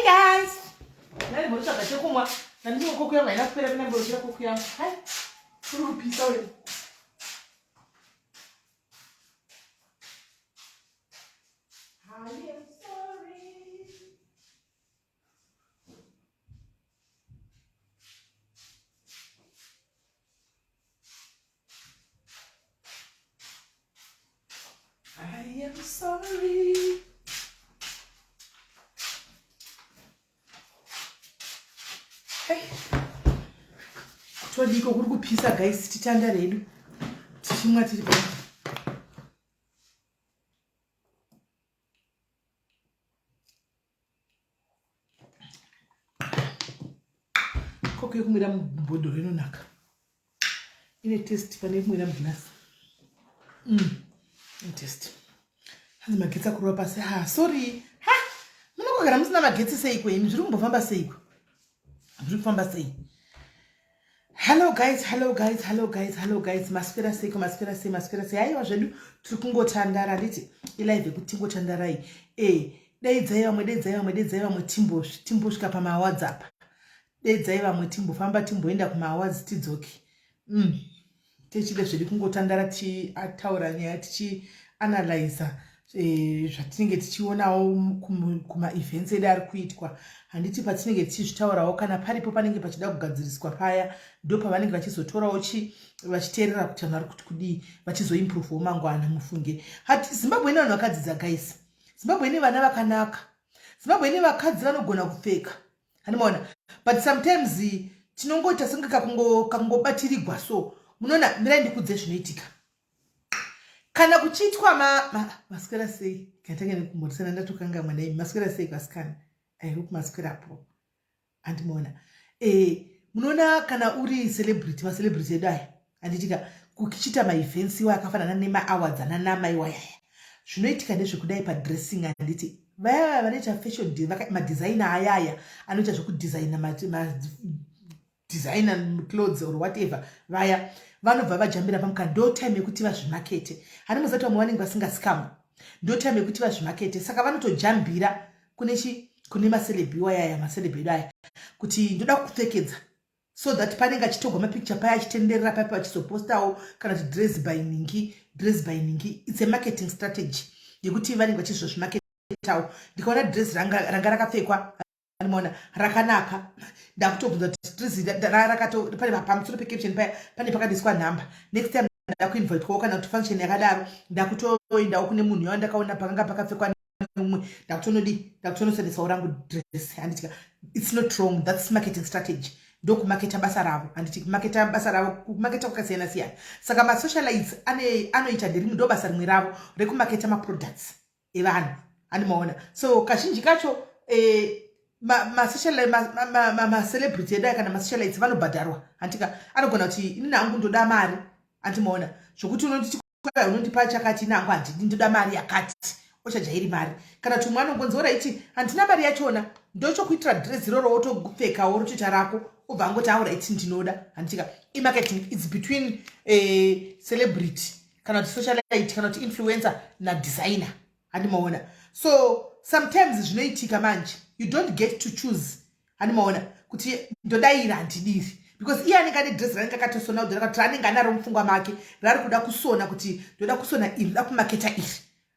Hey guys. Nani mbotsvaga chekumwa. Nani koko yangu haina kupera mina mbotsvaga koko yangu. Hai. Kuri kupisa wewe. I am sorry. I am sorry. Hey. Todiko kuri kupisa guys titanda redu. Tichimwa tiri pa. Koko yekumwira mubhodhoro inonaka. Ine taste pane yekumwira muglass. Ine taste. Hanzi magetsi akurova pasi. Ha, sorry. Ha! Munongogara musina magetsi seiko imi? Zviri kumbofamba seiko? Zviri kufamba sei? Hello guys, hello guys, hello guys, hello guys. Maswera seiko, maswera sei, maswera sei. Aiwa zvedu tiri kungotandara handiti ilive yekuti tingotandarai. Eh, daidzai vamwe, daidzai vamwe, daidzai vamwe timbosvika pamaawards apa. Daidzai vamwe timbofamba timboenda kumaawards tidzoke. Tichida zvedu kungotandara tichitaura nyaya tichianalyza zvatinenge tichionawo kumaevents edu ari kuitwa. Handiti patinenge tichizvitaurawo kana paripo panenge pachida kugadziriswa paya ndo pavanenge vachizotorawo vachiteerera kuti vanhu vari kuti kudii, vachizoimprovewo mangwana. Mufunge hati Zimbabwe ine vanhu vakadzidza guys. Zimbabwe ine vana vakanaka. Zimbabwe ine vakadzi vanogona kupfeka. Handimaona, but sometimes tinongoita senge kakungobatirigwa so. Munoona, mirai ndikudze zvinoitika kana kuchiitwa maswera sei. Katange nekumhoresana ndatokanga mwana imi. Maswera sei vasikana? I hope maswerapo. Handimaona. Munoona kana uri celebrity, macelebrity edu aya handitika kuchiita maevents iwa akafanana nemaawards ananama iwayaya, zvinoitika ndezvekudai padressing. Handiti vaya vaya vanoita fashion madesigner ayaya anoita zvekudesigna designer clothes or whatever, vaya vanobva vajambira pamukana. Ndo time yekuti vazvimakete. Hani muzati vamwe vanenge vasingazikamwe, ndo time yekuti vazvimakete. Saka vanotojambira kune chi kune maceleb iwayaya, maceleb edu aya, kuti ndoda kupfekedza, so that panenge achitogwa mapicture paya achitenderera paya, vachizopostawo kana kuti dress by ningi, dress by ningi. It's a marketing strategy yekuti vanenge vachizozvimaketawo. Ndikaona dress ranga rakapfekwa, anomaona rakanaka, ndakutobvunza kuti dress rakato pane pamusoro pecaption paya pane pakadiswa nhamba. Next time ndakuinvitwawo kana kuti function yakadaro, ndakutoendawo kune munhu yawandakaona pakanga pakapfekwa mumwe, ndakutonodi ndakutonosendesawo rangu dress. Handiti it's not wrong? That's marketing strategy. Ndokumaketa basa ravo. Handiti kumaketa basa ravo, kumaketa kwakasiyana siyana. Saka masocialites anoita nderimwe, ndo basa rimwe ravo rekumaketa maproducts evanhu. Handimaona. So kazhinji kacho macelebrity edu aya kana masocialites vanobhadharwa. Handika anogona kuti inini hangu ndoda mari. Handimaona zvokuti unonditi unondipa chakati, ini hangu handidi, ndoda mari yakati, ochajairi mari. Kana kuti umwe anongonzi oraiti handina mari yachona, ndochokuitira dress iroro wotopfekawo rotoita rako, obva angoti auraiti ndinoda. Handitika imarketing. It's between celebrity kana kuti socialite kana kuti influencer nadesigner. Handimaona. So sometimes zvinoitika manje you don't get to choose. Handimaona kuti ndodaira handidiri, because iye anenge ane dress ranenge akatosona kudhara, kuti anenge anaro mupfungwa make rari kuda kusona, kuti ndoda kusona iri, ndoda kumaketa iri.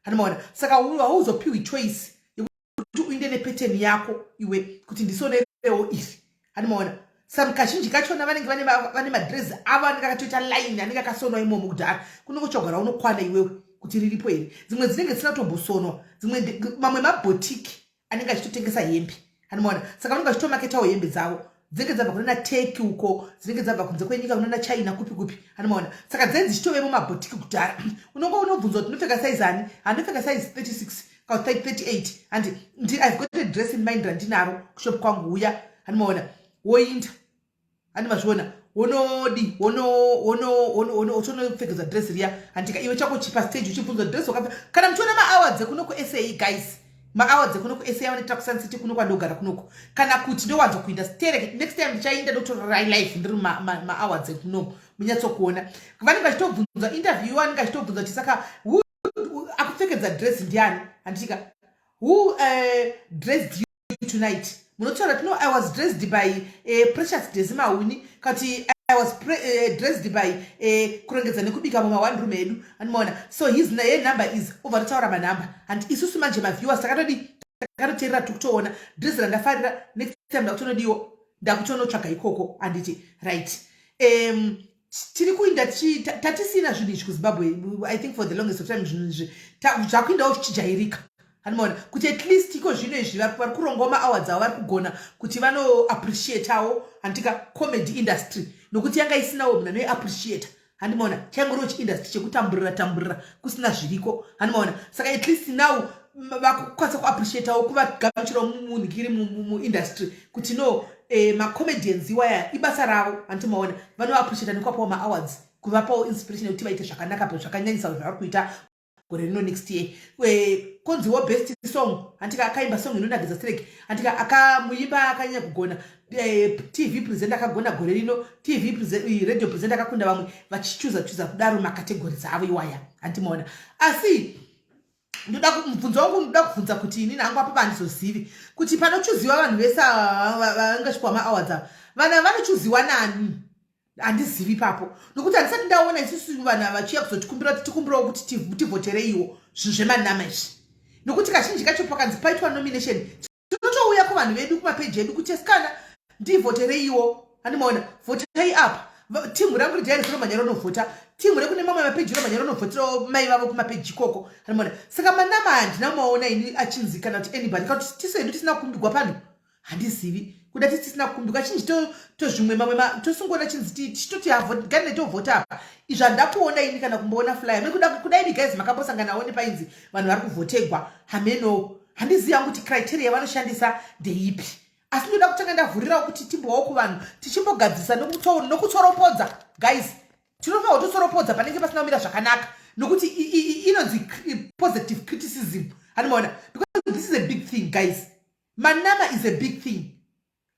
Handimaona. Saka hauzopiwi choice yekuti uinde nepattern yako iwe kuti ndisonerewo iri. Handimaona. Some kazhinji kachona vanenge vane madress avo anenge akatoita line, anenge akasonwa imomo kudhara, kunongotsvagwa raunokwana iwewe kuti riripo here. Dzimwe dzinenge dzisina kutombosonwa, dzimwe mamwe mabhotiki anenge achitotengesa hembe. Handimaona. Saka vanenge vachitomaketawo hembe dzavo dzinenge dzabva kunana Turkey uko, dzinenge dzabva kunze kwenyika, kunana China, kupi kupi. Handimaona. Saka dzinenge dzichitovemo mabhotiki kudhara. Unonge unobvunzwa kuti unopfeka size ani? Handopfeka size 36 kana 38. Handi I've got a dress in mind randinaro kushop kwangu, uya. Handimaona. Woinda, handi mazviona, wonodi wotonopfekedza dress riya. Handika iwe chako chipa stage uchibvunzwa dress wakapfeka. Kana muchiona maawards ekuno kuSA guys, maawards ekuno kuSA vanoitira kuSun City kuno kwandogara kunoko, kana kuti ndowanza kuinda sterek. Next time ndichainda ndotorera live ndiri maawards ekuno, munyatsokuona vanenge vachitobvunzwa interview, vanenge vachitobvunzwa kuti saka akupfekedza dress ndiani? Handitika who dressed tonight. Munotaura kuti no, I was dressed by Precious Desimahuni, kati I was dressed by kurongedza nekubika muma one room edu. Anomaona, so his ye number is obva totaura manhamba. And isusu manje maviewers takatodi takatoteerera, tikutoona dress randafarira. Next time ndakutonodiwo, ndakutonotsvaga ikoko, handiti? Right, tiri kuinda tatisina zvinhu izvi kuZimbabwe. I think for the longest of time zvinhu izvi zvakuindawo zvichijairika. Handimaona kuti at least iko zvino izvi vari kurongawo maawards avo, vari kugona kuti vanoappreciatawo, handika, comedy industry, nokuti yanga isinawo munhu anoiappreciata. Handimaona, chaingoriwo chiindustry chekutamburira tamburira kusina zviriko. Handimaona, saka at least now vakukwanisa kuappreciatawo, kuvagamuchirawo munhikiri muindustry, kuti no, macomedians iwaya ibasa ravo. Handimaona, vanoappreciata nekuvapawo maawards, kuvapawo inspiration yekuti vaite zvakanaka, zvakanyanyisa zvavari kuita gore rino, next year. Konziwo best song, handika, akaimba song inonakidza strek, handika, akamuimba akanyanya kugona, TV presenter akagona gore rino, TV radio presenter akakunda vamwe, vachichuza chuza kudaro macategories avo iwaya. Handimaona, asi ndoda mubvunzo wangu, ndoda kubvunza kuti inini hangu apa handizozivi kuti panochuziwa vanhu vese vangasvikwa maawards ava, vanhu vanochuziwa nani? Handizivi ipapo, nokuti handisati ndaona isusu vanhu vachiya kuzotikumbira kuti tikumbirawo kuti tivhotereiwo zvinhu zvemanama izvi, nokuti kazhinji kacho pakanzi paitwa nomination, tinotouya kuvanhu vedu kumapeji edu kuti esikana, ndivhotereiwo. Handimaona, vhotai apa, timu rangu ridiary romhanya ronovhota, timu rekune mamwe mapeji romhanya ronovhoterawo mai vavo kumapeji ikoko. Handimaona, saka manama handina maona ini achinzi kana kuti anybody, kana kuti tisu hedu tisina kukumbigwa pano. Handizivi kuda tisi tisina kukumbigwa chinji tozvimwe mamwe tosungoona chinzi tichitoti ganine tovhota apa. Izvi handakuona ini kana kumboona flyer. Mekuda kuda ini guys makambosanganawo nepainzi vanhu vari kuvhotegwa? Hameno, handizivi hangu kuti criteria yavanoshandisa ndeipi, asi ndoda kutanga ndavhurirawo kuti timbowawo kuvanhu tichimbogadzisa nokutsoropodza. Guys, tinofanira kutotsoropodza panenge pasina kumira zvakanaka, nokuti inonzi positive criticism. Handimaona, because this is a big thing, guys. Manama is a big thing.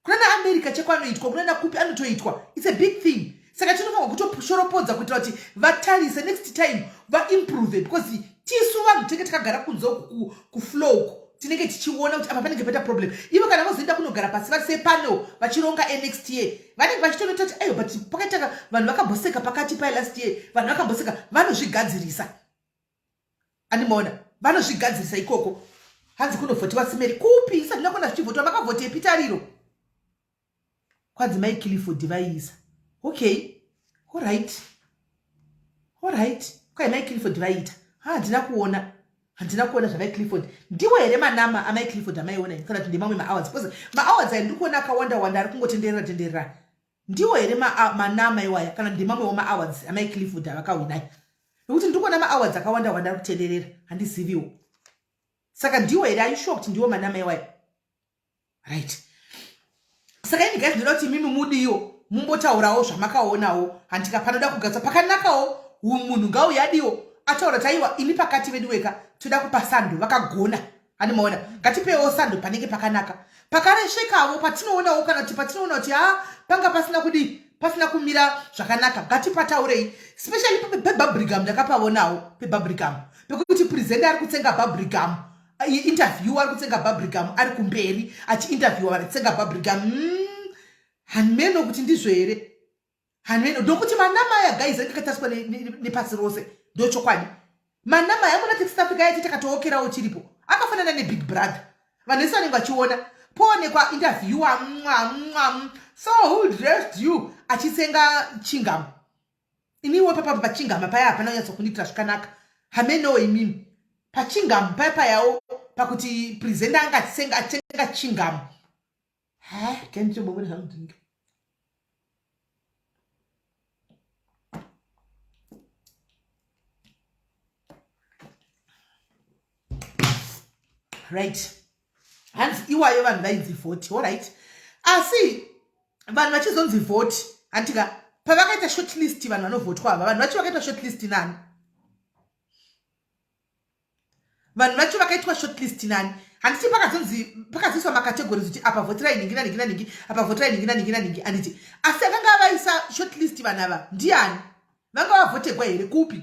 Kuna naAmerica cheko anoitwa, kuna nakupi anotoitwa. It's a big thing, saka tinofanirwa kutoshoropodza kuitira kuti vatarise next time vaimprove, because tisu vanhu tinenge takagara kunze kuflow uku, tinenge tichiona kuti apa panenge paita problem. Ivo kana vozoenda kunogara pasi vari sepanel vachironga enext year, vanenge vachitonota kuti aiwa, but pakaita vanhu vakamboseka pakati pai last year, vanhu vakamboseka. Vanozvigadzirisa. Andimaona, vanozvigadzirisa ikoko. Hanzi kunovhotiwa simeri kupi? Isati ndakona zvichivhotiwa. Makavhotepi, Tariro? Kwanzi mai Clifford vaiisa. Okay, alright, kwai mai Clifford vaiita. Ha, handina kuona, handina kuona zvamai Clifford. Ndiwo here manama amai Clifford amaiona ini, kana kuti ndemamwe maawards? Because maawards aya ndiri kuona akawanda wanda ari kungotenderera tenderera. Ndiwo here manama iwaya, kana ndemamwewo maawards amai Clifford avakahwinai? Nokuti ndiri kuona maawards akawanda wanda ari kutenderera, handiziviwo. Saka ndiwo here? Are you sure kuti ndiwo manama iwaya? Right, saka ini guys ndinoda kuti imimi mudiwo mumbotaurawo zvamakaonawo, handika, panoda kugadzwa pakanakawo. Munhu ngauyadiwo ataura taiwa ini pakati vedu weka toda kupa sando vakagona. Handimaona, ngatipewo sando panenge pakanaka, pakaresvekavo patinoonawo, kana kuti patinoona kuti ha, panga pasina kudii, pasina kumira zvakanaka, ngatipataurei, especially pebubblegum. Ndakapavonawo pebubblegum pekuti presenter ari kutsenga bubblegum, interview ari kutsenga bubblegum, ari kumberi achiinterviewa vari kutsenga bubblegum. Hanimeno kuti ndizvo here, hanimeno, ndokuti manama aya guys ange akatariswa nepasi rose. Ndochokwadi, manama aya muna South Africa yaiti takatookerawo chiripo, akafanana neBig Brother. Vanhu vese vanenge vachiona poonekwa interviewer, mwa mwa, "So who dressed you?" achitsenga chewing gum. Iniwo papapo pachewing gum paya hapana kunyatsokundiitira zvakanaka. Hamenowo imimi, pachewing gum paya payawo pakuti presenter anga achitsenga achitsenga chewing gum. Ha, kendichomboona zvangu drink. Right, hanzi iwayo vanhu vainzi vhoti. Alright, asi vanhu vachizonzi vhoti, handika, pavakaita short list vanhu vanovhotwa ava, vanhu vacho vakaitwa short list nani? Vanhu vacho vakaitwa short list nani? Handiti pakazonzi pakazoiswa macategories kuti apa vhoterai nhingi nanhingi nanhingi, apa vhoterai nhingi nanhingi nanhingi, handiti? Asi akanga avaisa short list vanhu ava ndiani? Vanga vavhotegwa here? Kupi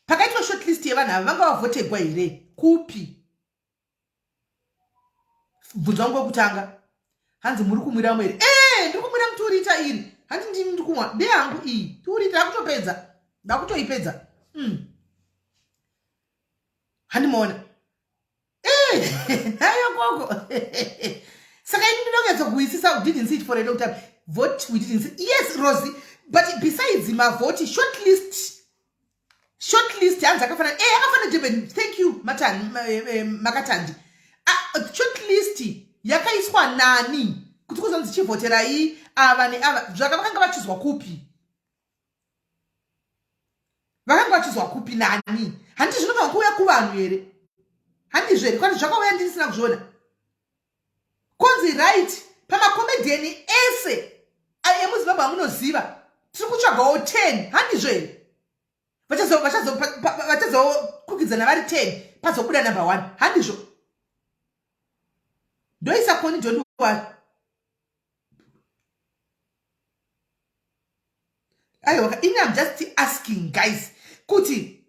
pakaitwa short list yevanhu ava? Vanga vavhotegwa here? Kupi? Bvunzo wangu wekutanga. Hanzi muri kumwira here? Eh, ndiri kumwira muturita iri. Hanzi ndini ndiri kumwa. Ndeyangu iyi. Turita yakutopedza. Ndakutoipedza. Handimaona. Eh, hayo koko. Saka ini ndinonyatsa kuwisisa didn't see it for a long time. Vote we didn't see. Yes, Rosie. But besides mavhoti short list short list hanzi akafanana eh akafanana Durban. Thank you Matani Makatandi. Short list yakaiswa nani kuti kuzonzi chivhoterai ava neava zvaka vakanga vachizwa kupi? Vakanga vachizwa kupi nani? Handiti zvinobva kuuya kuvanhu here? Handizvo here? Kwati zvakauya ndisina kuzviona. Konzi right pamakomedheni ese emuZimbabwe amunoziva tiri kutsvagawo 10 handizvo here? Vachazokukidzana vari 10 pazobuda number 1 handizvo? Ndoisa koni don't worry. Aiwa, ini I'm just asking guys kuti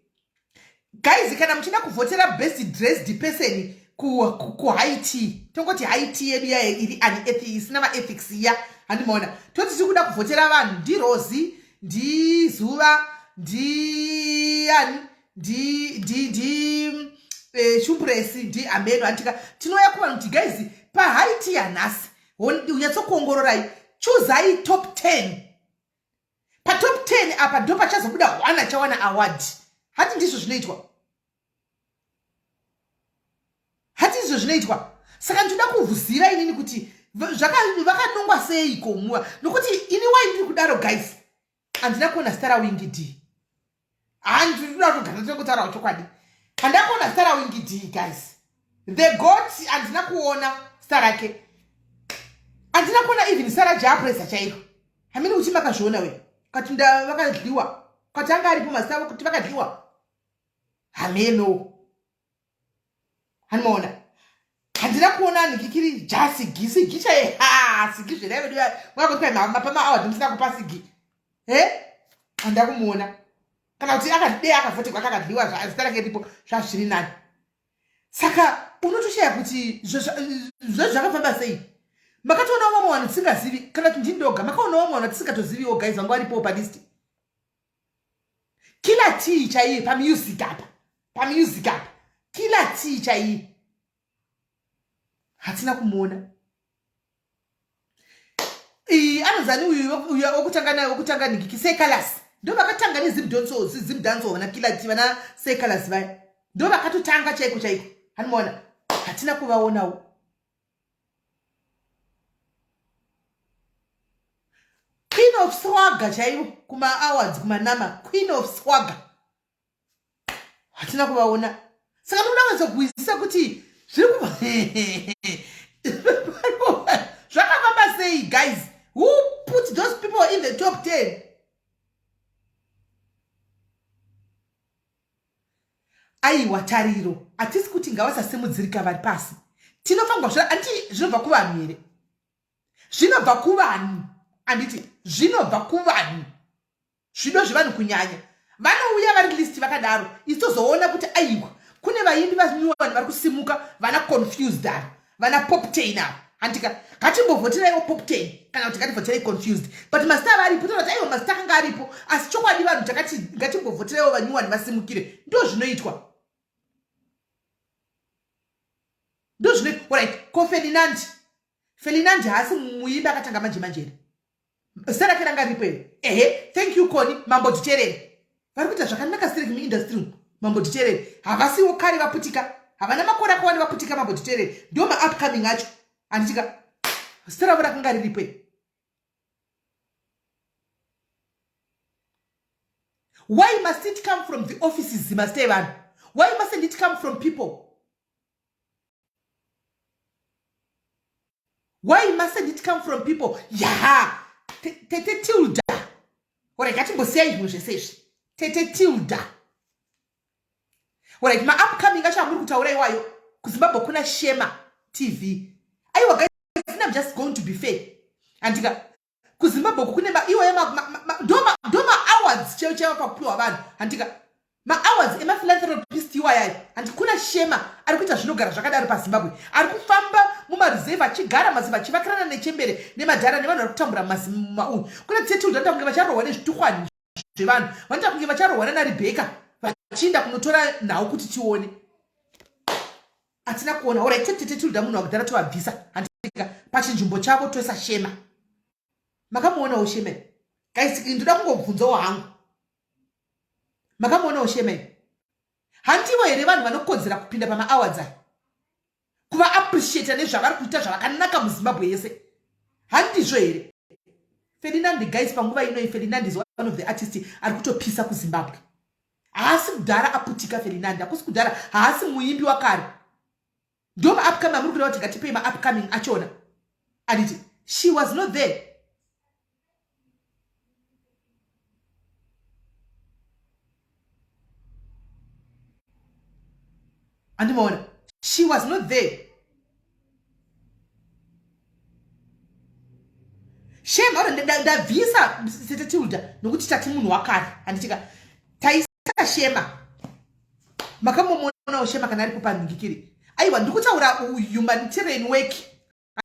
guys kana muchida kuvhotera best dressed person ku high tea, tongoti high tea yedu yaye iri unethics isina maethics iya, handimaona toti tiri kuda kuvhotera vanhu ndiRozi, ndiZuva, ndiani, ndi ndi ndi Shumburesi, ndi Ameno, handitika tinouya kuvanhu kuti guys pahigh tea yanhasi unyatsokuongororai, chuzai top 10. Patop 10 apa ndo pachazobuda one achawana award. Hati ndizvo zvinoitwa? Hati ndizvo zvinoitwa? Saka ndinoda kuziva inini kuti vakanongwa seiko muva, nokuti ini wai ndiri kudaro guys, handina kuona zita raWingi D. Handinoda kutogara tinongotaurawo chokwadi, handina kuona zita raWingi D guys, the goat. Handina kuona zita rake, handina kuona even zita raJapresa chairo. Hamini kuti makazviona we kati vakadliwa, kati anga aripo mazita avo kuti vakadliwa. Hameno, handimaona, handina kuona nhikikiri jasigi sigi chaiye. Ha, sigi zvedai vedu mwakuti mapa maaward musina kupa sigi he, handina kumuona. Kana kuti akadee akavhotekwa akakadliwa, zita rake ripo, zvazviri nani. Saka unotoshaya kuti zvakafamba sei. Makatoonawo vamwe vanhu tisingazivi, kana kuti ndindoga makaonawo vamwe vanhu tisingatoziviwo guys vanga varipowo palist? Killer T chaiye pamusic apa, pamusic apa Killer T chaiye hatina kumuona. Anozani uyu wokutanga naye, wokutanga ningiki Sekalas, ndo vakatanga neZimdancehall, Zimdancehall vana Killer T, vana Sekalas vaya ndo vakatotanga chaiko chaiko, hanimaona, hatina kuvaonawo. Queen of Swagger chaivo kumaawards kumanama, Queen of Swagger hatina kuvaona. Saka ndinoda kunyatsokuwisisa kuti zviri kuva zvakafamba sei guys. Who put those people in the top 10? Aiwa Tariro, hatisi kuti ngavasasimudzirika vari pasi, tinofanirwa zva handiti zvinobva kuvanhu here? Zvinobva kuvanhu, handiti zvinobva kuvanhu, zvido zvevanhu kunyanya. Vanouya vari list vakadaro, isu tozoona kuti aiwa kune vaimbi vanyuwani vari kusimuka, vana Confused ava, vana Poptain ava, handika ngatimbovhoteraiwo Poptain kana kuti ngativhoterai Confused. But mazita ava aripo, toona kuti aiwa mazita akanga aripo, asi chokwadi vanhu takati ngatimbovhoteraiwo vanyuwani vasimukire. Ndo zvinoitwa, ndo zvinoitwa. Right, ko Ferdinand? Ferdinand haasi muimbi akatanga manje manje here? Zita rake ranga ripo here? Ehe, thank you Koni. Mambo Dhuterere vari kuita zvakanaka stereki muindustry umu. Mambo Dhuterere havasiwo kare vaputika, havana makore akawanda vaputika. Mambo Dhuterere ndo maupcoming acho, handitika zita ravo rakanga riripo here? Why must it come from the offices, mazita evanhu? Why mustn't it come from people? Why mustn't it come from people? Yaha, Tete Tilda. Alright, ngatimbosiyai zvimwe zvese izvi. Tete Tilda. Alright, maupcoming acho amuri kutaura iwayo, kuZimbabwe kuna Shema TV. Aiwa guys, I'm just going to be fair. Andika kuZimbabwe kune iwayo ndo maawards chaivo chaivo pakupiwa vanhu, handika? Maawards emaphilanthropist iwayaya handi kuna Shema ari kuita zvinogara zvakadaro paZimbabwe, ari kufamba mumaruzevha achigara mazivha achivakirana nechembere nemadhara nevanhu vari kutambura mumauyu. Kuna Tete Tilda vanoita kunge vacharohwa nezvituhwani zvevanhu, vanoita kunge vacharohwa nana Rebecca vachiinda kunotora nhau kuti tione. Hatina kuona. Alright, Tete Tilda munhu wakudhara tovabvisa handika pachinzvimbo chavo toisa Shema. Makamuonawo Shema? Guys, ndoda kungobvunzawo hangu. Makamuonawo Shema? Handivo here vanhu vanokodzera kupinda pamaawards aya? Kuva appreciate nezvavari kuita zvavakanaka muZimbabwe yese. Handizvo here? Ferdinand guys, panguva ino Ferdinand is one of the artists ari kutopisa kuZimbabwe. Haasi kudhara aputika Ferdinand, hakusi kudhara, haasi muimbi wakare. Ndo maupcoming amuri kureva kuti ngatipei maupcoming achona. Anditi she was not there. Andimaona, she was not there. Shame, ora ndabvisa Tete Tilda nokuti tati munhu wakare, handitika taisa Shema. Makamomuonawo Shema kana aripo panhingikiri? Aiwa, ndikutaura humanitarian work,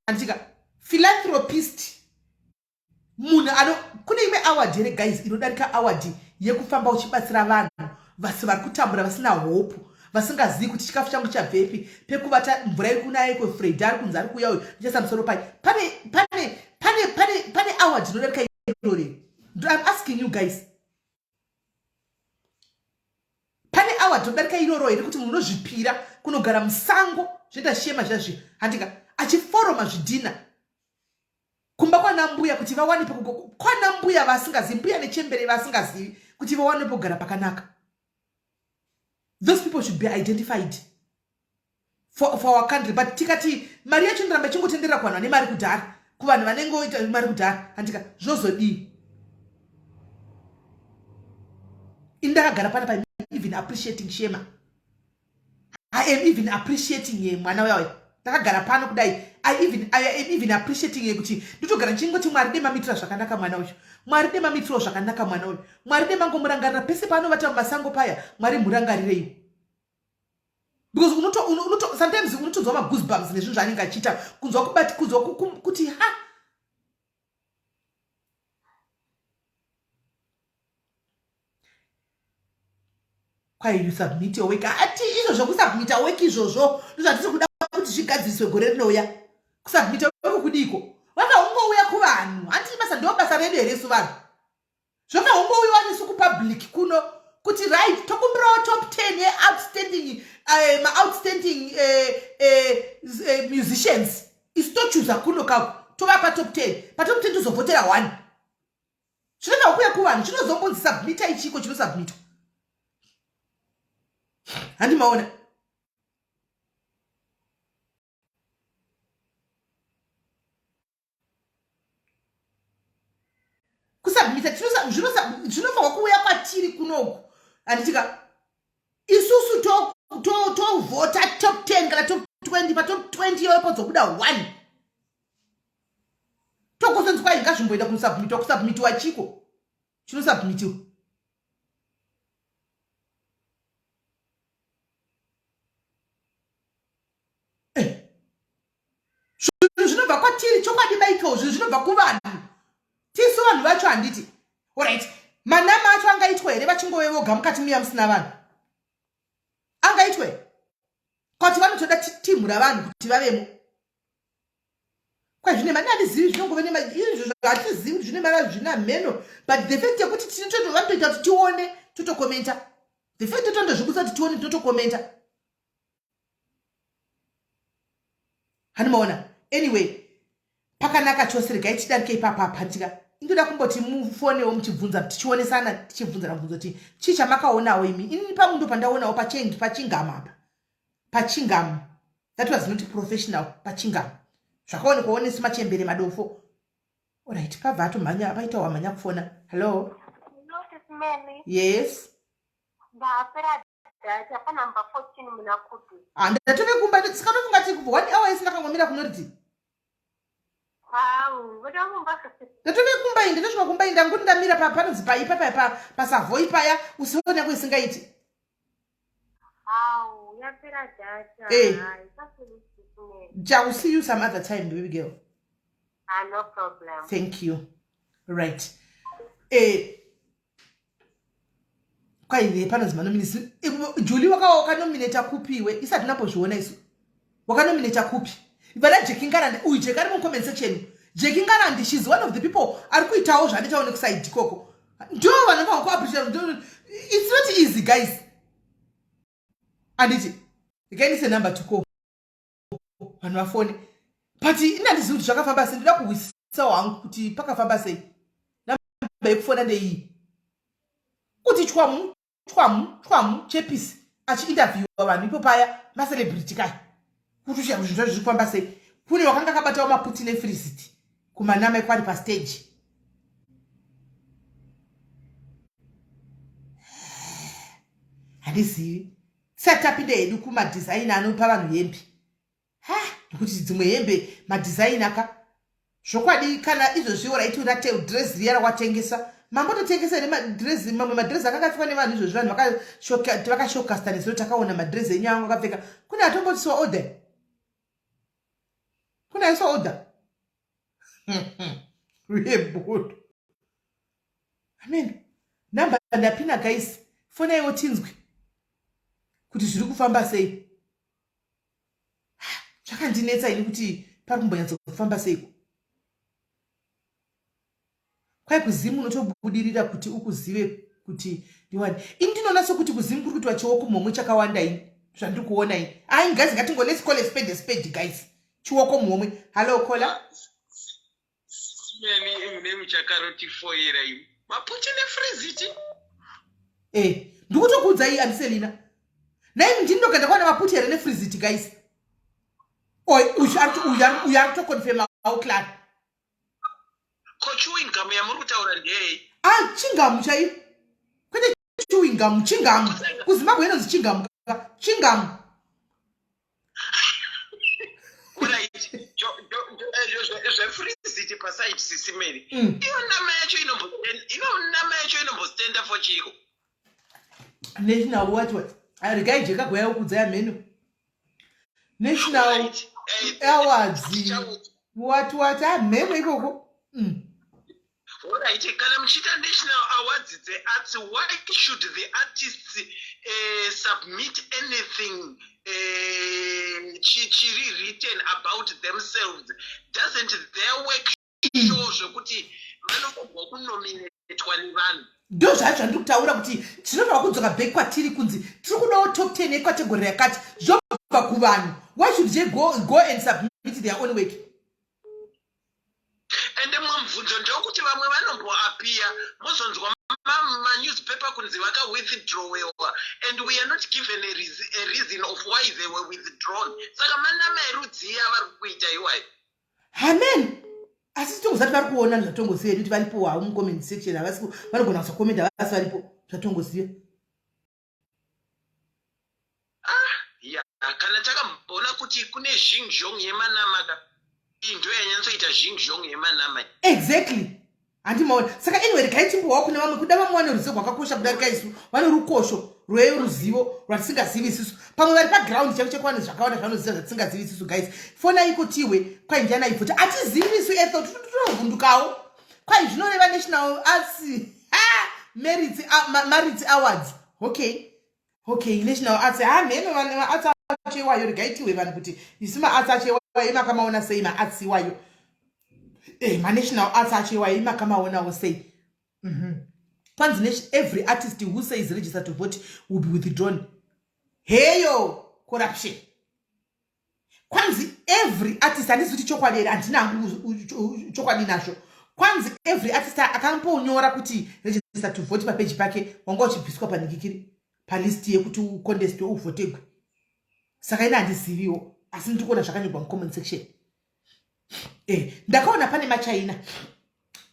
handitika philanthropist. Munhu ano kune imwe award here guys inodarika award yekufamba uchibatsira vanhu vasi vari kutambura, vasina hope, vasingazivi kuti chikafu changu chabvepi, pekuvata, mvura iri kunaya iko, Fred ari kunzi ari kuuya uyu, ndichaisa musoro pai? Pane pane pane pane pane award inodarika irori? I'm asking you guys, pane award inodarika iroro here, kuti munhu unozvipira kunogara musango zvoita Shema zvazvi, handika, achiforoma zvidhina kumba kwana mbuya kuti vawane kwana mbuya vasingazivi, mbuya nechembere vasingazivi, kuti vawane pekugara pakanaka? Those people should be identified for our country. But tikati mari yacho inoramba ichingotenderera kuvanhu vane mari kudhara, kuvanhu vanenge oita mari kudhara, handika, zvozodii? Ini ndakagara pana even appreciating Shema. I am even appreciating ye mwana uya. Ndakagara pano kudai, I am even appreciating ye kuti ndotogara ndichingoti Mwari demamitira zvakanaka mwana uyu, Mwari demamitirawo zvakanaka mwana uyu, Mwari demangomurangarira pese paanovata mumasango paya, Mwari murangarirei. Because unoto, unoto, sometimes unotonzwa magoosebumps nezvinhu zvaanenge achiita, kunzwa kubati, kunzwa kuti ha kwai you submit your work. Ati izvo zvokusubmita work izvozvo ndozvatiri kuda kuti zvigadziriswe gore rinouya. Kusubmita work kudiko? Vakaungouya kuvanhu, handiti basa ndo basa redu here isu vanhu? Zvakaungouyiwa nesu kupublic kuno kuti right, tokumbirawo top 10 yeoutstanding, maoutstanding musicians. Isu tochuza kuno kako, tovapa top 10. Patop 10 tozovhotera 1. Chinoda kuuya kuvanhu chinozombonzi submita ichiko chinosubmitwa, handi maona? Kusubmita zvinofanirwa kuuya kwatiri kunoku, handitika? Isusu tovhota top 10 kana top 20. Patop 20 iyoyo podzobuda 1, togozonzi kwai ngazvimboenda kunosubmitwa. Kusubmitiwa chiko chinosubmitiwa? Zvinhu zvinobva kwatiri chokwadi, Michael. Zvinhu zvinobva kuvanhu, tisu vanhu vacho, handiti? Alright, manama acho angaitwa here vachingove voga mukati muya musina vanhu? Angaitwe kwati vanotoda timhu ravanhu kuti vavemo. Kwazvine mari handizivi, zvinongove izvo hatizivi kuti zvine mari, zvina mheno. But the fact yekuti tinototo vanotoita kuti tione totokomenta, the fact totondozvibudisa kuti tione tinotokomenta, handimaona? Anyway, pakanaka chose. Regai tidarike ipapa. Panditika indoda kumboti mufonewo muchibvunza, tichionesana, tichibvunzana mubvunzo kuti chii chamakaonawo imi. Inini pangu ndo pandaonawo pachingama apa, pachingamu. That was not professional pachingamu, zvakaonekwawo nesu machembere madofo. Alright, pabva atomhanya, paita wamhanya kufona. Hello? Hello, Sis Melly. Yes. Ndapera data panumber 14 muna Kudu. Ah, ndatove kumba, sikatofunga ti kubva one hour yese ndakangomira kunoriti. Hau, voda mumba. Ndatove kumba iyi, ndatosvika kumba iyi, ndangoti ndamira panonzi paipa paya pasavhoi paya, usiona yako isingaiti. Rapera data. Eh. Hayi, sasele. I will see you some other time, baby girl. Ah, no problem. Thank you. Right. Eh, kwaive panonzi manominisi. Julie wakanominata kupi iwe? Isati nambozviona isu. Wakanominata kupi? Vana Jackie Ngarandi, uyu Jackie ari mucomment section. Jackie Ngarandi, she's one of the people ari kuitawo zvaanoitawo nekusaidi ikoko. Ndo vanenge vakuappreciate. It's not easy, guys. Anditi regai number to call vanhu vafone, but ini handizivi kuti zvakafamba sei. Ndoda kuhwisisa hangu kuti pakafamba sei. Namba yekufona ndeiyi, kuti chwamu chwamu chwamu chepisi achiinterviewa vanhu ipo paya, macelebrity kai, kuti ushiya zvinhu zvacho zviri kufamba sei. Kune wakanga akabatawo maputi nefreezit kumanama ekwari pastage. Handizivi, tisati tapinda hedu kumadhizaini anopa vanhu hembe, ha, nekuti dzimwe hembe madhizaini aka zvokwadi. Kana izvozviwo raiti rate dress riya rawatengesa, mambototengesa here madress? Mamwe madress akanga apfekwa nevanhu izvozvi, vanhu vakashokasta nezuro takaona madress enyu anga akapfeka. Kune atombotiswa order? Kune aiswa order rebodo? Amen. Namba ndapina, guys, fonaiwo tinzwe kuti zviri kufamba sei. Zvakandinetsa ini kuti pari kumbonyatsa kufamba seiko. Kwai kuzimu unotobudirira kuti ukuzive kuti ndiwani. Ini ndinoona sekuti kuzimu kuri kuitwa chioko muhomwe chakawanda. Ini zvandiri kuona ini, ai guys, ngatingo, let's call a spade a spade, guys. Chioko muhomwe. Hallo, caller. Meni mune muchakarotifoira imi maputi nefriziti. Eh, ndikutokuudzai, andiselina nai, ndindoga ndakaona maputi here nefriziti, guys? Oi, uyu ari kutoconfirma clara. Ko chewing gum yamuri kutaura ndeyei? Ah, chingamu chaiyo, kwete chewing gum, chingamu. KuZimbabwe inonzi chingamu, chingamu. Right, zvefriziti paside, sisimeri. Iyo nama yacho ino nama yacho inombostenda for chiko? National what what? Regai jeka gwaya ukudzaya mheno. National Right. Awards what what, amheno ikoko. Alright, kana muchiita national awards dzearts, why should the artists submit anything chiri written about themselves? Doesn't their work show zvekuti vanofanirwa kunominatwa nevanhu? Ndo zvacho zvandiri kutaura kuti tinofanira kudzoka back kwatiri, kunzi tiri kudawo top 10 yecategory yakati, zvobva kuvanhu. Why should they go and submit their own work? Ende mumwe mubvunzo ndewekuti vamwe vanomboappear, mozonzwa manewspaper kunzi vakawithdrawewa, and we are not given a reason of why they were withdrawn. Saka manama erudzii avari kuita iwayo? Amen. Asi titongozati vari kuona, zvatongoziva hedu kuti varipo havo mucomment section. Havasi, vanogona kusakomenda, havasi, varipo, zvatongoziva. Ya, kana takamboona kuti kune zhingzhong yemanama, iyi ndo yanyatsoita zhingzhong yemanama. Exactly, handimaona. Saka anyway, regai timbowawo kune vamwe, kuda vamwe vane ruzivo rwakakosha kudarika isu, vane rukosho rweruzivo rwatisingazivi isusu. Pamwe vari paground chako chekuwane zvakawanda zvavanoziva zvatisingazivi isusu. Guys, fona iko tiwe kwai ndiana ivhota, hatizivi isu. Etho tinovhundukawo. Kwai zvinoreva National Arts Merits Awards. Okay, National Arts, ha, mheno maarts acho iwayo. Regai tiwe vanhu kuti isu maarts acho iwayo imakamaona sei? Maarts iwayo, manational arts acho iwayo imakamaonawo sei? Kwanzi every artist who says register to vote will be withdrawn. Heyo, corruption. Kwanzi every artist, handizi kuti chokwadi here, handina hangu chokwadi nazvo. Kwanzi every artist akambonyora kuti register to vote papeji pake, wanga uchibviswa panikikiri palist yekuti ucontestwe, uvhotegwe. Saka ina handiziviwo, asi ndiri kuona zvakanyorwa mucomment section. Ndakaona pane machaina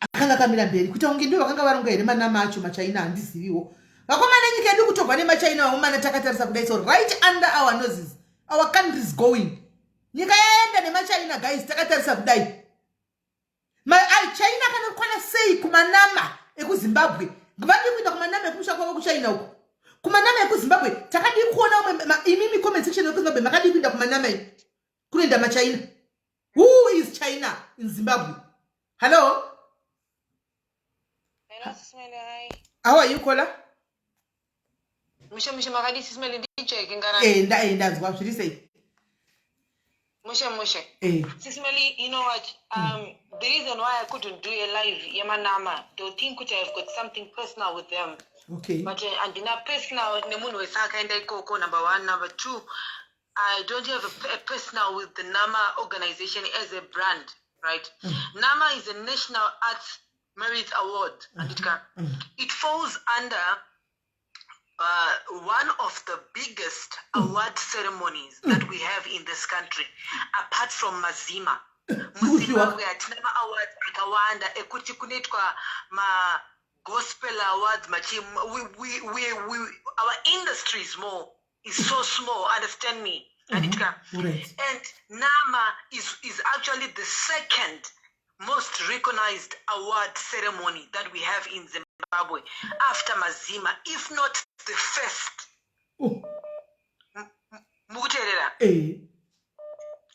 akanga akamira mberi, kuita kunge ndivo vakanga varonga here manama acho, machaina? Handiziviwo. Vakomana, nyika yedu kutogwa nemachaina vakomana, takatarisa kudai. So right under our noses our country is going. Nyika yaenda nemachaina, guys, takatarisa kudai. China kanokwana sei kumanama ekuZimbabwe? Vadi kuenda kumanama ekumusha kwavo kuChina uko. KumaNAMA ekuZimbabwe takadii kuona umwe? Imimi comment section yekuZimbabwe, makadii kuenda kumaNAMA iyi kunoenda maChina? Who is China in Zimbabwe? Hello? Hello, Sis Melly, hi. How are you, caller? Mushe mushe, makadii, Sis Melly? Ndicheke ngana. Eh, ndanzwa, zviri sei? Mushe mushe. Eh. Sis Melly, you know what? The reason why I couldn't do a live yemaNAMA, they'll think kuti I've got something personal with them. But andina personal nemunhu wese akaenda ikoko, number one. Number two, I don't have a personal with the NAMA organization as a brand, right? NAMA is a National Arts Merit Award. Anditika. It falls under one of the biggest award ceremonies that we have in this country, apart from maZIMA. MuZimbabwe hatina maawards akawanda ekuti kunoitwa magospel awards machi we, our industry is more is so small, understand me, anditika? Right. And NAMA is actually the second most recognized award ceremony that we have in Zimbabwe after maZIMA, if not the first. Oh. Mukuteerera? Eh.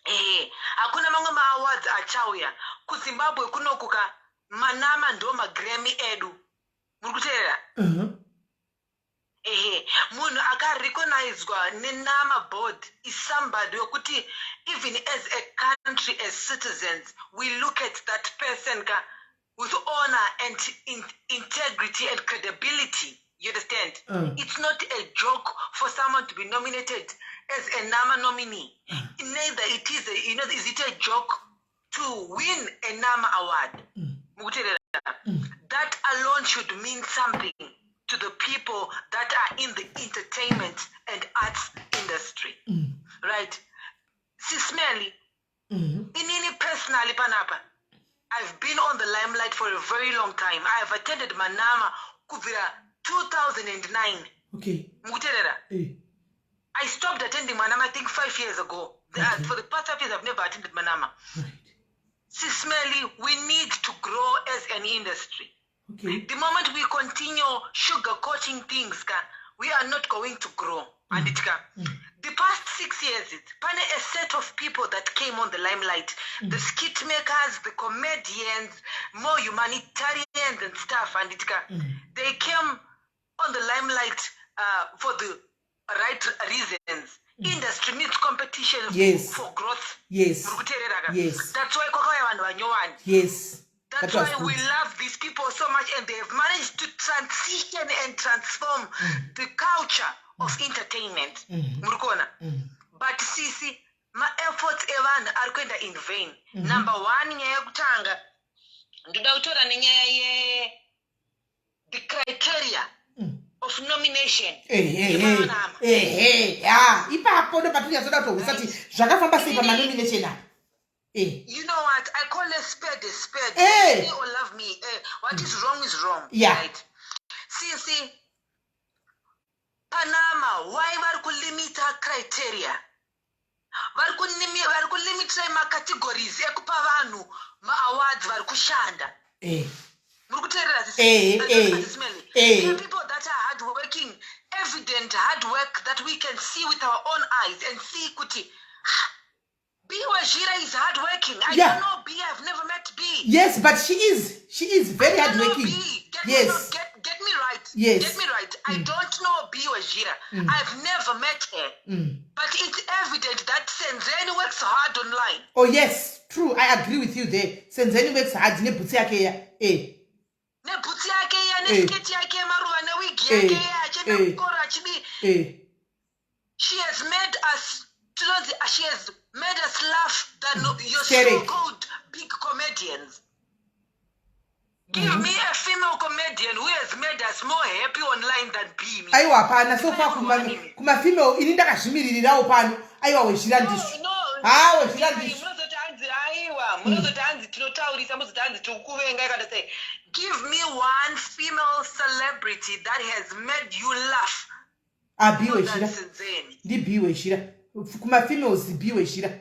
Ehe, hakuna mamwe maawards achauya kuZimbabwe kunokuka. MaNAMA ndo maGrammy edu, muri kuteerera? Uh-huh. Ehe, munhu akarecognizwa neNAMA board is somebody wekuti even as a country, as citizens, we look at that person ka with honor and integrity and credibility, you understand? It's not a joke for someone to be nominated as a NAMA nominee. Neither it is a, you know is it a joke to win a NAMA award. Mukuteerera? That alone should mean something to the people that are in the entertainment and arts industry, right, Sis Melly? Inini personally panapa, I've been on the limelight for a very long time. I have attended maNAMA kubvira 2009. Mukuteerera? Eh. I stopped attending maNAMA, I think, 5 years ago. For the past 5 years I've never attended maNAMA. Sis Melly, we need to grow as an industry. The moment we continue sugarcoating things ka, we are not going to grow, anditika? The past 6 years, it pane a set of people that came on the limelight, the skit makers, the comedians, more humanitarians and stuff, anditika? They came on the limelight for the right reasons. Industry needs competition for growth. Muri kuteerera ka? Yes. That's why kwakauya vanhu vanyowani. That's That was why we good. Love these people so much, and they have managed to transition and transform the culture of entertainment. Muri kuona? But sisi, maefforts evanhu ari kuenda in vain. Number one, nyaya yekutanga ndoda kutora nenyaya ye the criteria of nomination yemaNAMA. Ehe, ya, ipapo ndo patinyatsoda kutohwisa kuti zvakafamba sei pamanomination apa, eh. You know what? I call a spade a spade. Eh. Hate me or love me. Eh, what is wrong is wrong. Right? See, paNAMA, why vari kulimita criteria? Vari kulimitira macategories ekupa vanhu maawards vari kushanda. Eh. Muri kuteerera? Eh, eh, eh. There are people that are hardworking, evident hard work that we can see with our own eyes and see kuti, "Ah, B Wezhira is hardworking." I don't know B. I've never met B. Yes, but she is very I don't know hardworking. B. Get me, no, get me right. Get me right. I don't know B Wezhira. I've never met her. But it's evident that Senzeni works hard online. Oh yes, true, I agree with you there. Senzeni works hard nebhutsi yake ya, eh. Nebhutsi yake iya, Eh. nesiketi yake yemaruva, newigi yake iya, achienda kuchikoro achidi. Eh. She has made us tinonzi she has made us laugh than your Hysteric. so-called big comedians. Give me a female comedian who has made us more happy online than B. Aiwa, hapana so far kumafemale ini ndakazvimiririrawo pano. Aiwa, Wezhira ndizvo. No. Ha, Wezhira ndizvo. Munozoti hanzi aiwa, munozoti hanzi tinotaurisa, muzoti hanzi tikukuvenga kana sei. Give me one female celebrity that has made you laugh Ah, B more than Wezhira. Senzeni. Ndi B Wezhira kumafemales, B Wezhira.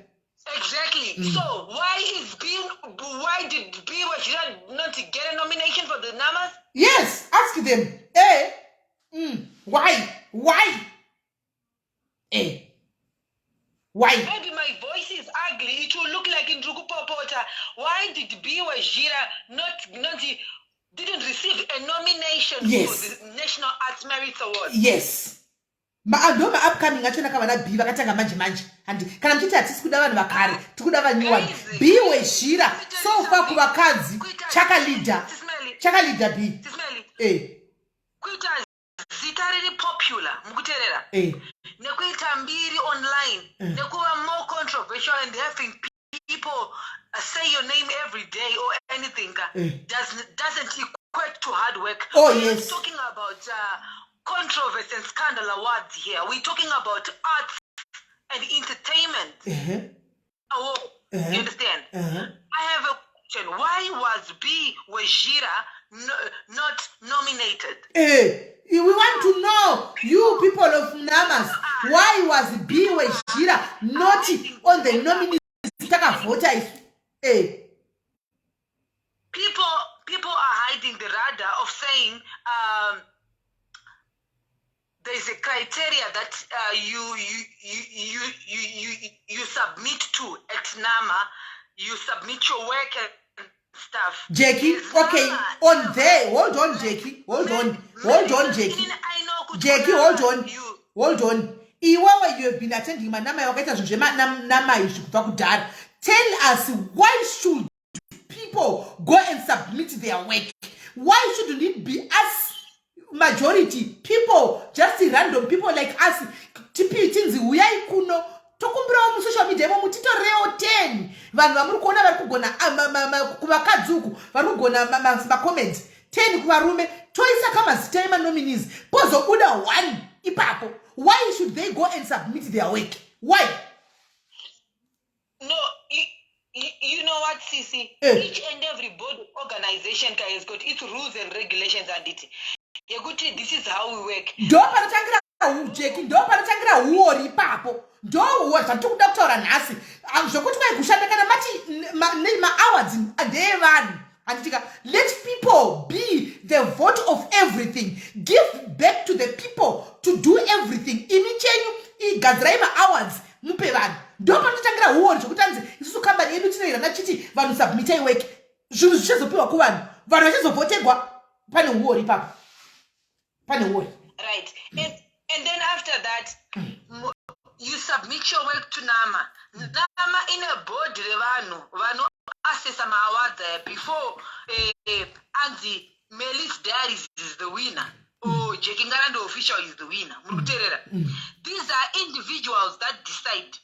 Exactly. So why did B Wezhira not get a nomination for the NAMAs? Yes, ask them, eh. Why? Why? Why? Maybe my voice is ugly. It will look like ndiri kupopota. Why did B Wezhira not didn't receive a nomination for the National Arts Merit Award? Yes, ndo maupcoming achona kavana B vakatanga manje manje. Handi kana muchiti hatisi kuda vanhu vakare, tikuda vanyowani. Guys, B Wezhira let me tell so you far something. kuvakadzi chakalidha, Sis Melly, chakalidha B. Sis Melly, kuita zita riri popular, mukuteerera, nekuita mbiri online, nekuva more controversial and having people say your name every day or anything doesn't equate to hard work. We're not talking about controversy and scandal awards here. We're talking about arts and entertainment award. You understand? Uh-huh. I have a question. Why was B Wezhira not nominated? We want to know, you people of NAMAs, why was B Wezhira not on the nominees? Takavhota isu. People are hiding the radar of saying there's a criteria that you submit to at NAMA. You submit your work and stuff. Jackie, There's okay, NAMA. On there, hold on, Jackie, hold on, hold on, Jackie. I know kuti Jackie, hold on. You Hold on. Iwewe, you have been attending maNAMA, wakaita zvinhu zvemanama izvi kubva kudhara. Tell us, why should people go and submit their work? Why shouldn't it be us majority people, just random people like us, tipi tinzi uyai kuno, tokumbirawo musocial media imo mutitorewo 10 vanhu vamuri kuona vari kugona, ah, kuvakadzi uku vari kugona macomments, 10 kuvarume, toisa kamazita emanominees, pozobuda 1 ipapo? Why should they go and submit their work? Why? No, you know what, Sisi? Each and every board organization has got its rules and regulations and it. Yekuti this is how we work. Ndo panotangira Jackie, ndo panotangira huori ipapo. Ndo zvatiri kuda kutaura nhasi. Ah, zvokuti kwai kushanda kana mati maawards ndeevanhu, handitika? Let people be the vote of everything. Give back to the people to do everything. Imi chenyu igadzirai maawards mupe vanhu. Ndo panotangira huori, zvokuti anzi isusu kambani yedu tinoirana chiti vanhu submitai work, zvinhu zvichazopiwa kuvanhu, vanhu vachizovhotegwa. Pane huori ipapo, pane huori. Right. And then after that, you submit your work to NAMA. NAMA in a board revanhu vanoassessa maawards aya before anzi Melis Diaries is the winner or Jackie Ngarande Official is the winner. Muri kuteerera? These are individuals that decide.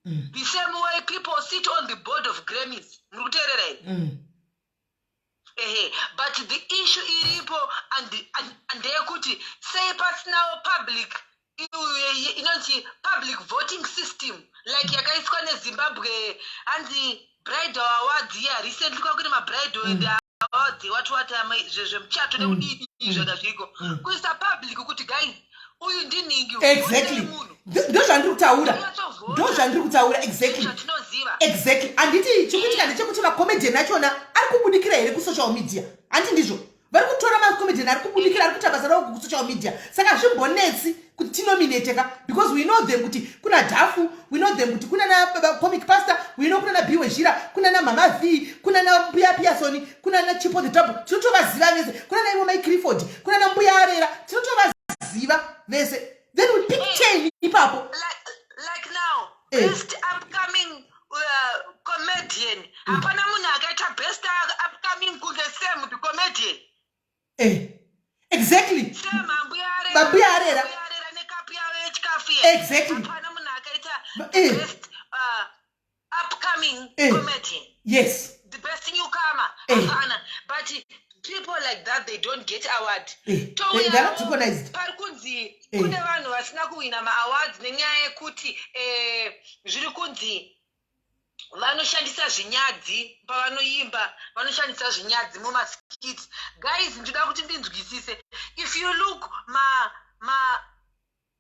The same way people sit on the board of Grammys. Muri kuteerera here? Ehe, but the issue iripo ndeyekuti sei pasinawo public inonzi public voting system like yakaiswa neZimbabwe, hanzi bridal awards iya recently, kwakune mabridal and awards, wati wati zvemuchato nekudidi zvaka zviriko, kuisa public kuti guys, uyu ndinhingi. Exactly, ndo zvandiri kutaura, ndo zvandiri kutaura exactly. Zvatinoziva. Exactly. Handiti chikuitika ndechekuti macomedian achona ari kubudikira here kusocial media? Handi ndizvo vari kutora macomedian ari kubudikira, ari kuita basa ravo kusocial media, saka zvimbonetsi kuti tinominateka because we know them, kuti kuna Dhafu, we know them, kuti kuna na Comic Pastor, we know kuna na B Wezhira, kuna na Mama V, kuna na Mbuya Piasoni, kuna na Chipo the Trouble, tinotovaziva vese, kuna na ivo Mai Clifford, kuna na Mbuya Arera, tinotovaziva vese. Then we pick 10 ipapo. Like now, best upcoming comedian, hapana munhu akaita best upcoming kunge Sam the Comedian. Exactly. Sam Ambuya Arera. Mambuya Arera. Ambuya Arera nekapu yavo yechikafu ye. Hapana munhu akaita best upcoming comedian, the best newcomer, hapana. But people like that, they don't get award. They are not recognized. Pari kunzi kune vanhu vasina kuwina maawards nenyaya yekuti zviri kunzi vanoshandisa zvinyadzi pavanoimba, vanoshandisa zvinyadzi mumaskits. Guys, ndinoda kuti ndinzwisise. If you look ma ma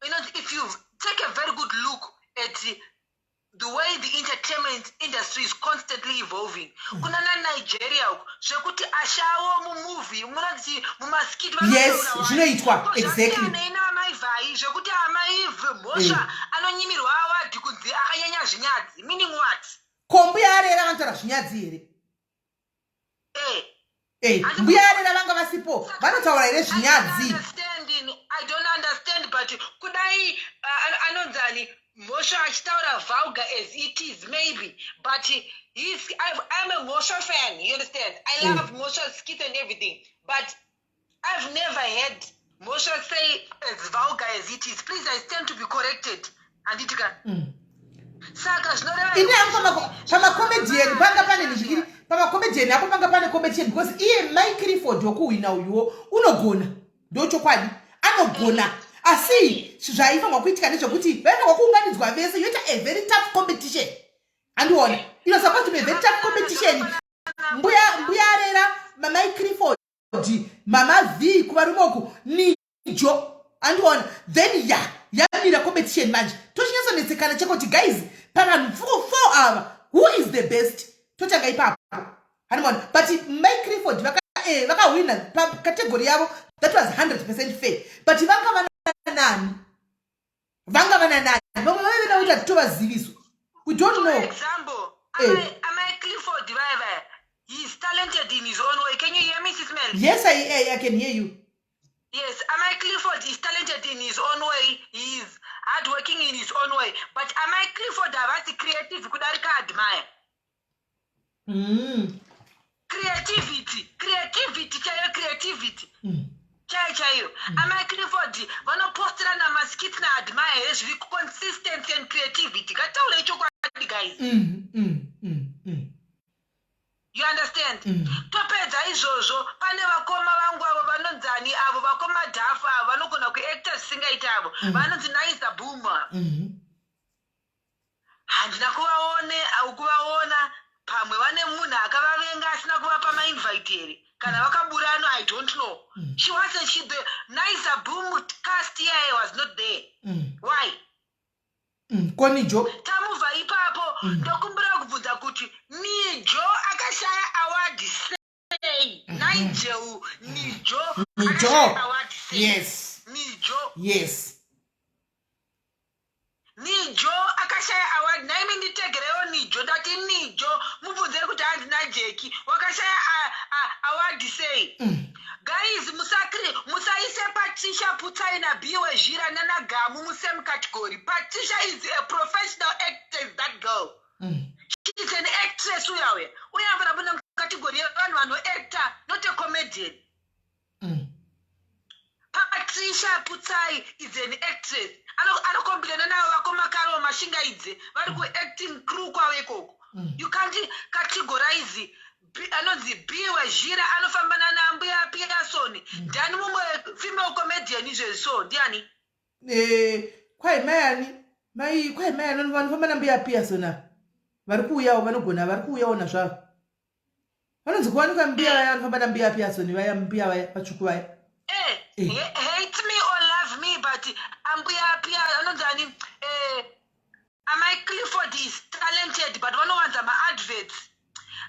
you know, if you take a very good look at the way the entertainment industry is constantly evolving, kuna naNigeria uku zvekuti ashawo mumovie, munoti mumaskit. Yes, zvinoitwa, exactly. Namai Vhai. Zvekuti amai Mhosva anonyimirwa award kunzi akanyanya zvinyadzi, meaning what? Ko mbuya arera vanotaura zvinyadzi here? Eh. Mbuya arera vanga vasipo, vanotaura here zvinyadzi? I don't understand, but kudai anonzani Mhosva achitaura vulgar as it is, maybe, but I'm a Mhosva fan, you understand? I love Mhosva's skit and everything, but I've never heard Mhosva say as vulgar as it is. Please, I stand to be corrected, handiti ka? Saka zvinoreva Ini hangu pamacomedian panga pane nizvikiri, pamacomedian apo panga pane competition, because iye Mike Clifford wokuhwina uyuwo unogona, ndochokwadi anogona, asi zvaifanirwa kuitika ndezvekuti vaifanirwa kuunganidzwa vese, yoita a very tough competition, handiona? It was supposed to be a very tough competition. Mbuya Arera, Mamai Clifford, Mama V kuvarume uku, Nijo, andiona? Then ya yamira competition manje, tochinyatsonetsekana chekoti, guys, pavanhu four ava, who is the best? Totanga ipapo, handimaona? But Mike Clifford vakahwina pacategory yavo, that was 100% fair, but vanga vana nani? Vanga vana nani? Vamwe vaive nakuti hatitovaziviswa, we don't For know. example, Amai Clifford vaya vaya, he's talented in his own way. Can you hear me, Sis Mel? Yes, I can hear you. Yes, Amai Clifford is talented in his own way. He is hardworking in his own way. But Amai Clifford havasi creative kudarika Admire. Creativity, creativity chaiyo, creativity chaiyo chaiyo. Amai Clifford vanopostera namaskits naAdmire here zviri consistency and creativity? Ngataurei chokwadi, guys. You understand? Topedza izvozvo, pane vakoma vangu avo vanonzani avo, vakoma Dhafu avo vanogona kuacta zvisingaiti avo, vanonzi Naiza Boomer. Handina kuvaone au kuvaona. Pamwe vane munhu akavavenga asina kuvapa mainvite here, kana vakaburano, I don't know. She wasn't she the Naiza Boom cast iyaye was not there. Why? Konijo. Tamubva ipapo, ndokumbira kubvunza kuti Nijo akashaya award sei? Nigel Nijo. Nijo. Akashaya award sei? Nijo. Nijo akashaya award. Naimi nditegerewo Nijo, ndati Nijo, mubvunzei kuti handina Jeki wakashaya award sei? Guys, musakri musaise Patricia Putsai naBiwe Zhira nanaGamu musame category. Patricia is a professional actress, that girl. She's an actress. Uya uya uya vanhu vapinda mucategory yevanhu vanoacta, not a comedian. Patricia Putsai is an actress. Anokombirana navo vakomakaro Mashingaidze, vari kuacting crew kwavo ikoko. You can't categorize anonzi Biwe Zhira anofamba nanambuya Pearson. Ndiani mumwe female comedian izvezvi? So ndiani? Kwai mayani, mai, kwai mayani vanofamba nambuya Pearson ava vari kuuyawo, vanogona, vari kuuyawo nazvavo, vanonzi kuwanikwa mbuya vaya vanofamba nambuya Pearson vaya, mbuya vaya vatsvuku vaya. Hate me or love me, but ambuya Pia anonzi ani, Amai Clifford is talented, but vanowanza maadverts.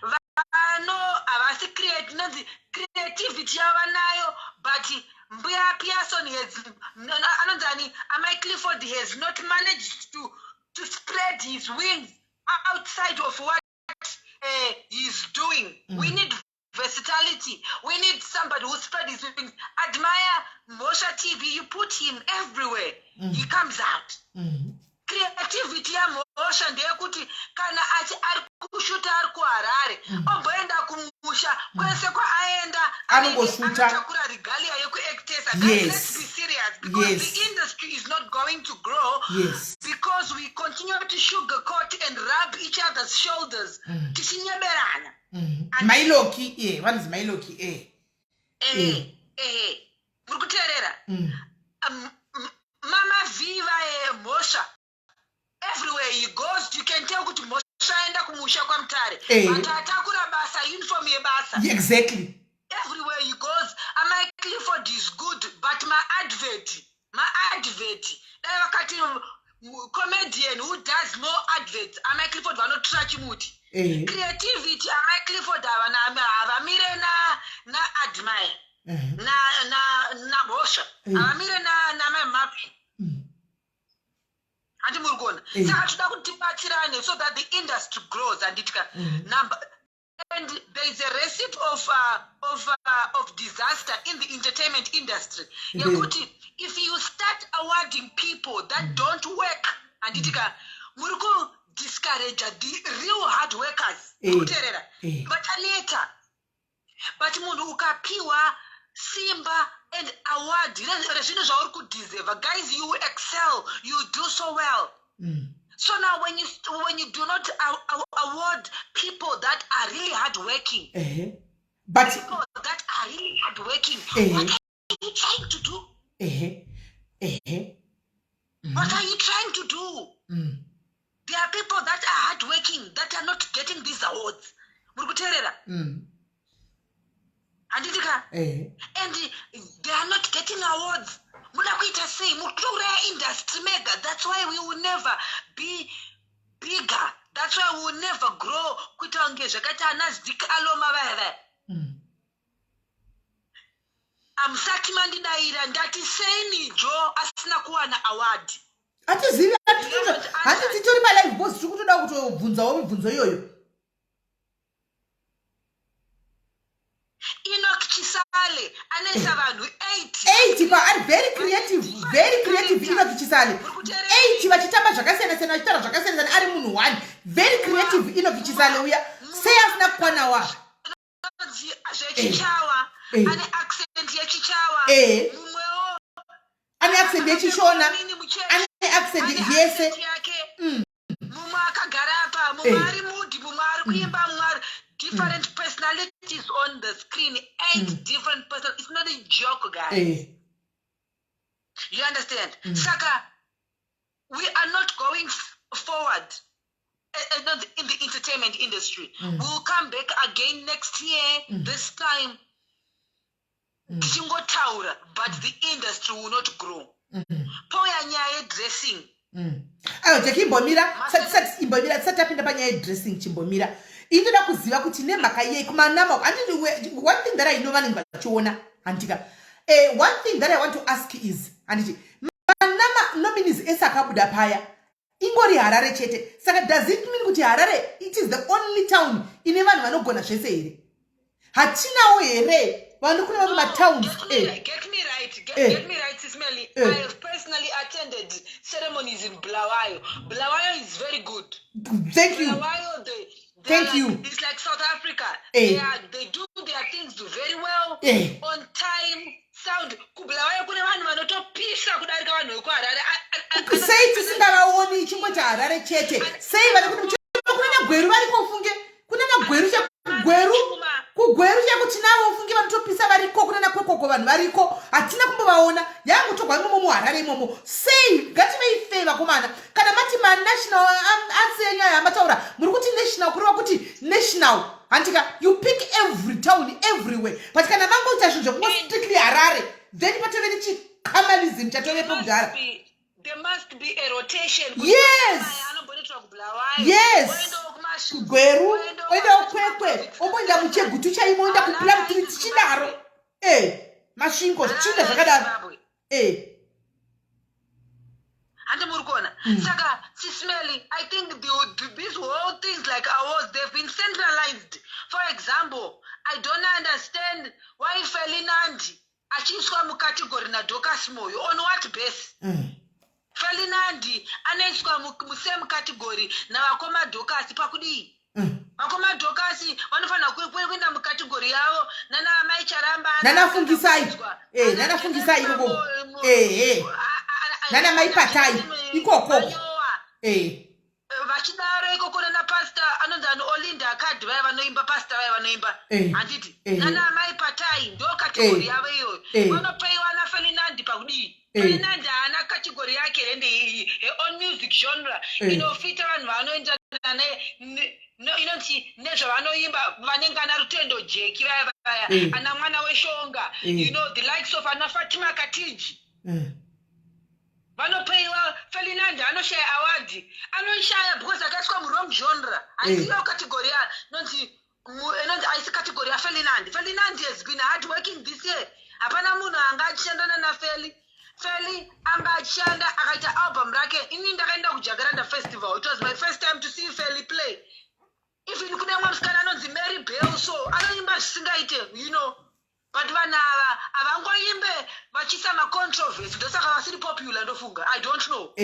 Vano havasi create, inonzi creativity yavo vanayo, but mbuya Pearson has anonzi ani, Amai Clifford has not managed to spread his wings outside of what he's doing. We need versatility. We need somebody who spread his wings. Admire Mhosva TV, you put him everywhere, he comes out. Creativity yaMhosva ndeyekuti kana achi ari kushuta ari kuHarare, omboenda kumusha kwese kwaaenda. Anongoshuta. Anotakura regalia yekuactesa. Let's be serious, because the industry is not going to grow because we continue to sugarcoat and rub each other's shoulders, tichinyeberana. Mailoki e vanonzi Mailoki e. Ehe, muri kuteerera? Mama Viva Mhosva, everywhere he goes you can tell kuti Mhosva aenda kumusha kwaMutare, but atakura basa, uniform yebasa. Everywhere he goes. Amai Clifford is good, but maadvert, maadvert, dai vakati comedian who does more adverts, Amai Clifford vanotura chimuti. Creativity, Amai Clifford havamire naAdmire, naMhosva, havamire namai Mapi. Handi muri kuona? Saka toda kuti tibatsirane so that the industry grows, handiti ka? Number and there is a recipe of disaster in the entertainment industry yekuti if you start awarding people that don't work, handiti ka, muri kudiscourage the real hard workers. Kuteerera, vataneta, but munhu ukapiwa simba and award rezvinhu zvauri kudeserve, guys, you excel, you do so well. So now when you do not award people that are really hard working, But people that are really hard working, what are you trying to do? Ehe ehe What are you trying to do? There are people that are hard working that are not getting these awards. Muri kuteerera? Handiti ka? And they are not getting awards. Muda kuita sei? Muri kutouraya industry mega. That's why we will never be bigger, that's why we will never grow kuita kunge zvakaita ana Zik Aloma vaya vaya. Hamusati mandidayira. Ndati sei Nijo asina kuwana award? Hatizivi, handi titori palive because tiri kutoda kutobvunzawo mibvunzo iyoyo. Enoch Chisale anoisa vanhu 8. 8 pa ari very creative, very creative. Enoch Chisale, 8 vachitamba zvakasiyana siyana, vachitaura zvakasiyana siyana, ari munhu one. Very creative Enoch Chisale uya. Sei asina kukwanawa? Zvechichawa, ane accent yechichawa. Mumwewo Ane accent yechiShona. Mini muchechi. Ane accent Ane yese. Accent yake. Mumwe akagara apa, mumwe ari mudi, mumwe ari kuimba, mumwe ari different personalities on the screen, eight different person. It's not a joke, guys. You understand? Saka we are not going forward, not in the entertainment industry. We'll come back again next year, this time tichingotaura, but the industry will not grow. Pouya nyaya yedressing. Aiwa Jackie, imbomira. Imbomira, tisati tapinda panyaya yedressing. Chimbomira, indoda kuziva kuti nemhaka yei kumaNAMA. Handiti one thing that I know, vanenge vachiona, handika? One thing that I want to ask is, handiti maNAMA nominees ese akabuda paya ingori Harare chete? Saka does it mean kuti Harare, it is the only town ine vanhu vanogona zvese here? Hatinawo here vanhu kune vamwe matowns? Get me, get me right. Get me right, Sis Melly. I have personally attended ceremonies in Bulawayo. Bulawayo is very good. Thank you. Bulawayo, they Thank are you. like, it's like South Africa. They do their things very well, on time. Sound. KuBulawayo kune vanhu vanotopisa kudarika vanhu vekuHarare. Sei tisingavaoni ichingoti Harare chete? Sei vari kuti kunana Gweru variko? Funge kunana Gweru, chegweru, kuGweru cheko tinavo. Funge vanotopisa variko kunana Kwekoko, vanhu variko, hatina kumbovaona. Yangotogwa imomo muHarare imomo. Sei? Ngativei fair, vakomana. Kana mati manational arts enyu aya amataura, muri kuti national, kureva kuti national, handika? You pick every town everywhere, but kana mangoita zvinhu zvekungo strictly Harare, then patove nechicamalism chatovepo kudhara. There must be a rotation. Anomboitwa kuBulawayo, oendawo kuMasvingo, Kugweru, oendawo oendawo Kwekwe, omboenda muChegutu chaimo, oenda kuPlumtree, tichidaro. Masvingo, zvichinda zvakadaro. Zimbabwe. Handi muri kuona? Saka Sis Melly, I think these whole things like awards, they've been centralized. For example, I don't understand why Feli Nandi achiiswa mucategory naDocas Moyo. On what base? Feli Nandi anoiswa musame category navakoma Docas pakudii? Vakoma Docas vanofanira kuenda mucategory yavo nana Mai Charamba. Nana Fungisai. Nana Fungisai ikoko. Nana Mai Patai ikoko. Vachidaro ikoko nana pastor anonzi ani, Olinda Akadhi vaya vanoimba, pastor vaya vanoimba, handiti? Nana Mai Patai ndo category yavo iyoyo. Vanopeiwa naFeli Nandi pakudii? Feli Nandi haana category yake rende her own music genre inofita vanhu vanoenderana inonzi nezvavanoimba, vanenge ana Rutendo Jeki vaya vaya, ana Mwana Weshonga, the likes of ana Fatima Katiji. Vanopeiwa. Feli Nandi anoshaya award, anoishaya because akaiswa muwrong genre. Haisiyo category nonzi inonzi haisi category yaFeli Nandi. Feli Nandi has been hard working this year. Hapana munhu anga achishandana naFeli. Feli anga achishanda, akaita album rake. Ini ndakaenda kuJacaranda Festival. It was my first time to see Feli play. Even kune mwe musikana anonzi Mary Bell, so anoimba zvisingaite. But vanhu ava havangoimbe vachiisa macontroversy, ndosaka vasiri popular, ndofunga. I don't know.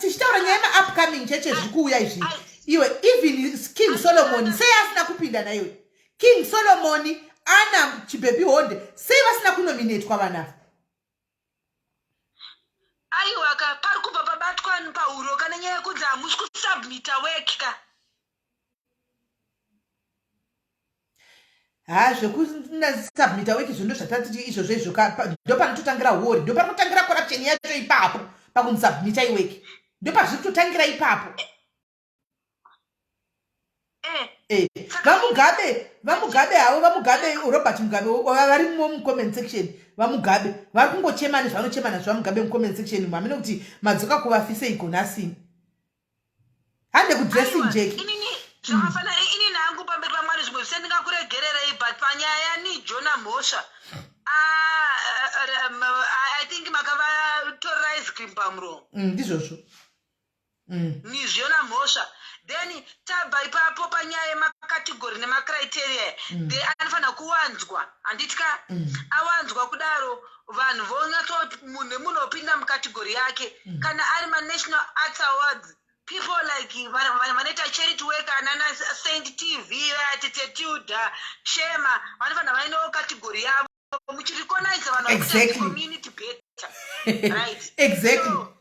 Tichitaura nyaya yemaupcoming cheche zviri kuuya izvi, iwe, even King Solomon, sei asina kupinda naiwe? King Solomon ana Chibhebi Honde, sei vasina kunominatwa vanhu ava? Aiwa ka, pari kubva pabatwa pahuro kana nyaya yekunzi hamusi kusubmita work ka. Ha, zvekusubmita work izvo ndo zvatatiti izvozvo izvo ndo panototangira huori, ndo panototangira corruption yacho ipapo pakunsubmita iwork, ndo pazviri kutotangira ipapo. VaMugabe, VaMugabe havo, VaMugabe, Robert Mugabe, varimo mucomment section. VaMugabe vari kungochema nezvavanochema nazvo. VaMugabe mucomment section, hamene kuti madzoka kuvafisei gonasini. Hande kudressing. Aiwa, Jeki. Inini zvakafanana, ini nangu pamberi paMwari zvimwe zvise ndingakuregererei, but panyaya yaNijo namhosva, ah, I think makavatorera ice cream pamuromo. Ndizvozvo. Nizvo namhosva. Then tabva ipapo panyaya yemacategory nemacriteria, they anofanira kuwanzwa, handitya? Awanzwa kudaro, vanhu vonyatsoti munhu nemunhu opinda mucategory yake. Kana ari manational arts awards, people like vanoita charity work, anana Saint TV, Tete Tilda, Shema, vanofanira vainewo category yavo, muchirecognize vanhu vari kuita community better, right? Exactly. So,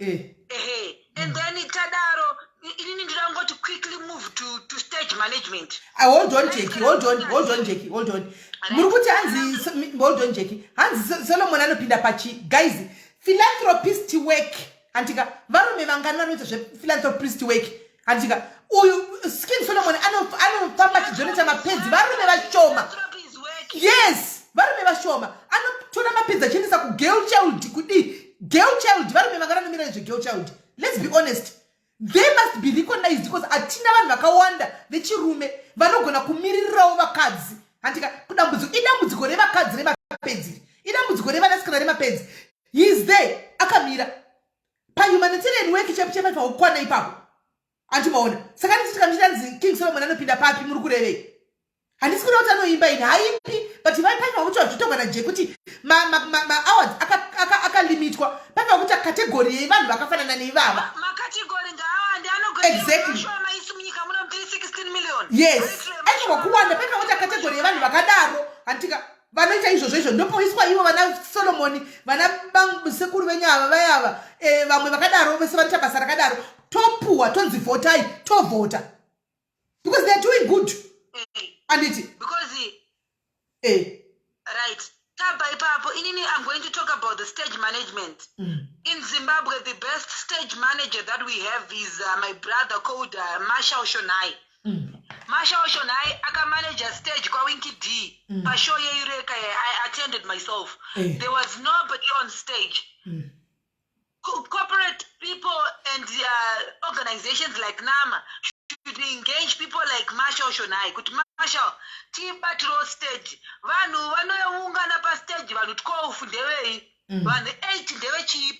ehe, and then tadaro, inini ndinoda kungoti quickly move to stage management. Ah, hold on, Jackie, hold on, hold on, Jackie, hold on. Muri kuti hanzi, hold on, Jackie, hanzi Solomon anopinda pachi? Guys, philanthropist work, handika? Varume vangani vanoita zvephilanthropist work, handika? Uyu King Solomon anofamba achidonata mapads, varume vashoma. Philanthropy is work. Yes, varume vashoma. Anotora mapads achiendesa kugirl child. Kudii girl child? Varume vangani vanomira nezvegirl child? Let's be honest, they must be recognized because hatina vanhu vakawanda vechirume vanogona kumiririrawo vakadzi, handika? Kudambudziko, idambudziko revakadzi remapads, idambudziko revanasikana remapads. He is there, akamira pahumanitarian work chepu chepa kukwana ipapo, andimaona. Saka nditi tikamuchitanzi King Solomon anopinda papi, muri kurevei? Handisi kuda kuti anoimba ini, haimbi, but paifanwa kuti vazvitongwa naje kuti maawards akalimitwa, paifanwa kuti category yevanhu vakafanana neivava. Macategory ngaawande. Anogashoma isu munyika muno tiri 16 million. Yes, aifanwa kuwanda. Paifanwa kuti category yevanhu vakadaro, handitika, vanoita izvozvo izvo, ndopoiswa ivo vana Solomoni, vana sekuru venyu ava, vayava, vamwe vakadaro vese vanoita basa rakadaro, topuhwa, tonzi vhotai, tovhota because they are doing good, anditi? Because right, tabva ipapo, inini I'm going to talk about the stage management. In Zimbabwe, the best stage manager that we have is my brother called Marshall Shonai. Marshall Shonai akamanager stage kwaWinky D pashow yeEureka. I attended myself. There was nobody on stage. Corporate people and organizations like NAMA should engage people like Marshall Shonai kuti, "Marshall, tibatiro stage." Vanhu vanoungana pastage, vanhu 12 ndevei? Vanhu 8 ndevechii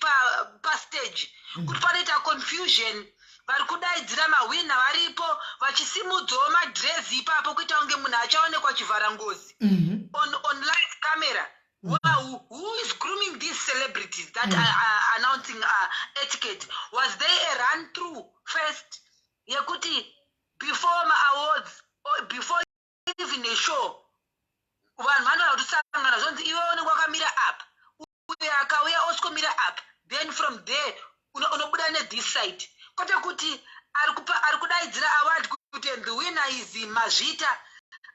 pastage? Kuti panoita confusion, vari kudaidzira mahwina varipo, vachisimudzawo madhirezi ipapo kuita kunge munhu achaonekwa chivhara ngozi on live camera. Wow, who is grooming these celebrities that are announcing etiquette? Was there a run through first yekuti before maawards or before even a show, vanhu vanoda kutosangana, zvonzi iwe unenge wakamira apa, uyo akauya oswomira apa, then from there unobuda nethis side, kwete kuti ari kudaidzira award kuti, "And the winner is Mazvita,"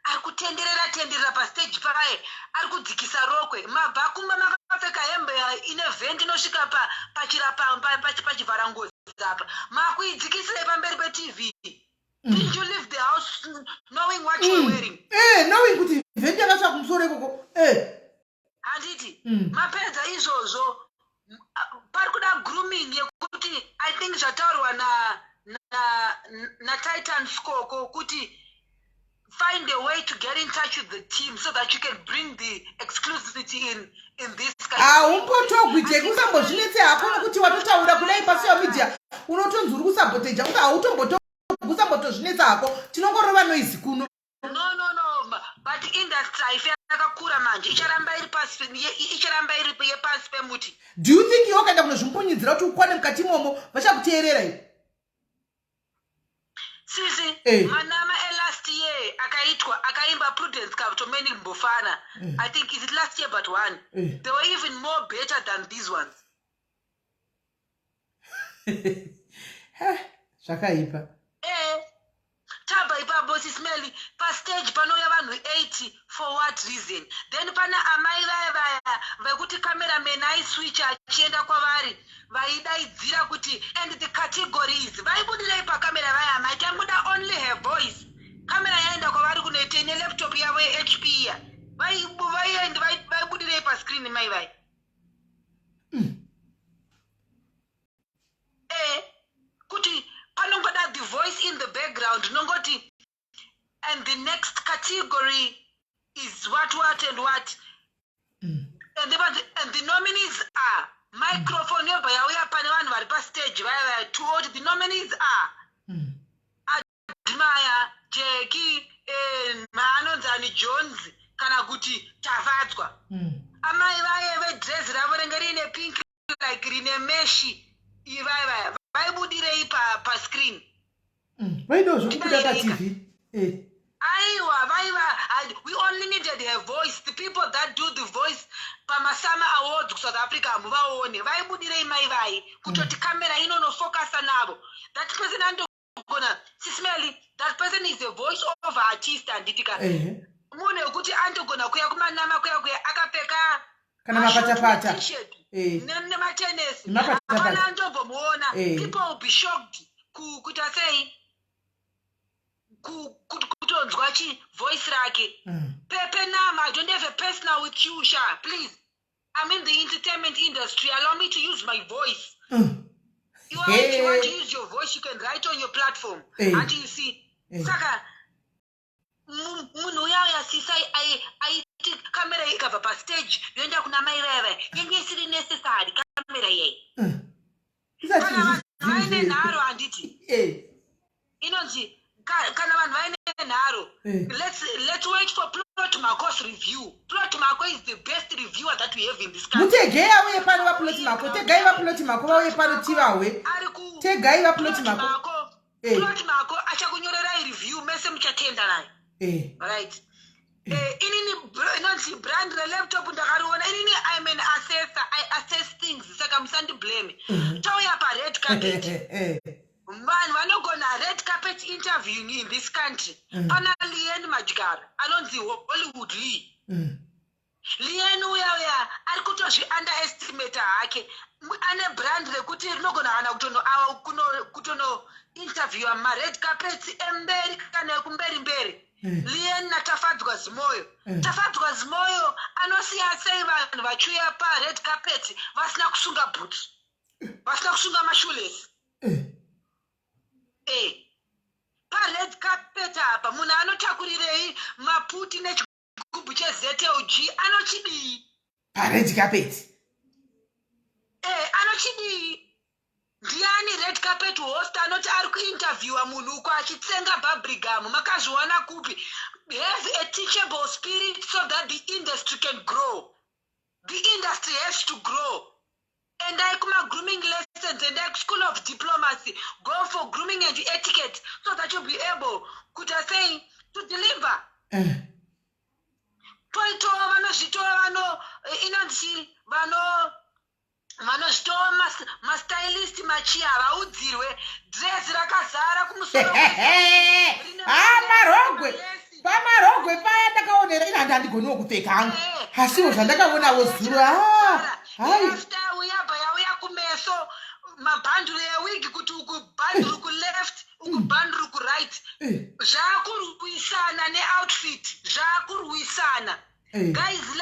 ari kutenderera tenderera pastage paye, ari kudzikisa rokwe, mabva kumba makapfeka hembe ine vent inosvika pachivharangozi apa, makuidzikisirei pamberi peTV? Didn't you leave the house knowing what you were wearing? Knowing kuti vent yakasvika kumusoro ikoko. Handiti? Mapedza izvozvo, pari kuda grooming yekuti, I think zvataurwa naTitan na Skoko kuti Find a way to get in touch with the team so that you can bring the exclusivity in this kind. Haumbotogwi, Jeki, usambozvinetse hako, nokuti watotaura kudai pasocial media unotonzi uri kusaboteja. Hautombotogwi, usambotozvinetsa hako, tinongorova noise kuno. No, but industry haifi yakakura manje, icharamba iri pasi, icharamba iri yepasi pemuti. Do you think iwe ukaenda kunozvimpunyidzira kuti ukwane mukati imomo, vachakuteerera iwe? Sisi, Eh. maNAMA elast year akaitwa, akaimba Prudence Katomeni Mbofana. I think, is it last year but one? Eh. They were even more better than these ones. Zvakaipa. Tabva ipapo, Sis Melly, pastage panouya vanhu 80, for what reason? Then pana amai vaya vaya vekuti cameraman aiswitcha achienda kwavari, vaidaidzira kuti, "And the categories." Vaibudirei pakamera vaya amai? Tangoda only her voice. Kamera yaenda kwavari kunoitei nelaptop yavo yeHP iya? Vaibudirei pascreen mai vai? Kuti panongoda the voice in the background nongoti, "And the next category is what, what and what," and the nominees are, microphone yobva yauya pane vanhu vari pastage vaya vaya tuoti, "The nominees are Admire, Jeki, anonzani, Jones kana kuti Tafadzwa." Amai vaye vedress ravo ringe riine pink, like rine mesh, ivai vaya vaibudirei pascreen? Vaidawo zvokubuda paTV. Aiwa, vaiva, we only needed her voice. The people that do the voice pamaSAMA Awards kuSouth Africa hamuvaone. Vaibudirei mai vai? Kutoti kamera inonofokasa navo. That person andogona, Sis Melly, that person is a voice over artist, handiti ka? Ehe. Munhu wekuti andogona kuya kumaNAMA kuya kuya akapfeka Kana mapatapata. t-shirt nematenesi. Nemapatapata. Hapana andombomuona. People will be shocked kuita sei, kutonzwa chi voice rake. Pepe Nama, I don't have a personal with you, sha. Please, I'm in the entertainment industry, allow me to use my voice. You want to use your voice, you can write on your platform. And you see, saka munhu uya uya sisa aiti kamera ikabva pastage yoenda kuna mai vaya, yenge isiri necessary kamera iyai. Isati Kana vanhu vaine zviri nharo, handiti? Inonzi kana vanhu vaine nharo, let's wait for Plot Mako's review. Plot Mako is the best reviewer that we have in this country. Mutegei auye pano, vaPlot Mako. Tegai vaPlot Mako vauye pano tivahwe. Ari ku Tegai vaPlot Plot Mako. Mako. Plot Mako achakunyorerai review, mese muchatenda naye. Right. Inini inonzi brand relaptop ndakariona inini. I'm an assessor, I assess things, saka musandiblame. Tauya pared carpet. Vanhu vanogona red carpet interviewing in this country, pana Lean Madyara anonzi Hollywood Lee. Lean uya uya ari kutozvi underestimata hake. Ane brand rekuti rinogona kana kutono interviewa mared carpets emberi kana ekumberi mberi. Lean naTafadzwa Zimoyo. Tafadzwa Zimoyo anosiya sei vanhu vachiuya pared carpet vasina kusunga boots, vasina kusunga mashoelace? Pared carpet apa munhu anotakurirei maputi nechigubhu cheZLG? Anochidii? Pared carpet. Anochidii? Ndiani red carpet host anoti ari kuinterviewa munhu uko achitsenga bubblegum? Makazviwana kupi? Have a teachable spirit so that the industry can grow. The industry has to grow. Endai kuma-grooming lessons, endai kuschool of diplomacy, go for grooming and etiquette so that you'll be able kuita sei, to deliver. Toitawo vanozvitova vano, inonzi vano vanozvitova mastylist machi, havaudzirwe dress rakazara kumusoro. Ha, marogwe, pamarogwe paya ndakaonera ina, handi handigoniwo kupfeka hangu, asiwo zvandakaonawo zuro, ha, hai. Hairstyle yabva yauya kumeso, mabhanduru ewig, kuti uku bhanduru kuleft, uku bhanduru kuright. Zvaakurwisana neoutfit, zvaakurwisana. Guys,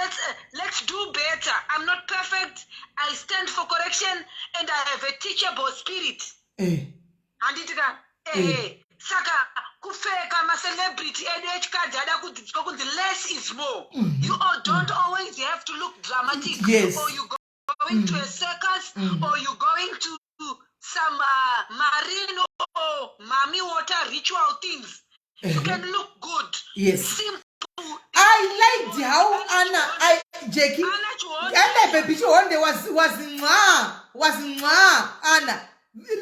let's do better. I'm not perfect, I stand for correction and I have a teachable spirit. Handiti ka? Ehe, saka Kupfeka, macelebrity edu echikadzi ada kudzidziswa kunzi less is more. You all don't always have to look dramatic or you going to a circus or you going to some marine or mami water ritual things. You can look good. Simple. I liked how Anna, I, Jackie, Anna Chihonde. Anna baby Chihonde was nxa, Anna.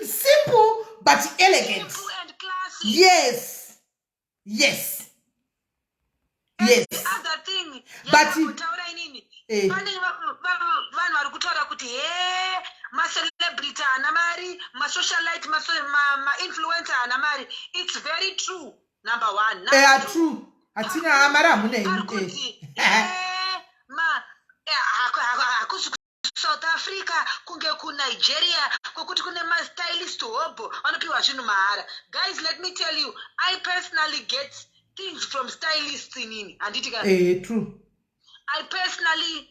Simple but elegant. Simple and classy. Yes. The other thing yandambotaura inini, pane vanhu vari kutaura kuti he, macelebrity haana mari, masocialite, mainfluencer haana mari. It's very true, number one. Number two, True. Hatina mari, hamuna pari henyu. kunzi hakusi South Africa kunge kuNigeria kwekuti kune mastylist hobho vanopiwa zvinhu mahara. Guys, let me tell you, I personally get things from stylists inini, handiti ka? True. I personally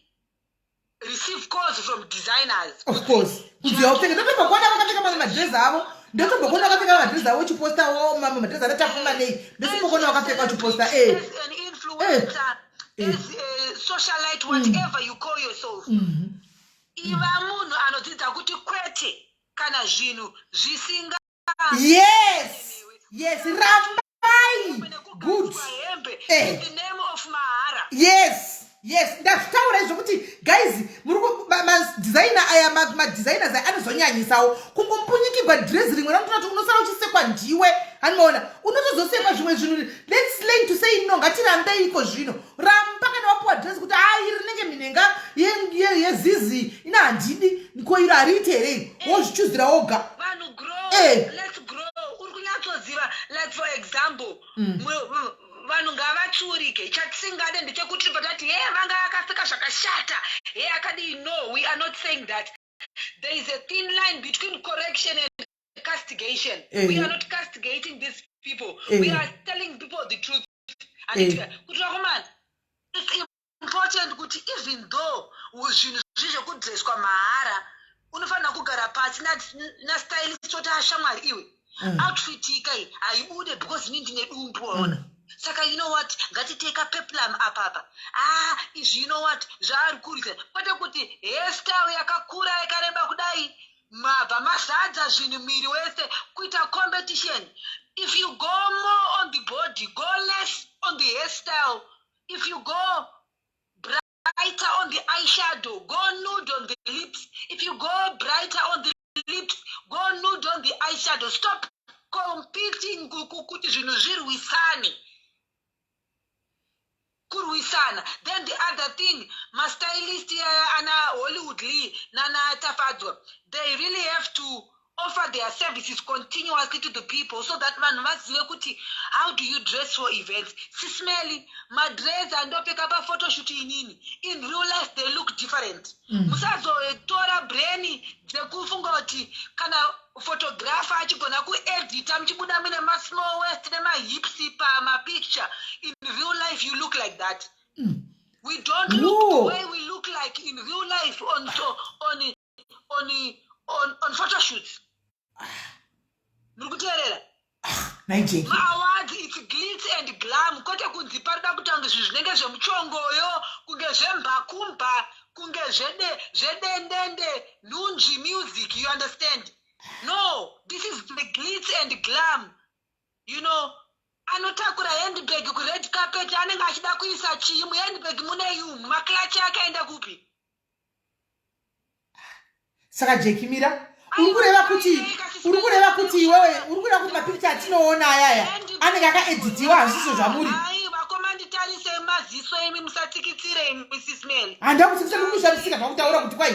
receive calls from designers. Of course. Kunzi waupfeka. Ndotombokuona vakapfeka mamwe madress avo. Ndotombokuona vakapfeka madress avo uchipostawo mamwe madress anotapfuma nei. Ndotombokuona vakapfeka uchiposta. As an influencer, as a socialite, whatever you call yourself, iva munhu anodzidza kuti kwete kana zvinhu zvisinga Yes. Rambai. Good. Hembe in the name of mahara. Yes, ndazvitaura izvo kuti guys, muri madesigner aya, madesigners aya anozonyanyisawo kungompunyikirwa dhirezi rimwe ranotoona kuti unosara uchisekwa ndiwe, hanimaona unotozosekwa zvimwe zvinhu. Let's learn to say no. Ngatirambeiko zvino. Ramba kana wapiwa dhirezi kuti ai, rinenge minhenga yezizi, ina handidi ko, iro hariiti here iri? Wozvichuzira woga. Vanhu grow. Let's grow. Uri kunyatsoziva, like for example, vanhu ngavatsiurike. Chatisingade ndechekuti patati he, vanga akapfeka zvakashata, he, akadii. No, we are not saying that. There is a thin line between correction and castigation. We are not castigating these people. We are telling people the truth. Kuti vakomana, it's important kuti even though zvinhu zvizvekudreswa mahara, unofanira kugara pasi nastylist oti, "Ashamwari iwe, outfit ikai haibude because ini ndine dumbu, waona? Saka you know what, ngatiteka peplum apapa. Ah, izvi, you know what, zvaari kurisa." Kwete kuti hairstyle yakakura yakareba kudai, mabva mazadza zvinhu muviri wese kuita competition. If you go more on the body, go less on the hairstyle. If you go brighter on the eyeshadow, go nude on the lips. If you go brighter on the lips, go nude on the eyeshadow. Stop competing kuti zvinhu zvirwisane, kurwisana. Then the other thing, mastylist ana Hollywood Lee nana Tafadzwa, they really have to offer their services continuously to the people so that vanhu vazive kuti how do you dress for events. Sis Melly, madress andopfeka paphotoshoot inini, in real life they look different. Musazotora brain dzekufunga kuti kana photographer achigona kuedita muchibuda mune masmall waist nemahips pamapicture, in real life you look like that. We don't look No. the way we look like in real life on so on photoshoots. Muri kuteerera? Naijeki. Maawards, it's glitz and glam, kwete kunzi parida kuita kunge zvinhu zvinenge zvemuchongoyo, kunge zvembakumba, kunge zvedendende nhunzvi music, you understand? No, this is the glitz and glam. Anotakura handbag kured carpet anenge achida kuisa chii muhandbag? Mune yumu maclutch akaenda kupi? Saka Jeki, mira, uri kureva kuti iwewe uri kureva kuti mapikicha atinoona ayaya anenge akaedhitiwa? Hazvisizvo zvamuri? Ai, vakoma, nditarisei maziso imi, musatsikitsire imi, Sis Melly. Handida kutsikisa, ndiri kushamisika zvakutaura kuti kwai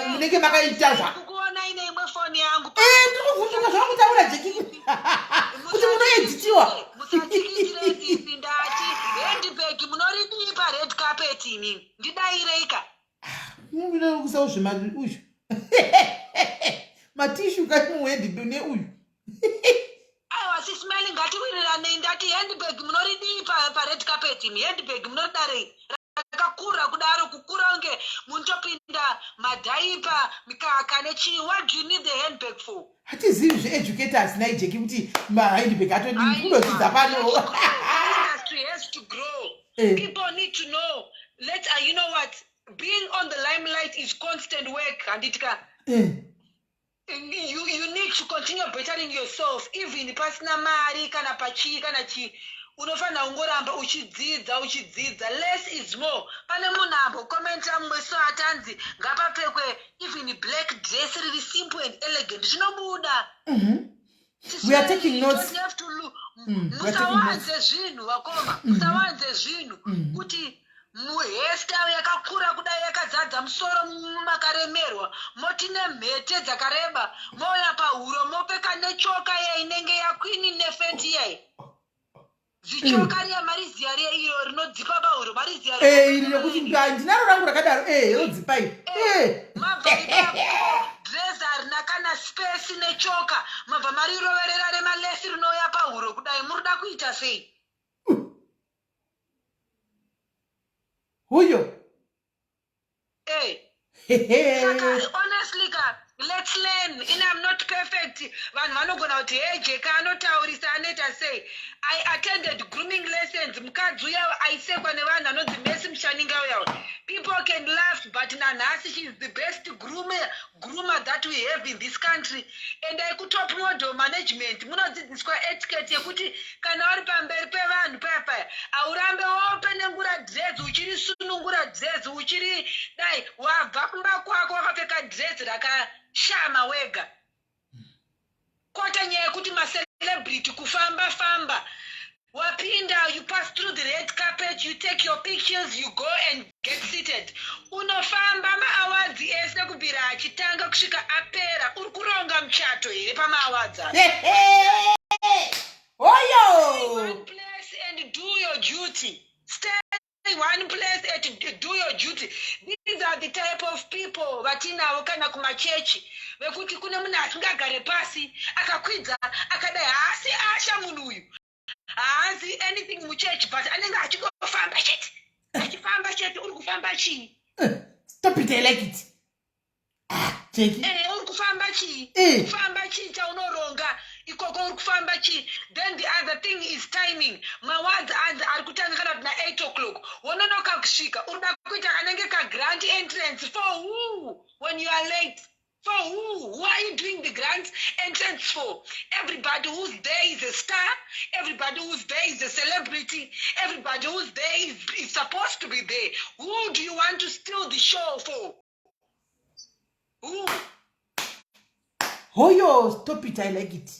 munenge makaita zva Kukuona ine imwe foni yangu. Ndiri kuvhunduka zvakutaura, Jeki, kuti munoedhitiwa. Musatsikitsire sisi. Ndati handbag munoridii pared carpet imimi? Ndidaireika. Kusawo zvema uyu matishu kati muhandbag neuyu. Aiwa, Sis Melly, ngatiwiriranei. Ndati handbag munoridii pared carpet imi? Handbag munoridarei rakakura kudaro, kukura kunge munotopinda madiaper, mikaka nechii? What do you need the handbag for? Hatizivi zveeducators naijeki kuti mahandbag atodii kunodzidza pano. Industry has to grow. People need to know. Let you know what? Being on the limelight is constant work. Handiti ka? You need to continue bettering yourself even pasina mari kana pachii kana chii. Unofanira kungoramba uchidzidza uchidzidza. Less is more. Pane munhu ambokomenta mumwe so atanzi ngapapfekwe even black dress riri simple and elegant, zvinobuda. We are taking notes. You have to look. Musawanze zvinhu, vakoma. Musawanze zvinhu kuti muhairstyle yakakura kudai yakazadza musoro, makaremerwa, moti nemhete dzakareba, mouya pahuro mopfeka nechoka iya inenge yaQueen Nefertiti iyai, zichoka riya, mariziya riya, iro rinodzipa pahuro, mariziya. Iri rekuti ndinaro rangu rakadaro, rodzipa iri. Mabva ipapo, dress harina kana space nechoka, mabva mariroverera remalesi rinouya pahuro kudai. Murida kuita sei? Huyo. Saka honestly ka, let's learn. In I'm not perfect. Vanhu vanogona kuti, "Hey, Jeka anotaurisa, anoita sei?" I attended grooming lessons. Mukadzi uya aisekwa nevanhu anonzi Messi Mushaninga uya, people can laugh, but nanhasi she is the best groomer that we have in this country. Endai kuTop Model Management, munodzidziswa etiquette yekuti kana uri pamberi pevanhu paya paya, haurambe wopenengura dress, uchirisunungura dress, uchiri dai wabva kumba kwako wakapfeka dress rakashama wega. Kwete nyaya yekuti macelebrity kufamba famba, wapinda, you pass through the red carpet, you take your pictures, you go and get seated. Unofamba maawards ese kubvira achitanga kusvika apera. Uri kuronga muchato here pamaawards acho? Oyo. One place and do your duty. Stay one place and do your duty. These are the type of people vatinavo kana kumachechi, vekuti kune munhu asingagare pasi, akakwidza akadai, haasi asha munhu uyu, haazi anything muchechi, but anenge achingofamba chete, achifamba chete. Uri kufamba chii? Stop it, I like it. Ah, Jeki. Uri kufamba chii? Kufamba chii chaunoronga ikoko? Uri kufamba chii? Then the other thing is timing. Maawards anzi ari kutanga kana kuti na8 o'clock, wononoka kusvika. Uri kuda kuita kanenge kagrand entrance for who when you are late? For who? Who are you doing the grand entrance for? Everybody who's there is a star. Everybody who's there is a celebrity. Everybody who's there is supposed to be there. Who do you want to steal the show for? Who? Hoyo, stop it, I like it.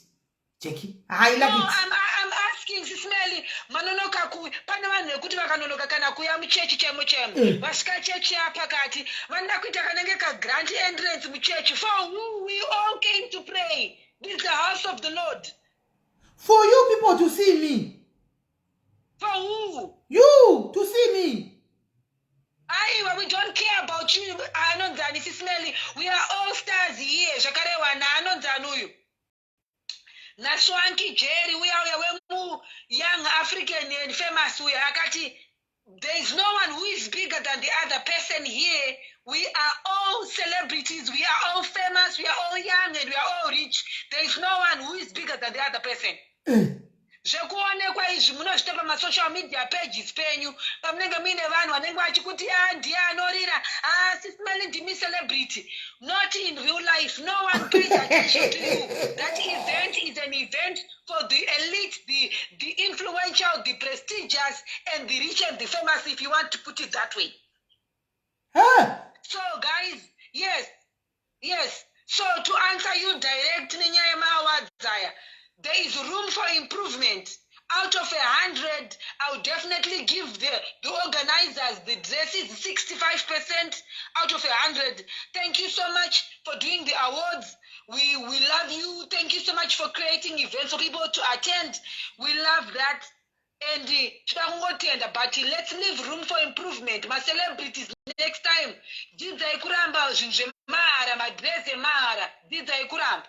Jackie, I like No, it. I'm asking, Sis Melly, manonoka ku pane vanhu vekuti vakanonoka kana kuya muchechi chemo chemo, vasvika chechi yapakati, vanoda kuita kanenge kagrand entrance muchechi. For who? We all came to pray. This is the house of the Lord. For you people to see me. For who? You to see me. Aiwa, we don't care about you. Anonzani, Sis Melly? We are all stars here. Zvakarehwa naanonzani uyu, naSwanky Jerry uya uya wemu-Young African and Famous uya, akati there is no one who is bigger than the other person here. We are all celebrities, we are all famous, we are all young and we are all rich. There is no one who is bigger than the other person. Zvekuonekwa izvi munozviita pamasocial media pages penyu, pamunenge muine vanhu vanenge vachikuti, "A, ndiye anorira, a, Sis Melly, ndimi celebrity." Not in real life. No one pays attention to you. That event is an event for the elite, the influential, the prestigious and the rich and the famous, if you want to put it that way. Huh? So guys, yes, so to answer you direct nenyaya yemaawards aya, there is room for improvement. Out of 100, I would definitely give the organizers the dresses 65% out of 100. Thank you so much for doing the awards. We love you. Thank you so much for creating events for people to attend. We love that and toda kungotenda, but let's leave room for improvement. Macelebrities, next time dzidzai kuramba zvinhu zvemahara, madress emahara. Dzidzai kuramba,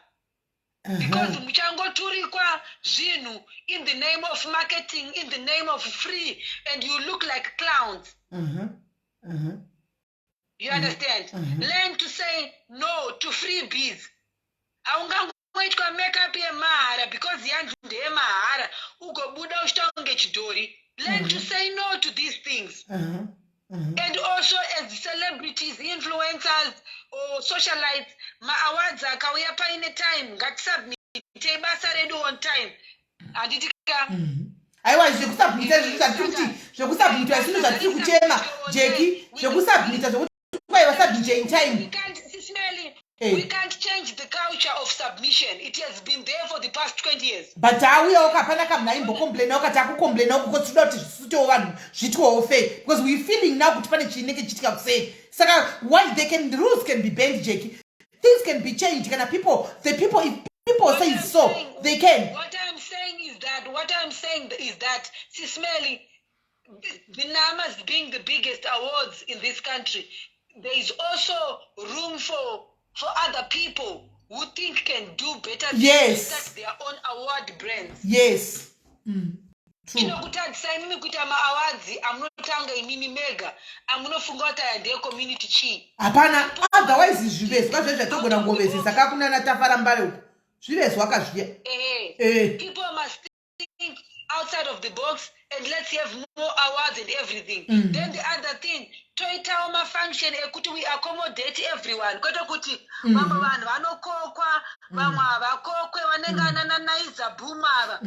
because muchangoturikwa zvinhu in the name of marketing, in the name of free, and you look like clowns. You understand? Mhm. Learn to say no to freebies. Haungangoitwa. Makeup yemahara, because yanzi ndeyemahara, ugobuda uchita kunge chidhori. Learn to say no to these things. And also, as celebrities, influencers or socialites, maawards akauya paine time, ngatisubmitei basa redu on time, handiti ka? Aiwa, zvekusubmita zvinhu zvatiri kuti, zvekusubmita zvinhu zvatiri kuchema, Jeki, zvekusubmita, zvekuti kwai vasubmite in time. We can't, Sis Melly, we can't change the culture of submission. It has been there for the past 20 years. But auyawo kapana kamunhu aimbocomplainawo kati akucomplainawo kuko tinoda kuti zvisitewo vanhu zviitwewo fair, because we feeling now kuti pane chinenge chichiitika kuseri. Saka why they can, rules can be bent, Jeki, things can be changed kana people, the people, if people What say I'm so, they can. What I'm saying is that, Sis Melly, the NAMAs being the biggest awards in this country, there is also room for other people who think can do better things to start their own award brands. Yes, true. Chinokutadzisa imimi kuita maawards amunotanga imimi mega, amunofunga kuti aya ndeyecommunity, chii? Hapana, otherwise zvivezwa zve zvatogona kungovezesa kakunana Tafara Mbare uko, zvivezwa kazviya. Ehe. People must think outside of the box and let's have more awards and everything. Then the other thing, toitawo mafunction ekuti we accommodate everyone, kwete kuti vamwe vanhu vanokokwa, vamwe havakokwe, vanenge anana Naiza Boom ava.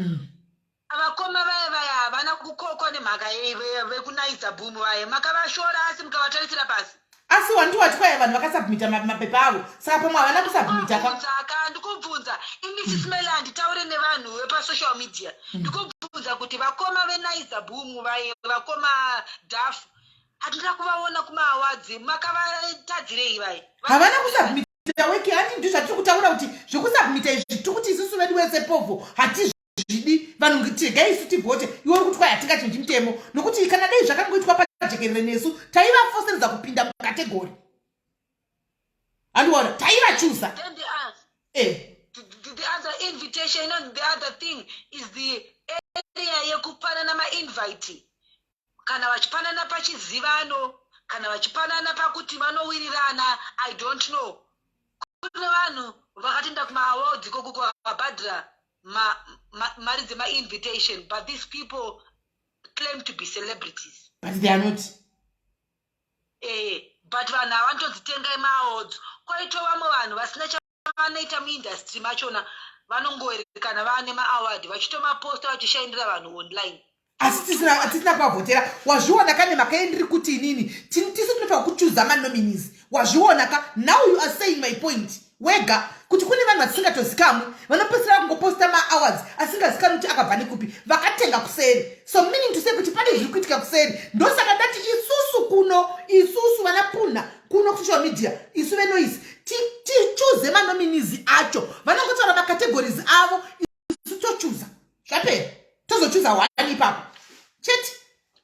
Vakoma vaya vaya havana kukokwa nemhaka yei? VekuNaiza Boom vaya makavashora asi mukavatarisira pasi. Asi wandi wati kwai vanhu vakasubmita mapepa avo, saka pamwe havana kusubmita ka. Ndikubvunza ka, ndikubvunza ini, Sis Melly, handitaure nevanhu vepasocial media. Ndikubvunza kuti vakoma veNaiza Boom vaye, vakoma Dhafu, hatina kuvaona kumaawards, makavatadzirei vai? Havana kusubmita work. Handi ndizvo zvatiri kutaura kuti zvekusubmita izvi, tiri kuti isusu vedu wese povho hatizvidi. Vanhu tiregai isu tivhote. Iwe uri kuti kwai hatingachinji mutemo, nokuti kana dai zvakangoitwa pajekerere nesu, taivafoseredza kupinda mucategory, handiona taivachuza. Then the, the other invitation and the other thing is the area yekupanana mainvite, kana vachipanana pachizivano, kana vachipanana pakuti vanowirirana, I don't know. Kune vanhu vakatoenda kumaawards ikoko vakabhadhira mari dzemainvitation, but these people claim to be celebrities. But they are not. But vanhu ava vanotodzitengai maawards. Kwaito vamwe vanhu vasina chavanoita muindustry machona, vanongoerekana vaane maaward, vachitomaposta, vachishaindira vanhu online. Asi tisina kuvavhotera. Wazviona ka? Nemhaka yendiri kuti inini tisu tinofanira kuchuza manominees. Wazviona ka? Now you are saying my point wega, kuti kune vanhu vatisingatozikamwe vanopedzisira kungoposta maawards asingazikanwi kuti akabva nekupi, vakatenga kuseri. So meaning to say kuti pane zviri kuitika kuseri. Ndosaka ndati isusu kuno, isusu vana Puna kuno kusocial media, isu venoise, tichuze manominees acho. Vanongotaura macategories avo, isu tochuza, zvapera, tozochuza one ipapo chete.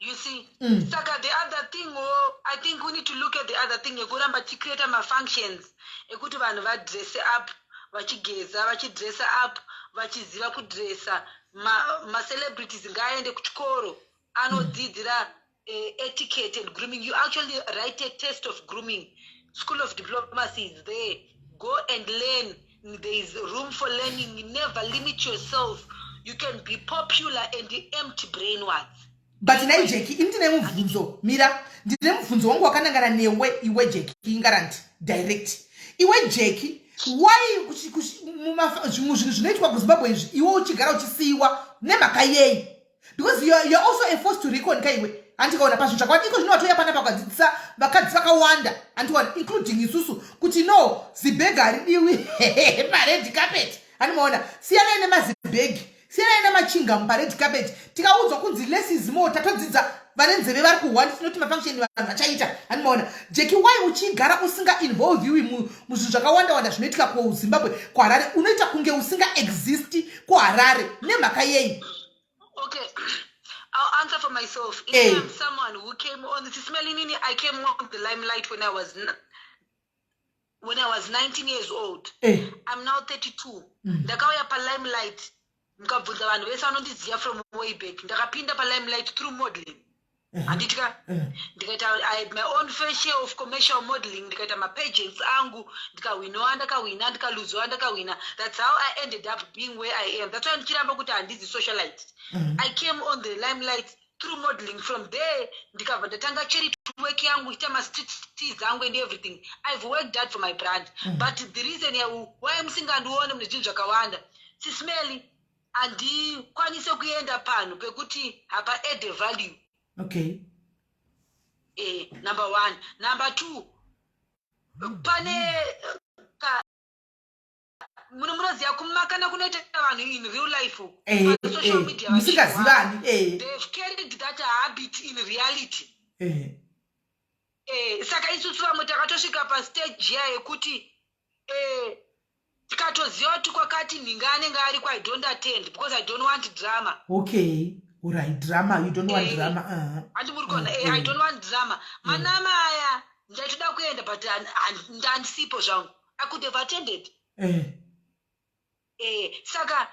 You see? Saka the other thing, oh, I think we need to look at the other thing yekuramba ticreata mafunctions ekuti vanhu vadresse up, vachigeza, vachidressa up, vachiziva kudressa. Macelebrities ngaaende kuchikoro anodzidzira etiquette and grooming. You actually write a test of grooming. School of Diplomacy is there, go and learn. There is room for learning. Never limit yourself. You can be popular and empty brainwards. But nai Jeki, ini ndine mubvunzo. Mira, ndine mubvunzo wangu wakanangana newe iwe, Jeki Ingaranti direct. Iwe Jeki, why muzvinhu zvinoitwa kuZimbabwe izvi iwe uchigara uchisiyiwa? Nemhaka yei? Because you're also a force to reckon ka iwe, handikaona pazvinhu zvakawanda. Iko zvino watouya panapa ukadzidzisa vakadzi vakawanda, handiona, including isusu, kuti no, zibhegi haridiwi pared carpet. Handimaona, siyanai nemazibhegi, siyanai nemachingamu pared carpet. Tikaudzwa kunzi less is more, tatodzidza. Vane nzeve vari kuhwa. Tinoti mafunction vanhu vachaita, handimaona. Jeki, why uchigara usinga involviwi muzvinhu zvakawanda wanda zvinoitika kuZimbabwe, kuHarare? Unoita kunge usinga existi kuHarare. Nemhaka yei? Okay, I'll answer for myself. If I'm someone who came on Sis Melly inini, I came on the limelight when I was 19 years old. I'm now 32. Ndakauya palimelight, mukabvunza vanhu vese vanondiziva from way back, ndakapinda palimelight through modeling. Handiti ka? Ndikaita, I had my own fair share of commercial modeling. Ndikaita mapageants angu, ndikahwinawa, ndakahwina, ndikaluzawa, ndakahwina. That's how I ended up being where I am. That's why ndichiramba kuti handizi socialite. I came on the limelight through modeling. From there ndikabva ndatanga charity work yangu, iita mastreet teas angu and everything. I've worked hard for my brand. But the reason why musingandione mune zvinhu zvakawanda, Sis Melly, handikwanise kuenda panhu pekuti hapa add value. Number one. Number two, pane munoziva kumakana kunoita vanhu in real life. Pasocial media Musingazivani. They've carried that habit in reality. Saka isusu vamwe takatosvika pastage iya yekuti tikatoziva kuti kwakati nhinga anenge ariko, I don't attend because I don't want drama. Okay, alright, drama, you don't want drama. Handi muri kuona? I don't want drama. MaNAMA aya ndaitoda kuenda, but handisipo zvangu. I could have attended. Saka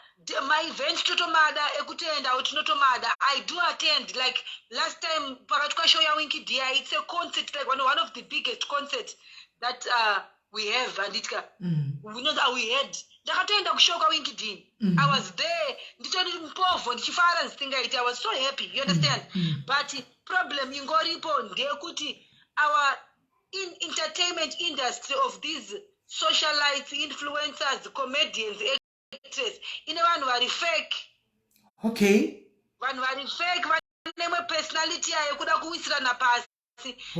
maevents totomada ekutoendawo, tinotomada. I do attend. Like last time pakati kwashow yaWinky D, it's a concert, like one of the biggest concert that we have, handiti ka? We know that we had. Ndakatoenda kushow kwaWinky D. I was there, nditori mupovho, ndichifara ndisingaiti. I was so happy, you understand? But problem ingoripo ndeyekuti our in entertainment industry of these socialites, influencers, comedians, actress, ine vanhu vari fake. Vanhu vari fake, vane imwe personality yayo yekuda kuwisirana pasi.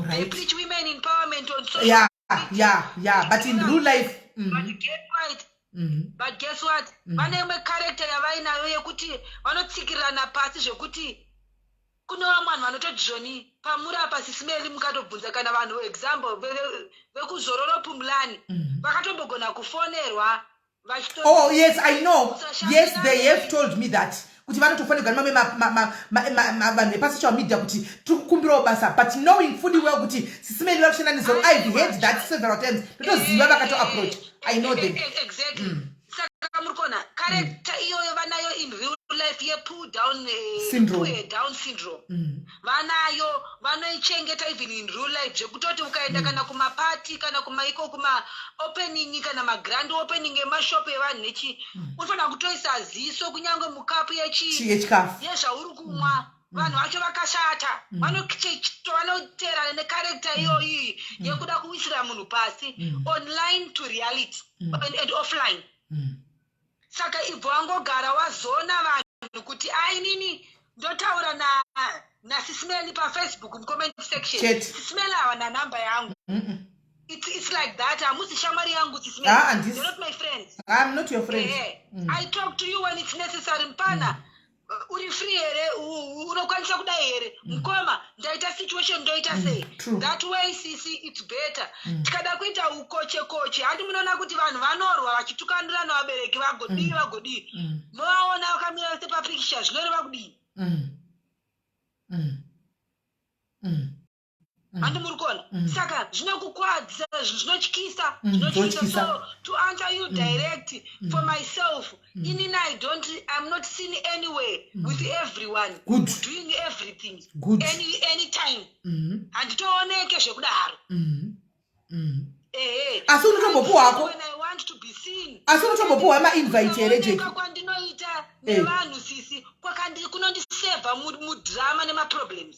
They preach women empowerment on social Yeah, but in real life But guess what? But guess what? Vane imwe character yavainayo yekuti vanotsikirirana pasi, zvekuti kune vamwe vanhu vanototi zvoni pamuri apa, Sis Melly, mukatobvunza kana vanhu, example, vekuZororo Pumulani, vakatombogona kufonerwa. Oh yes, I know. Yes, they have told me that kuti vanotofanirwa nemamwe vanhu vepasocial media kuti tiri kukumbirawo basa, but knowing fully well kuti Sis Melly vari kushanda nezoro. I've heard that several times. Ndotoziva vakatoapproach. I know them. Exactly. Saka muri kuona character iyoyo vanayo in real life, yepull down Syndrome. Pull down syndrome. Vanayo, vanoichengeta even in real life, zvekutoti ukaenda kana kumapati, kana kumaiko kumaopening, kana magrand opening emashop evanhu nechi, unofanira kutoisa ziso kunyange mukapu yechi Yechikafu. Yezvauri kumwa. Vanhu vacho vakashata. Vanoteerana necharacter iyoyi yekuda kuwisira munhu pasi online to reality and offline. Saka ibvo wangogara wazona vanhu kuti ainini ndotaura na naSis Melly paFacebook mucomment section. Chete. Sis Melly hawana namba yangu. It's like that. Hamusi shamwari yangu, Ah, Sis Melly. handisi. You're not my friends. I'm not your friend. I talk to you when it's necessary. Mpana, uri free here? Unokwanisa kudai here, mukoma? Ndaita situation, ndoita sei? True. That way, sisi, it's better. Tikada kuita ukoche koche, handi munoona kuti vanhu vanorwa vachitukandirana, vabereki vagodii, vagodii? Movaona vakamira vese papicture, zvinoreva kudii? Handi muri kuona? Saka zvinokukwadzisa, zvinotyisa. Zvinotyisa. Zvinotyisa. So to answer you direct, for myself, inini I don't, I'm not seen anywhere with everyone Good. doing everything Good. Anytime. Handitooneke zvekudaro. Ehe. Asi unotombopuwa hako? When I want to be seen. Asi unotombopuwa mainvite here, Jeki? Kusaoneka kwandinoita nevanhu, sisi, kunondisevha mudrama nemaproblems.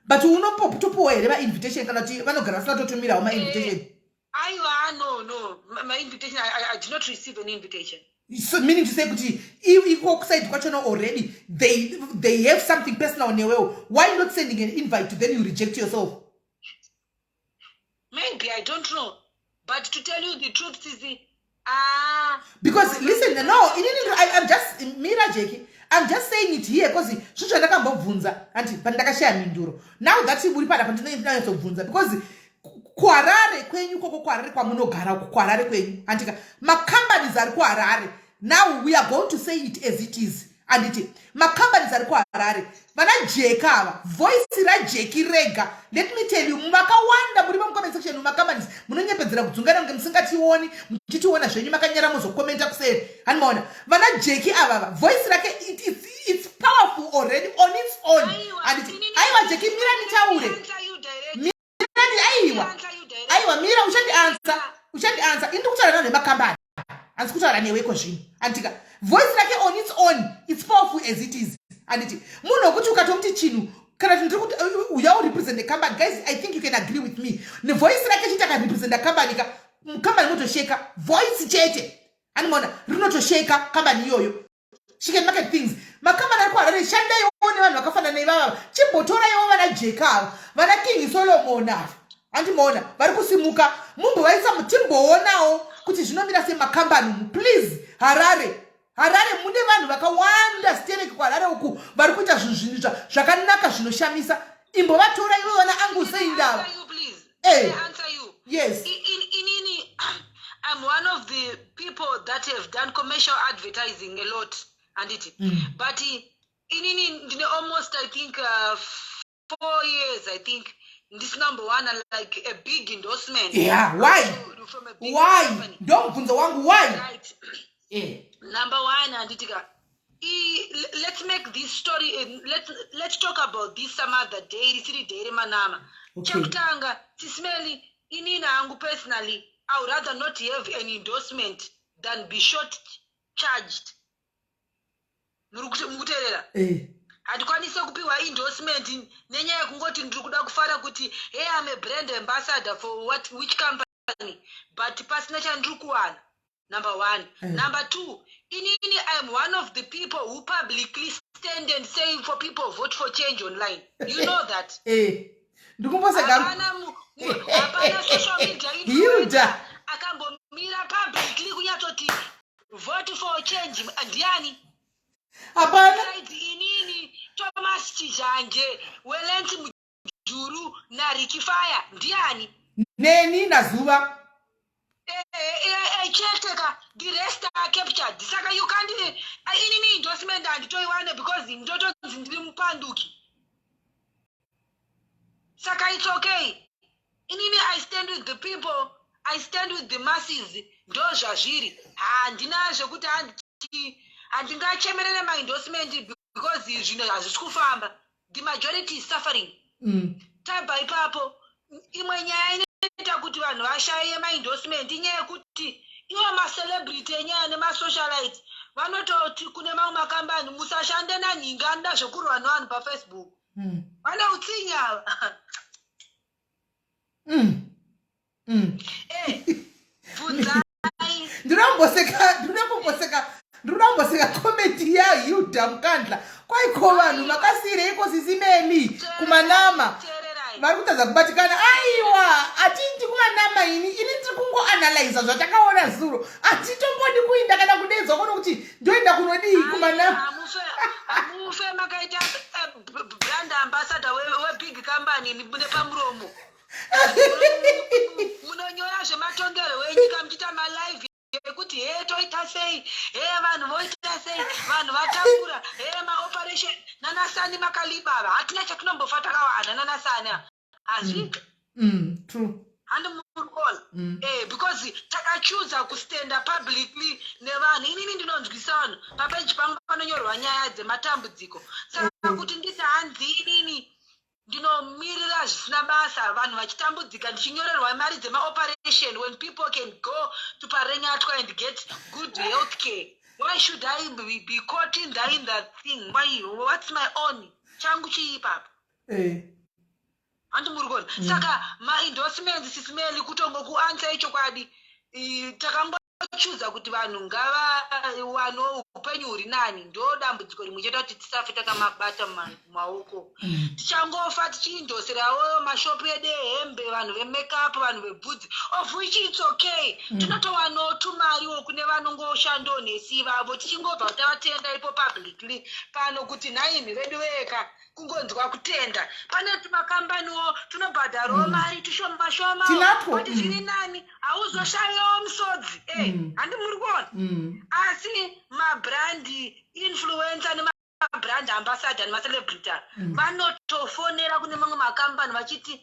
But unotopuwa here mainvitation, kana kuti vanogara vasina totumirawo mainvitation? Aiwa, no, my invitation, I did not receive an invitation. So meaning to say kuti iko kuside kwachona already they have something personal newewo. Why not sending an invite, then you reject yourself? Maybe, I don't know, but to tell you the truth, sisi, ah. Because listen, no, inini I'm just, mira Jeki, I'm just saying it here because zvinhu zvandakambobvunza anti, but ndakashaya mhinduro. Now that uri panapa, ndinonyatsobvunza because kuHarare kwenyu koko, kuHarare kwamunogara uku, kuHarare kwenyu, andika macompanies ari kuHarare, now we are going to say it as it is, anditi macompanies ari kuHarare, vana Jeka ava, voice raJeki rega, let me tell you, makawanda muri mucomment section mumacompanies munonyepedzera kudzungana kunge musingationi, muchitiona zvenyu makanyara, mozokomenta kuseri. Hanimaona vana Jeki avava, voice rake, it's powerful already on its own. Handiti? Aiwa, Jeki, mira nditaure. Mirani, aiwa, aiwa, mira, uchandiansa, uchandiansa. Ini ndikutaura nawo nemakambani, handisi kutaura newe zvino, handitika? Voice rake on its own, it's powerful as it is, handiti? Munhu wekuti ukatomuti chinhu, kana kuti ndiri kuti uya urepresent company, guys, I think you can agree with me, nevoice rake chete akarepresenta company ka, kambani motosheka. Voice chete, animaona, rinotosheka kambani iyoyo. She can market things. Makambani ari kuHarare, shandaiwo nevanhu vakafanana neivava. Chimbotoraiwo vana Jeka ava, vana King Solomon ava, handimaona vari kusimuka. Mumbovaisa, timboonawo kuti zvinomira semakambani umu. Please, Harare, Harare mune vanhu vakawanda stereki kuHarare uku vari kuita zvinhu zvinhu zvakanaka zvinoshamisa. Imbovatora ivo vana angu seindava. Hey. Yes. Inini, I'm one of the people that have done commercial advertising a lot, anditi? But inini ndine almost, I think, 4 years, I think, ndisina mbowana like a big endorsement. Yeah, why? From a big Why? company. Ndomubvunzo wangu, why? Right. Number one, anditika, let's make this story, let's talk about this some other day, risiri day remanama. Chekutanga, Sis Melly, inini hangu personally, I would rather not have an endorsement than be short charged. Mukuteerera? Eh. Handikwanisi kupiwa endorsement nenyaya yekungoti ndiri kuda kufara kuti, "Hey, am a brand ambassador for what, which company," but pasina chandiri kuwana. Number one. Number two, inini I am one of the people who publicly stand and say for people, "Vote for change" online. You know that. Eh. Ndikumboseka. Hapana social media Hilda. influencer akambomira publicly kunyatsoti, "Vote for change," ndiani? Hapana. Besides inini, Thomas Chizhanje, Welent Mujuru naRicky Fire, ndiani? Neni naZuva. Chete ka. The rest are captured. Saka you can't, inini endorsement handitoiwane because ndotonzi ndiri mupanduki. Saka it's okay. Inini I stand with the people, I stand with the masses. Ndo zvazviri. Handina zvekuti handingachemerere maendorsement because zvinhu hazvisi kufamba. The majority is suffering. Tabva ipapo, imwe nyaya inoita kuti vanhu vashaye maendorsement inyaya yekuti ivo macelebrity enyaya nemasocialite vanototi kune mamwe makambani, "Musashande nanhinga, anoda zvekurwa nevanhu paFacebook." Vane utsinye ava. Bvunzai. Ndinomboseka, ndinokumboseka, ndinomboseka comment yaHilda Mukandla. Kwaiko vanhu makasiyireiko Sis Melly kumanama? Teererai. Vari kutadza kubatikana. Aiwa, hatindi kumanama. Ini ndiri kungoanalyza zvatakaona zuro. Hatitombodi kuinda kana kudedzwa kuno kuti ndoenda kunodii kumanama. Hamufe makaita brand ambassador webig company nepamuromo. Munonyora zvematongero enyika, muchiita malive ekuti, "He, toita sei? He, vanhu voita sei? Vanhu vatambura. He, maoperation." Nanasani makalibava, hatina chatinombofa takawana nanasani, hazviite. True. Handi murikuona? Because takachuza kustenda publicly nevanhu. Inini ndinonzwisa vanhu papeji pangu panonyorwa nyaya dzematambudziko. Saka kuti nditi hanzi inini ndinomirira zvisina basa, vanhu vachitambudzika, ndichinyorerwa mari dzemaoperation when people can go to Parirenyatwa and get good health care, why should I be caught in that thing? Why? What's my own? Changu chii ipapa? Handi muri kuona? Saka maendorsements, Sis Melly, kutongokuansa ichokwadi, takangochuza kuti vanhu ngavawanewo upenyu huri nani. Ndo dambudziko rimwe chete kuti tisafe takamabata mumaoko. Tichangofa tichiindoserawo mashopu edu ehembe, vanhu vemakeup, vanhu vebvudzi, of which it's okay. Tinotowanawo tumariwo kune vanongoshandawo nesi ivavo, tichingobva tavatenda ipo publicly pano kuti nhaimi vedu veka kungonzwa kutenda. Pane tumakambaniwo tunobhadharawo mari tushoma shoma. Tinatwo. But zviri nani, hauzoshayiwo musodzi. Handi muri kuona? Asi mabrand influencer nemabrand ambassador nemacelebrity vanotofonera kune mamwe makambani vachiti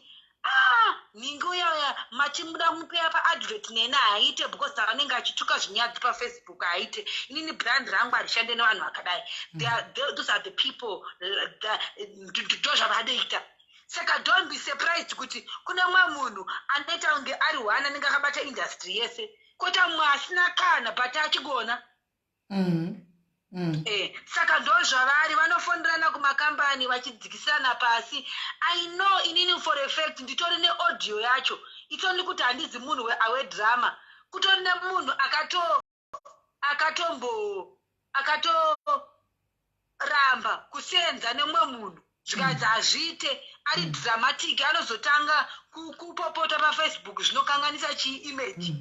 Ah, nhingi uya uya machimuda kumupeya paadvert neni haaite because anenge achituka zvinyadzi paFacebook. Haaite. Inini brand rangu harishande nevanhu vakadai. Those are the people ndo zvavanoita. Saka don't be surprised kuti kune mumwe munhu anoita kunge ari one anenge akabata industry yese, kwota mumwe asina kana, but achigona. Saka ndo zvavari, vanofonderana kumakambani vachidzikisana pasi. I know inini for a fact, nditori neaudio yacho. Itsoni kuti handizi munhu wedrama. Kutori nemunhu akato akatombo akatoramba kusenza nemumwe munhu, zvikanzi hazviite, ari dramatic, anozotanga kupopota paFacebook, zvinokanganisa chiimage.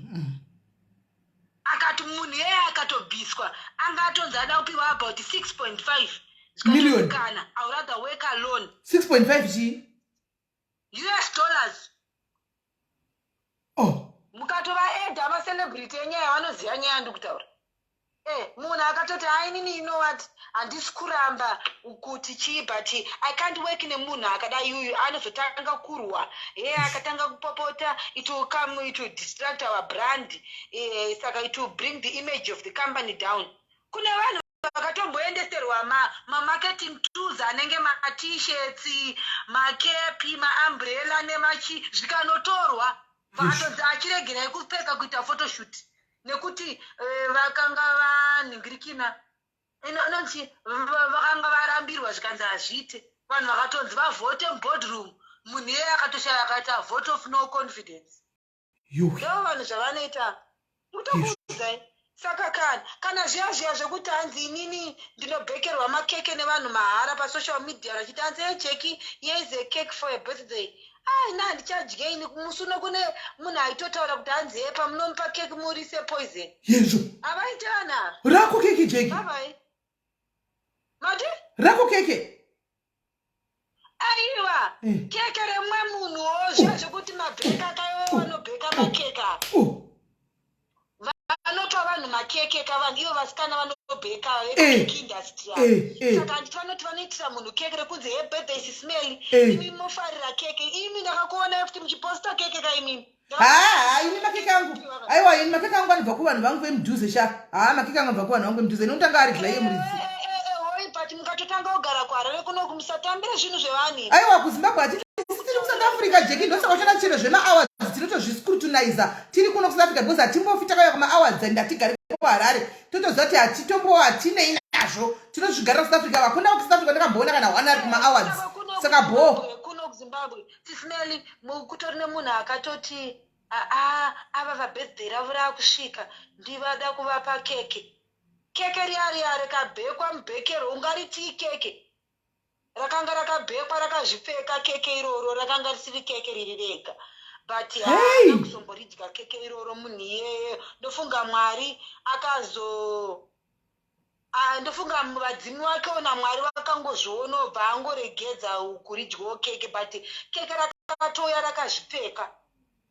Akati munhu iyeye akatobviswa, anga atonzi ada kupiwa about 6.5 Million. Kana I would rather work alone. 6.5 chii? US dollars. Oh. Mukatovaedha macelebrity enyaya, vanoziva nyaya ndikutaura. Munhu akatoti, "Ainini, you know what, handisi kuramba kuti chii, but I can't work nemunhu akadai uyu, anozotanga kurwa ye, akatanga kupopota, it will come, it will distract our brand. Saka it will bring the image of the company down." Kune vanhu vakatomboendeserwa mamarketing tools anenge maT-shirts, makepi, maumbrella nemachi, zvikanotorwa, vakatonzi achiregerai kupfeka kuita photoshoot nekuti vakanga vanhingirikina inonzi vakanga varambirwa, zvikanzi hazviite. Vanhu vakatonzi vavhote muboardroom, munhu iyeye akatoshaya, akaita vote of no confidence. Yuwi. Ndo vanhu zvavanoita, mutokuudzai. Saka kana zviya zviya zvekuti hanzi inini ndinobhekerwa makeke nevanhu mahara pasocial media, vachiti hanzi, "Hey Jackie, here is a cake for a birthday," ai na handichadyeini. Musi uno kune munhu aitotaura kuti hanzi, "He, pamunomupa keke murise poison." Yezvo. Havaiti vanhu ava. Rako keke, Jackie? Bavai mati. Rako keke? Aiwa. Keke remumwe munhuwo, zviya zvekuti mabheka kaivo vanobheka makeke ava. Oh. Vanopa vanhu makeke kavanhu ivo vasikana vanobheka vecake industry ava. Saka handiti vanoti vanoitira munhu keke rekunzi, "Hey, birthday sismeli." Imi mofarira keke imi, ndakakuonai futi muchiposta keke kaimimi. Haa, ini makeke angu, aiwa, ini makeke angu anobva kuvanhu vangu vemudhuze sha. Haa, makeke angu anobva kuvanhu vangu vemudhuze, inotanga ari dla iye muridzi. Hoi, but mukatotanga kugara kuHarare kunoku, musatambire zvinhu zvevanhu imi. Aiwa, kuZimbabwe hatiti, tiri kuSouth Africa, Jackie. Ndosaka uchona chero zvemaawards tinotozviscrutiniza tiri kuno kuSouth Africa, because hatimbofi takauya kumaawards and hatigari kuHarare. Totoziva kuti hatitombo, hatinei nazvo, tinozvigarira kuSouth Africa. Vakunda kuSouth Africa ndakamboona kana one ari kumaawards. Saka kuno Saka bo. Kuno kuZimbabwe, tisimeli, kutori nemunhu akatoti, "Aa, ava vabirthday ravo raakusvika, ndivada kuvapa keke." Keke riya riya rikabhekwa mubhekero, ungariti keke rakanga rakabhekwa rakazvipfeka. Keke iroro rakanga risiri keke riri rega, but Hey! haana kuzomboridya keke iroro munhu iyeye. Ndofunga Mwari akazo, ah, ndofunga vadzimu vakewo naMwari vakangozviona, obva angoregedza kuridyawo keke. But keke rakatouya rakazvipfeka,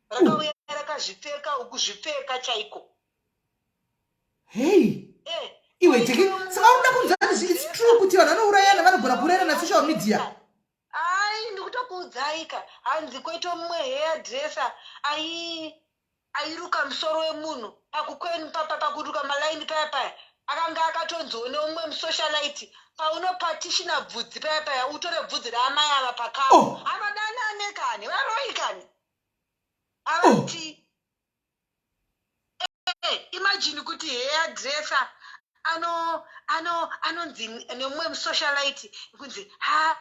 rakauya rakazvipfeka, ukuzvipfeka chaiko. Hei. Iwe Jackie, saka unoda kunzwa kuti it's true kuti vanhu vanourayana, vanogona kuurayana nasocial media? Ai, ndikutokuudzaika, hanzi kwoita mumwe hairdresser ai airuka musoro wemunhu pakukweni pakuruka malaini paya paya, akanga akatonziwo neumwe musocialite, "Paunopatishina bvudzi paya paya, utore bvudzi raamai ava pakavo." Havadanane kani, varoi kani avati. Imagine kuti hairdresser ano ano anonzi nemumwe musocialite kunzi, "Ha,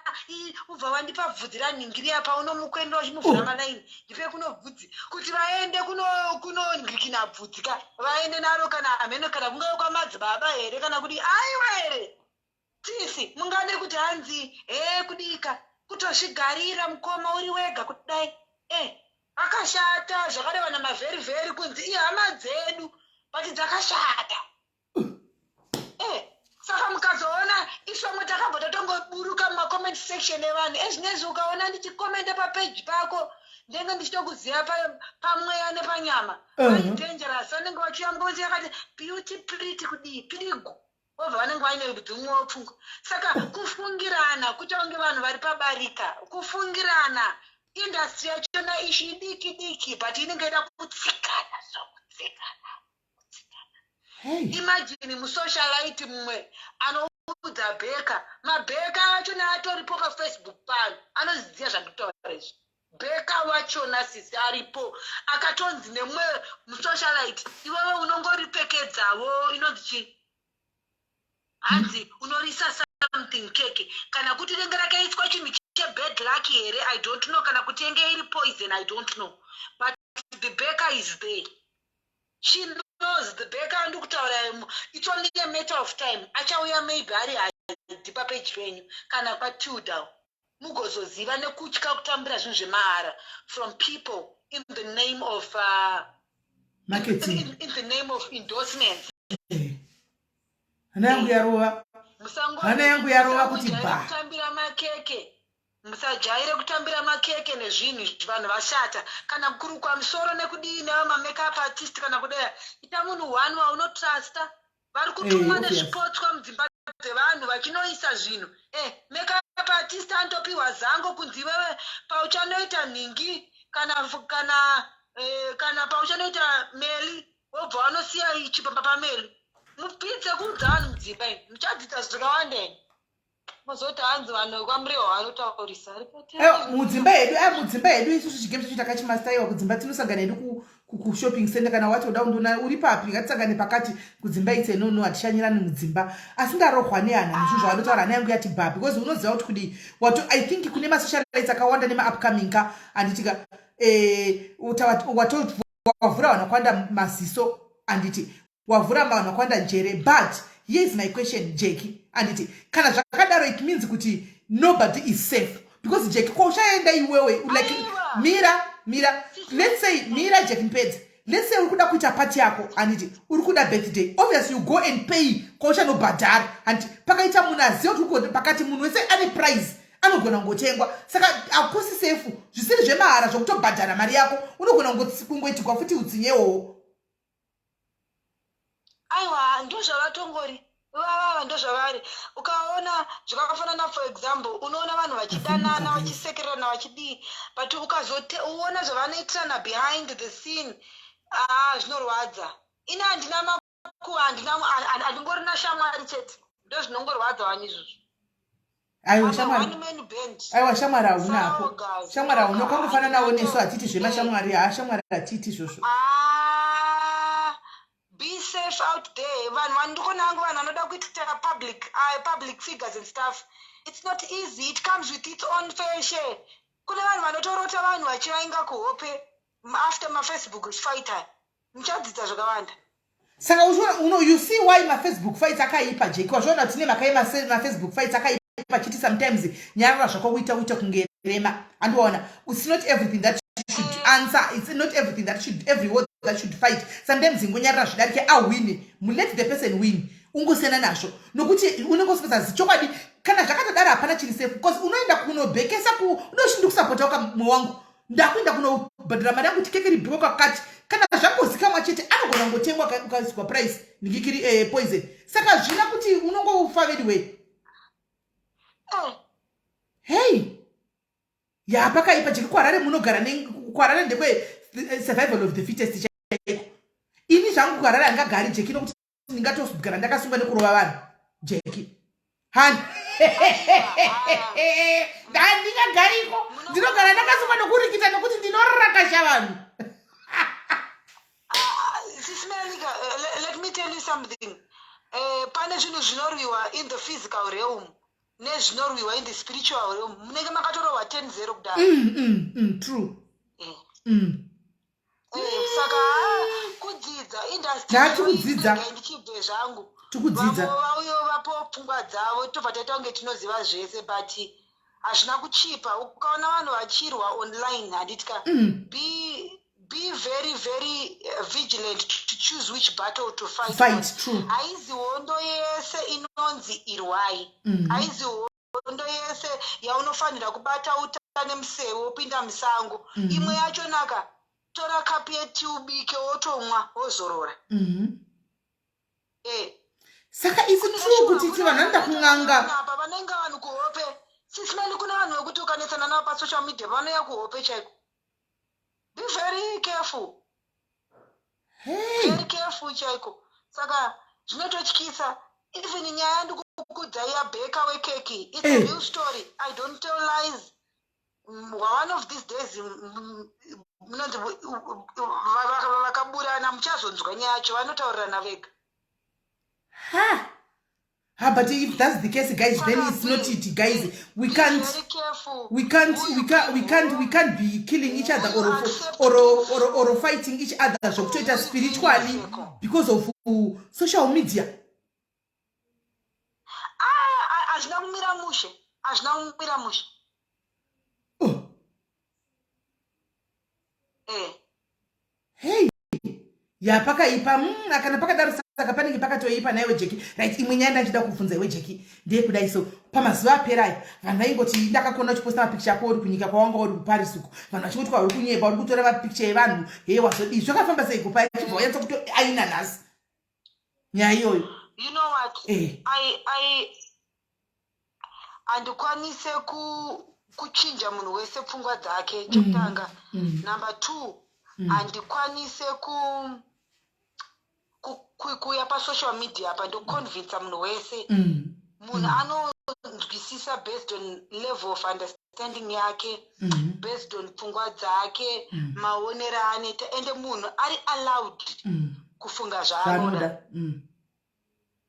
ubva wandipa bvudzi ranhingiriya, paunomukwendera uchimuvhura malaini, ndipe kuno bvudzi," kuti vaende kunonhingirikina bvudzi ka, vaende naro kana hameno kana kungave kwamadzibaba here kana kuti aiwa here. Tisi mungade kuti hanzi he kudika kutozvigarira mukoma uri wega kudai. Akashata zvakareva namavheri vheri kunzi ihama dzedu, but dzakashata. Saka mukazoona isomwe takabva tatongoburuka mumacomment section evanhu ezvinezvi, ukaona ndichikomenda papeji pako, ndenge ndichitokuziva pamweya nepanyama. Vari dangerous, vanenge vachiuya ngozi yakati beauty pretty kudii pirigu, vobva vanenge vaine dzimwewo pfungwa. Saka kufungirana, kuita kunge vanhu vari pabarika, kufungirana. Industry yachona ishi idiki diki, but inenge ida kutsikana, so kutsikana, kutsikana. Hey. Imagine musocialite mumwe anoudza backer, mabacker achona atoripo paFacebook pano, anoziziva zvandikutaura izvi. Backer wachona, sisi, aripo, akatonzi nemumwe musocialite, "Iwewe unongoripfekedzawo inonzi chi, hanzi unorisa something cake, kana kuti ringe rakaiswa chinhu chebad luck here, I don't know, kana kuti yenge iri poison, I don't know, but the backer is there." She knows the backer andi kutaura. It's only a matter of time, achauya maybe ari haidi papeji penyu kana kwaTilda, mugozoziva nekutya kutambira zvinhu zvemahara from people in the name of marketing, in the name of endorsements. Hana yangu yarova. Hana yangu yarova kuti Musangojaira ba. kutambira makeke, musajaire kutambira makeke nezvinhu izvi. Vanhu vashata, kana kurukwa musoro nekudii nevo mamakeup artist kana kudai, ita munhu one waunotrusta. Vari kutumwa nezvipotswa mudzimba dzevanhu vachinoisa zvinhu. Makeup artist anotopiwa zango kunzi, "Iwewe pauchanoita nhingi kana pauchanoita meli, wobva wanosiya ichi pamba pameli." Mupidze kuudza vanhu mudzimba imi, muchadzidza zvakawanda imi. Mozoti hanzi vanhu kwaMurehwa vanotaurisa. Mudzimba yedu, mudzimba yedu isusu chigame chacho takachimastaiwa. Kudzimba tinosangana hedu kushopping center. Kana wati uda kundiona, uri papi, ngatisangane pakati. Kudzimba itse no, hatishanyirani mudzimba. Asi ndarohwa nehana nezvinhu zvavanotaura. Hana yangu yati ba, because unoziva kuti kudii wato. I think kune masocialites akawanda nemaupcoming ka, handitika? Wavhura vanhu vakawanda maziso, handiti? Wavhura vanhu vakawanda njere. But here is my question, Jackie, handiti? Kana zvakadaro, it means kuti nobody is safe, because Jackie, kwauchaenda iwewe, like Aiwa. mira, mira, let's say, mira Jackie, mpedzi, let's say uri kuda kuita pati yako, handiti? Uri kuda birthday, obviously you go and pay kwauchanobhadhara, handiti? Pakaita munhu aziva kuti pakati munhu wese ane price, anogona kungotengwa. Saka hakusi safe, zvisiri zvemahara zvokutobhadhara mari yako, unogona kungoitirwa futi utsinyewowo. Aiwa, ndozvavatongori vavava, ndozvavari. Ukaona zvakafanana, for example, unoona vanhu vachidanana, Avhunduka. vachisekererana, vachidii, but ukazoona zvavanoitirana behind the scene, ah, zvinorwadza. Ini handina makuva, handina, handingorina shamwari chete. Ndozvinongorwadza vanhu izvozvo. Aiwa. I'm a Shamwari. one man band. Aiwa, shamwari haunako. Saoga, Shamwari hauna, kwangofananawo nesu, hatiti zvemashamwari. Eh. Ha, shamwari hatiiti izvozvo. Ah, be safe out there, vanhu. Vandikuona hangu vanhu vanoda kuita public figures and stuff, it's not easy. It comes with its own fair share. Kune vanhu vanotorota vanhu vachivainga kuhope after maFacebook fighter. Muchadzidza zvakawanda. Saka uchiona uno, you see why maFacebook fights akaipa, Jeki? Wazviona kuti tine mhaka yemafacebook fights akaipa, chiti sometimes nyarara zvako, uita kunge rema, andiwaona? It's not everything that should answer, it's not everything that should, every word that should fight. Sometimes ingonyarara, zvidarike, awine, let the person win, ungosiyana nazvo, nokuti unenge usipedza chokwadi. Kana zvakatodaro, hapana chiri safe, because unoenda kunobhekesa, unochindi kusapota ukamwe wangu, ndakuenda kunobhadhara mari yangu kuti keke ribhikwe kwakati. Kana zvangozikamwa chete, anogona kungotengwa, ukaiswa price ndikikiri poison. Saka zvina kuti unongofa anyway. Hei, ya, pakaipa chiri kuHarare. Munogara kuHarare ndekwe survival of the fittest chaiko. Ini zvangu kuHarare handingagari, Jeki, nokuti ndingatogara ndakasungwa nekurova vanhu, Jeki. Hani handingagariko, ndinogara ndakasungwa nokurikita, nokuti ndinorakasha vanhu. Sis Melika, let me tell you something. Pane zvinhu zvinorwiwa in the physical realm nezvinorwiwa in the spiritual realm. Munenge makatorohwa 10-0 kudaro. True. Saka kudzidza industry. Tikudzidza. Ndichibve zvangu. Tikudzidza. Vamwe vauyo vapo pfungwa dzavo, tobva taita kunge tinoziva zvese, but hazvina kuchipa. Ukaona vanhu vachirwa online, handitya. Be very very vigilant to choose which battle to fight. Fight, true. Haizi hondo yese inonzi irwai. Haizi hondo yese yaunofanira kubata uta nemuseve wopinda musango. Imwe yacho naka, tora kapu yetii, ubike, wotomwa, wozorora. Saka isi true kuti ti vanhu vanoenda kun'anga. Apa vanenge vanhu kuhope. Sis Melly, kune vanhu vekuti ukanetsana navo pasocial media vanouya kuhope chaiko. Be very careful. Hey. Very careful chaiko. Saka zvinototyisa. Even nyaya ndikukudzai yabaker wekeki, it's a real story. I don't tell lies. One of these days munonzi vakaburana, muchazonzwa nyaya yacho, vanotaurirana vega. Ha ha, but if that's the case, guys, then it's not it, guys. We Be can't very careful we can't who we you can't we bring can't we home. can't be killing each other Who or you accept or fighting each other zvokutoita spiritually because of social media. Ah, hazvina kumira mushe, hazvina kumira mushe. Oh. Hey, ya, pakaipa. Kana pakadaro saka panenge pakatoipa naiwe Jackie. Right, imwe nyaya ndachida kubvunza iwe Jackie ndeyekudai. So pamazuva apera vanhu vaingoti, ndakakona uchiposta mapikicha ako uri kunyika kwawanga uri kuParis uko, vanhu vachingoti kwauri kunyeba, uri kutora mapikicha evanhu, heye, wazodii? Zvakafamba sei kupa chibva wanyatsa kuto aina nhasi nyaya iyoyo? You know what? I handikwanise kuchinja munhu wese pfungwa dzake, chekutanga. Number two, handikwanise kuuya pasocial media apa ndokuconvinsa munhu wese. Munhu anonzwisisa based on level of understanding yake, based on pfungwa dzake, maonero aanoita, ende munhu ari allowed kufunga zvaanoda. Zvaanoda.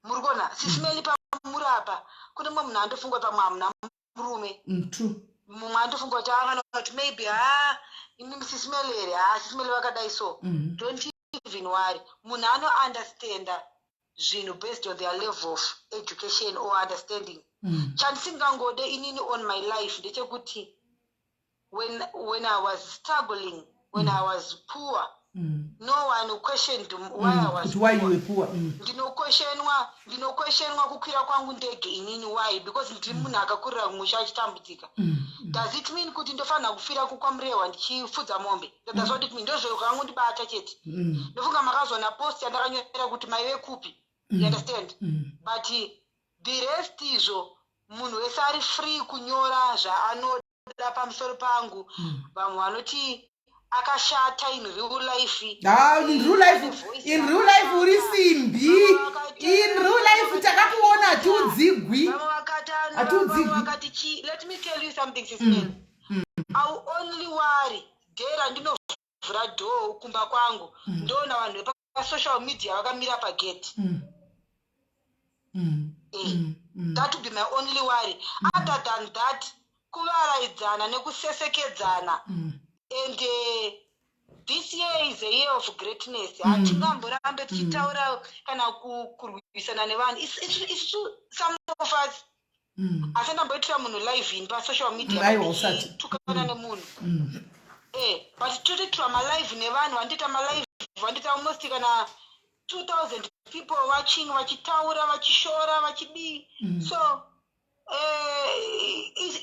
Muri kuona, Sis Melly, pamuri apa kune mumwe munhu andofunga pamwe hamuna murume. True. Mumwe andofunga kuti akana kuti maybe, ha, imi Sis Melly here? Ha, Sis Melly vakadai so. Don't even worry. Munhu anounderstanda zvinhu based on their level of education or understanding. Chandisingangode inini on my life ndechekuti when I was struggling, when I was poor, no one questioned why I was Kuti why you poor. Were poor. Ndinoquestionwa kukwira kwangu ndege inini. Why? Because ndiri munhu akakurira kumusha achitambudzika. Does it mean kuti ndofanira kufira kukwamurehwa ndichifudza mombe? That's what it mean. Ndozvakangondibata chete. Ndofunga makazoona post yandakanyora kuti maive kupi, you understand? But the rest izvo, munhu wese ari free kunyora zvaanoda pamusoro pangu. Vamwe vanoti akashata in real life. Ah, in real life, in real life uri simbi. In real life takakuona, hatiudzigwi. Vamwe vakati Hatiudzigwi. vamwe vakati chi. Let me tell you something, Sis Melly. I will only worry day randinovhura door kumba kwangu, ndoona vanhu vepasocial media vakamira pagate. That would be my only worry. Other than that, kuvaraidzana nekusesekedzana. And this year is a year of greatness. Hatingamborambe tichitaura kana kurwisana nevanhu. Isusu, some of us, asi ndamboitira munhu live in pasocial media Aiwa, usati. ndichitukana nemunhu. But totoitirwa malive nevanhu, vandoita malive, vandoita almost kana 2000 people watching, vachitaura, vachishora, vachidii. So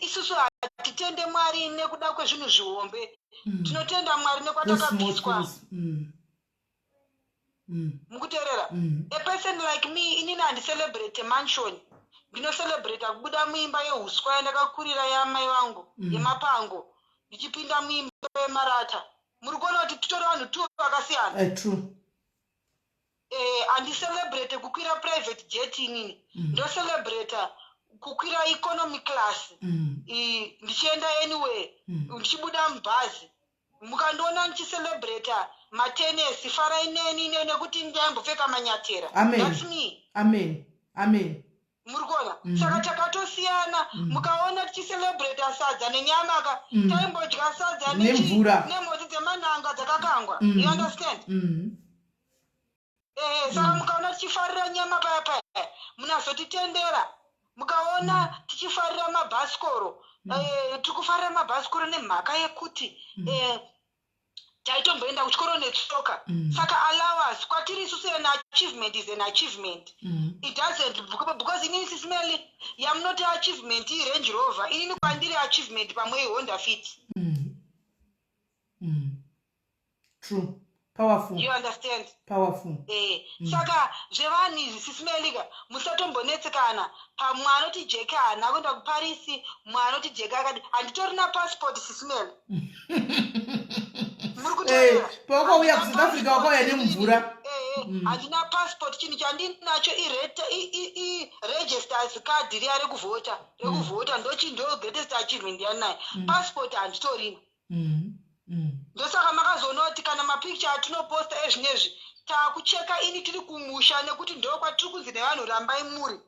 isusu hatitende Mwari nekuda kwezvinhu zvihombe. Tinotenda Mwari The small nekwatakabviswa. things. Mukuteerera? A person like me, inini handicelebrate mansion. Ndinocelebrata kubuda muimba yeuswa yandakakurira yamai vangu, yemapango, ndichipinda muimba yemarata. Muri kuona kuti titori vanhu two vakasiyana. True. Handicelebrate kukwira private jet inini. Ndocelebrata kukwira economy class, ndichienda anywhere, ndichibuda mubhazi. Mukandiona ndichicelebrata matenesi, farai neni nekuti ndaimbopfeka manyatera. Amen. That's me. Amen, amen. Muri kuona? Mhm. Saka takatosiyana. Mukaona tichicelebrata sadza nenyama ka, taimbodya sadza Nemvura. Nemhodzi dzemananga dzakakangwa. You understand? Saka mukaona tichifarira nyama paya paya, munazotitendera. Mukaona tichifarira mabhasikoro, tiri kufarira mabhasikoro nemhaka yekuti taitomboenda kuchikoro netsoka. Saka allowance kwatiri isusu, an achievement is an achievement. It doesn't, because inini, Sis Melly, yamunoti achievement iRange Rover, inini kwandiri achievement pamwe iHonda Fit. True. Powerful. You understand? Powerful. Saka zvevanhu izvi, Sis Melly ka, musatombonetsekana. Pamwe anoti Jeke haana kuenda kuParis, mumwe anoti Jeke akati handitorina passport. Sis Melly, muri kuteerera? Pawakauya kuSouth Africa, wakauya nemvura. Handina passport. Chinhu chandinacho iregisters card riya rekuvhota. Ndo greatest achievement yanayo. Passport handitorina. Ndosaka makazoona kuti kana mapicture atinoposta ezvinezvi, taakucheka ini tiri kumusha, nekuti ndo kwatiri kunzi nevanhu, "Rambai muri."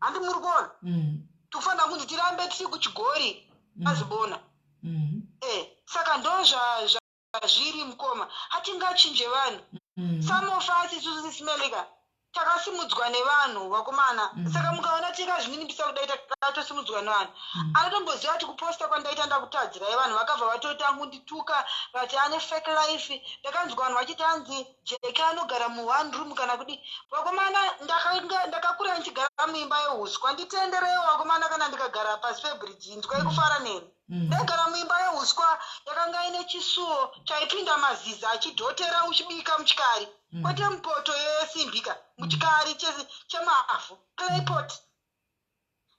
Handi muri kuona? Tikufanira kunzi tirambe tiri kuchigori azibona. Saka ndo zvazviri, mukoma. Hatingachinje vanhu. Some of us isusu, Sis Melly ka, takasimudzwa nevanhu, vakomana. Saka mukaona tikazvininipisa kudai, takatosimudzwa nevanhu. Anotomboziva kuti kuposta kwandaita ndakutadzirai vanhu, vakabva vatotanga kundituka, vati ane fake life. Ndakanzwa vanhu vachiti hanzi Jeke anogara muone room kana kudi. Vakomana, ndakakura ndichigara muimba yeuswa. Nditendereiwo, vakomana, kana ndikagara pasi pebridge, inzwai kufara neni. Ndaigara muimba yeuswa yakanga ine chisuwo chaipinda maziza achidhotera uchibika muchikari, kwete mupoto yesimbika, muchikari chemavhu, clay pot.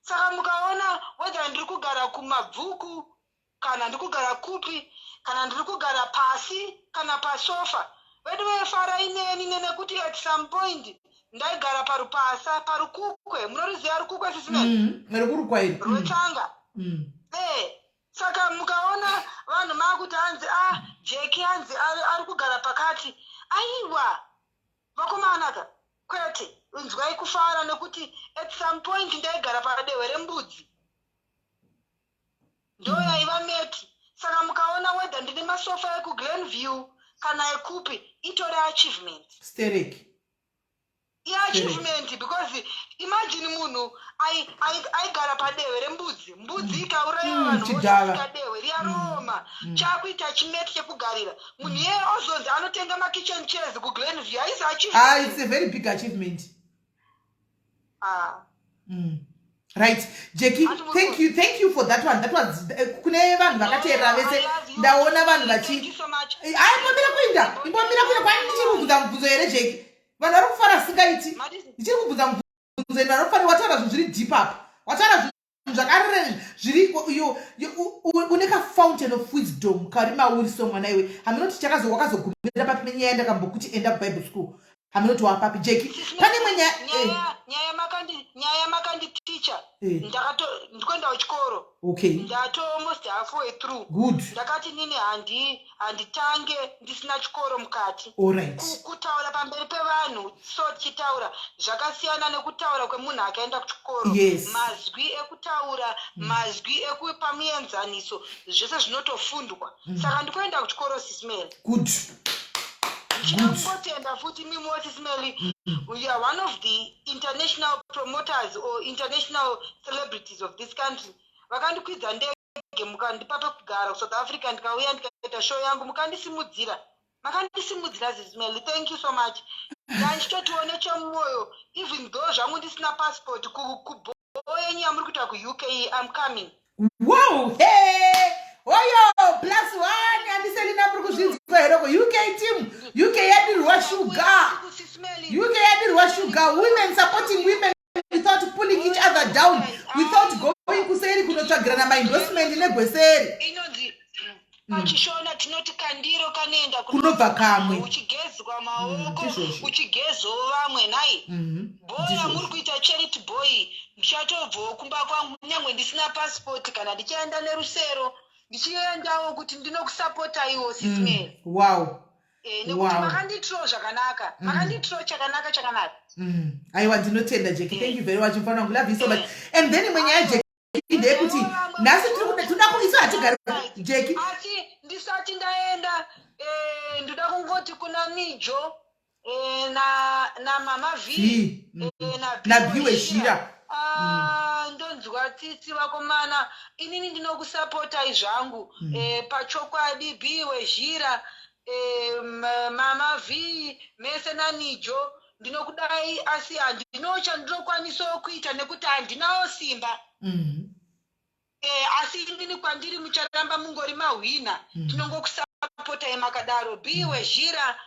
Saka mukaona whether ndiri kugara kumabvuku kana ndiri kugara kupi, kana ndiri kugara pasi kana pasofa, vedu vefarai neni, nekuti at some point ndaigara parupasa parukukwe. Munoriziva rukukwe, Sis Melly? Rikurukwa iri. Rwetsanga. Saka mukaona vanhu maakuti hanzi a ah, Jeki hanzi ari kugara pakati, aiwa vakomanaka, kwete. Inzwai kufara, nekuti at some point ndaigara padehwe rembudzi, ndo yaiva meti. Saka mukaona whether ndine masofa ekuGlenview kana ekupi, itori achievement. Sterek. Iachievement, because imagine munhu aigara padehwe rembudzi, mbudzi ikaurayiwa, vanhu Chidhava. vosvika dehwe riya rooma, chakuita chimeti chekugarira. Munhu iyeye ozonzi anotenga makitchen chairs kuGlenview, haisi Ah, achievement? It's a very big achievement. Ah. Right, Jackie, thank you, thank you for that one. That was kune vanhu vakateerera vese. Ndaona vanhu vachi Thank you so much. Ai, imbomira kuinda, imbomira kuinda. Kwani ndichiri kubvunza mubvunzo here, Jackie? Vanhu vari kufara singaiti. Ndichiri kubvunza mubvunzo ende vari kufanira. Wataura zvinhu zviri deep apa, wataura zvinhu zvakarere zviri une kafountain of wisdom kari mauri. So mwana iwe, hamunoti chakazo wakazogumira papi nenyaya yandakambokuti enda kuBible school? Hamunoti wapapi, Jackie? Pane imwe nyaya. Nyaya makanditicha. Ndakato ndikuenda kuchikoro. Ndato almost halfway through. Good. Ndakati nini handitange ndisina chikoro mukati. All right. Kutaura pamberi pevanhu so tichitaura zvakasiyana nekutaura kwemunhu akaenda kuchikoro. Mazwi ekutaura, mazwi ekupa muenzaniso, zvese zvinotofundwa. Saka ndikuenda kuchikoro, Sis Melly. Good. Ndinongotenda futi mimo, Sis Melly. We are one of the international promoters or international celebrities of this country. Vakandikwidza ndege, mukandipa pekugara kuSouth Africa, ndikauya ndikaita show yangu, mukandisimudzira, makandisimudzira, Sis Melly. Thank you so much. Ndandichitotiwo nechemumwoyo, even though zvangu ndisina passport, kubho yenyu yamuri kuita kuUK, I'm coming. Wow, hey, oyo plus one. Andiselina, muri kuzvinzwa here ko? UK team, UK yadirwa shuga, UK yadirwa shuga. Women supporting women without pulling each other down, without going kuseri kunotsvagirana maendorsement negweseri. Inonzi pachishona tinoti kandiro kanoenda kunobva kamwe. Uchigezwa maoko, Ndizvozvo. uchigezawo vamwe, nhai. Bhoya, Ndizvozvo. muri kuita charity boy. Ndichatobvawo kumba kwangu kunyange ndisina passport, kana ndichaenda nerusero, ndichiendawo kuti ndinokusapotaiwo, Sis Melly. Nekuti makandiitirawo zvakanaka, makandiitirawo chakanaka chakanaka. Aiwa, ndinotenda, Jackie. Thank you very much, mufana wangu. Love you so much. And then imwe nyaya, Jackie, ndeyekuti nhasi tiri toda isu hatigari, Jackie. Asi ndisati ndaenda, ndoda kungoti kuna Nijo, na Mama V, V. Na Na B Wezhira. Ah, ndonzwa tsitsi, vakomana. Inini ndinokusapotai zvangu. Pachokwadi, B Wezhira, Mama V, mese naNijo, ndinokudai, asi handino chandinokwanisawo kuita nekuti handinawo simba. Asi inini kwandiri mucharamba mungori mahwina. Tinongokusapotai makadaro, B Wezhira.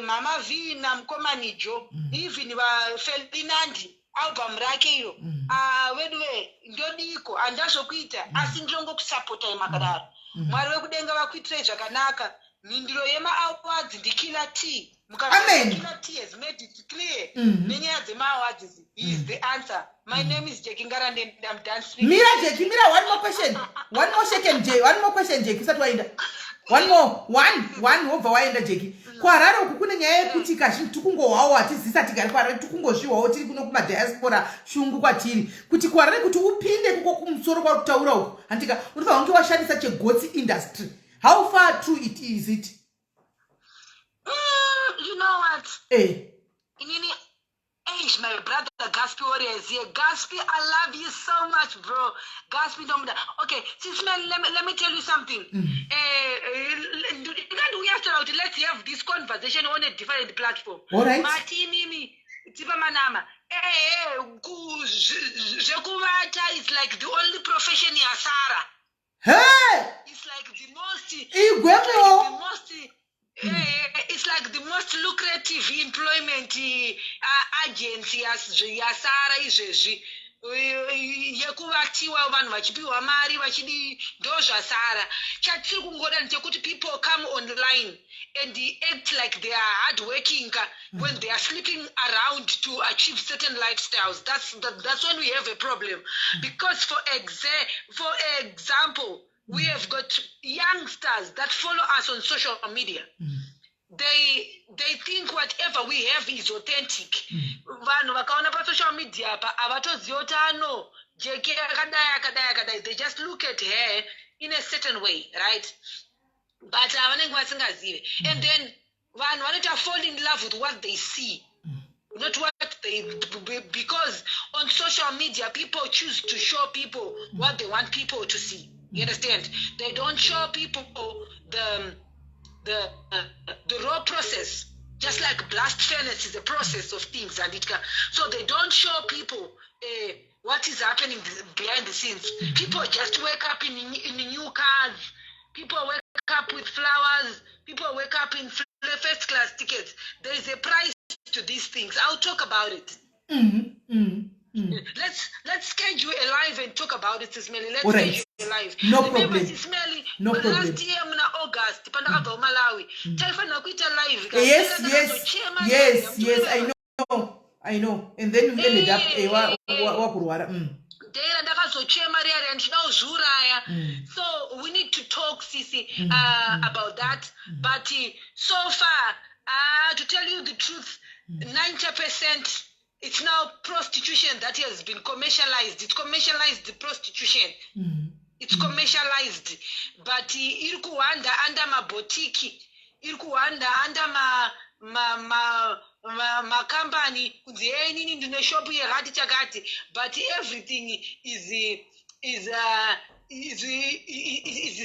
Mama V namukomanijo, even vaFelinandi, album rake iro. Ah, veduve, ndodiko handazvokuita, asi ndinongokusapotai makadaro. Mwari wekudenga vakuitirei zvakanaka. Mhinduro yemaawards ndiKiller T. Amen. Killer T has made it clear nenyaya dzemaawards. He is the answer. My name is Jackie Ngarande and I'm done speaking. Mira, Jeki, mira. One more question, one more second, J, one more question, Jeki, usati waenda. One more, one, one, wobva waenda, Jeki. KuHarare uku kune nyaya yekuti kazhinji tikungohwawo, hatizisa tigari kuHarare, tikungozvihwawo tiri kuno kumadiaspora, shungu kwatiri kuti kuHarare kuti upinde kuko kumusoro kwauri kutaura uku, handika, unofanira kunge washandisa chegotsi industry. How far true it is it? You know what? Eh. Inini, eish, my brother Gaspi Warrior is here. Gaspi, I love you so much, bro. Gaspi ndomuda. Okay, sis man, let me tell you something. Ndingandiuyastaura kuti let's have this conversation on a different platform. All right. Mati imimi tipa manama. Zvekuvata is like the only profession yasara. Hey. It's like the most Igwemwewo. the most it's like the most lucrative employment agency yasara izvezvi, yekuvatiwa, vanhu vachipiwa mari vachidi, ndo zvasara. Chatiri kungoda ndechekuti people come online and act like they are hard working when they are sleeping around to achieve certain lifestyles. That's when we have a problem, because for example, we have got youngsters that follow us on social media. They think whatever we have is authentic. Vanhu vakaona pasocial media apa havatoziva kuti ano Jeki akadai, akadai, akadai. They just look at her in a certain way, right? But havanenge vasingazive. And then vanhu vanoita fall in love with what they see, not what they, because on social media people choose to show people what they want people to see, you understand? They don't show people the raw process, just like blast furnace is a process of things and it can, so they don't show people what is happening behind the scenes. People just wake up in new cars, people wake up with flowers, people wake up in first class tickets. There is a price to these things. I'll talk about it. Let's schedule a live and talk about it, Sis Melly. Let's All right. schedule a live. No Remember, problem. Sis Melly, No problem. last year muna August pandakabva kuMalawi, taifanira kuita live. Yes, I know, I know. And then you ended up wakurwara. Dera ndakazochema riya riya ndichida kuzviuraya. So we need to talk, sisi, about that. But so far, to tell you the truth, 90% it's now prostitution that has been commercialized. It's commercialized prostitution. It's commercialized, but iri kuhwanda under mabhotiki, iri kuhwanda under makambani kunzi, "Hey, inini ndine shopu yekati chakati," but everything is